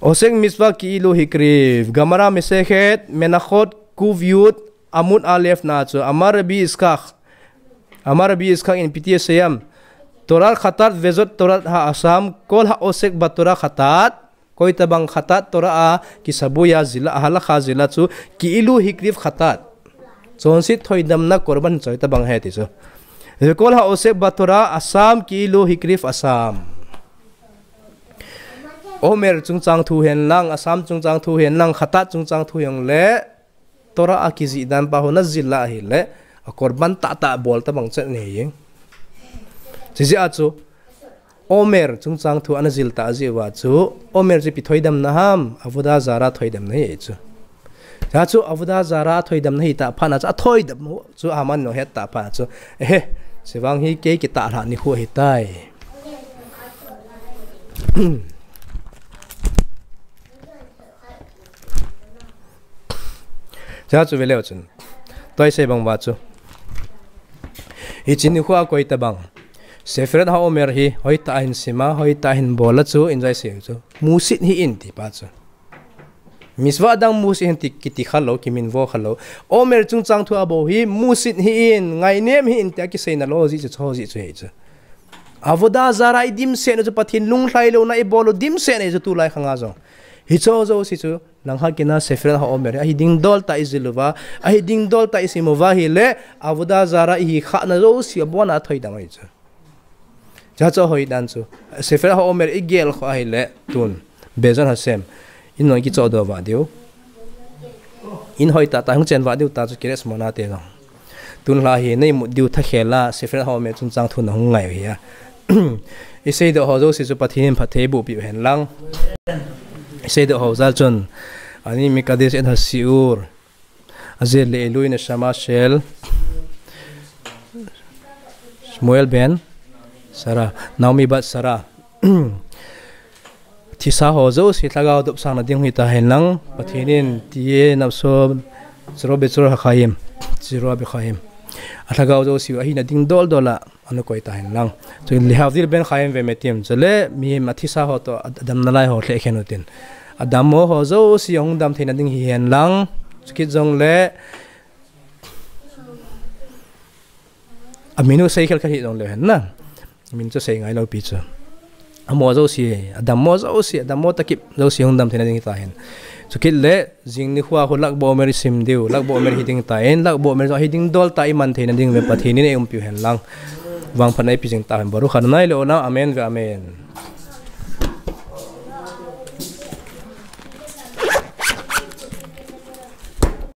עוסק מצוה כאילו הקריב. גמרא מסכת מנחות ק"י עמוד א' na chu אמר רבי ישכח, אמר רבי ישכח in ipi ti asei em, תורת חטאת וזאת תורת האסם, כל העוסק בתורה חטאת, koitabang חטאת תורה a kisaboi a jil a, הלכה jil a chu כאילו הקריב חטאת. Chonset thoidamna korban choi tabang ahi ti chu. וכל העוסק בתורה אסם כאילו הקריב אסם. Omer chungchang thu hen lang, אסם chungchang thu hen lang, חטאת chungchang thu hen le, Torah a kijih dan pa ho ana jil a ahile, akorban tahtah bol tabang chet ahi. Chujeh a chu, Omer chungchang thu ana jil tah jeh uva chu, Omer chu ipi thoidamna ham, עבודה זרה thoidamna ahi chu. Chea chu עבודה זרה thoidamna ahitah phat na chu, athoidam chu Haman in ahet tah phat na chu, ehe, chuvang hi kei kitah lhah nikho ahitai. Chea chu veleu chun. Tua isei bang uva chu, hiche nikho a koitabang Sefirat HaOmer hi hoitah a hin sim a, hoitah a hin bol a chu, enjoy sei u chu. Musit hih in ti pa chu. Mitzvah dang musit hih in ti kiti khalou, kiminvo khalou. Omer chungchang thu abol hi musit hih in, ngainem hih in ti akiseina lou jeh chu, chu jeh chu ahi chu. עבודה זרה idimset u chu, Pathen lunglhai louna ibol u dimset ahi chu tulai khang a jong. Hiche jouse chu, nang hakina Sefirat HaOmer hi ahi ding dol tah ijil uva, ahi ding dol tah isim uva ahile, עבודה זרה ihi khahna jouse abona athoidam ahi chu. Chea chu ahoidan chu, Sefirat HaOmer igel kha ahile, tun, בעזרת השם, in jong kichohdoh vah diu. In hoitah tah hung chen vah diu ta chu, קריית שמונה te jong. Tun lha hi neimut diu thakhel a, Sefirat HaOmer chungchang thu nahung ngai u ahi a. Iseidoh ho jouse chu Pathen in phatthei boh peh u hen lang. Iseidoh ho jal chun, אני מקדש את השיעור הזה לעילוי נשמה של שמואל בן שרה, נעמי בת שרה. Thisa ho jouse lhagao dopsangna ding hitahen lang, Pathen in תהיה נפשו צרורה בצרור החיים, צרורה בחיים. Alhagao jouse u ahina ding dol dol a ana koi tahen lang. Chule להבדיל בין חיים ומתים, chule mihem athisa ho toh adamna lai ho lheh khen utin. Adammo ho jouse ahung dam theina ding hihen lang. Chukit jongle amin u sei khel khel hih jongleu hen na. Min chu sei ngai lou pi chu. Amo jouse, adammo jouse, adammo tah kip jouse hung dam theina ding hitahen. Chukit le, jing nikho a khu Lag BaOmer isim diu, Lag BaOmer hiding tan, Lag BaOmer jong hiding dol tah iman theina ding uve, Pathen in eiumpiu hen lang. Vangphatna eipeh jing tahen. ברוך ה' לעולם, אמן ואמן.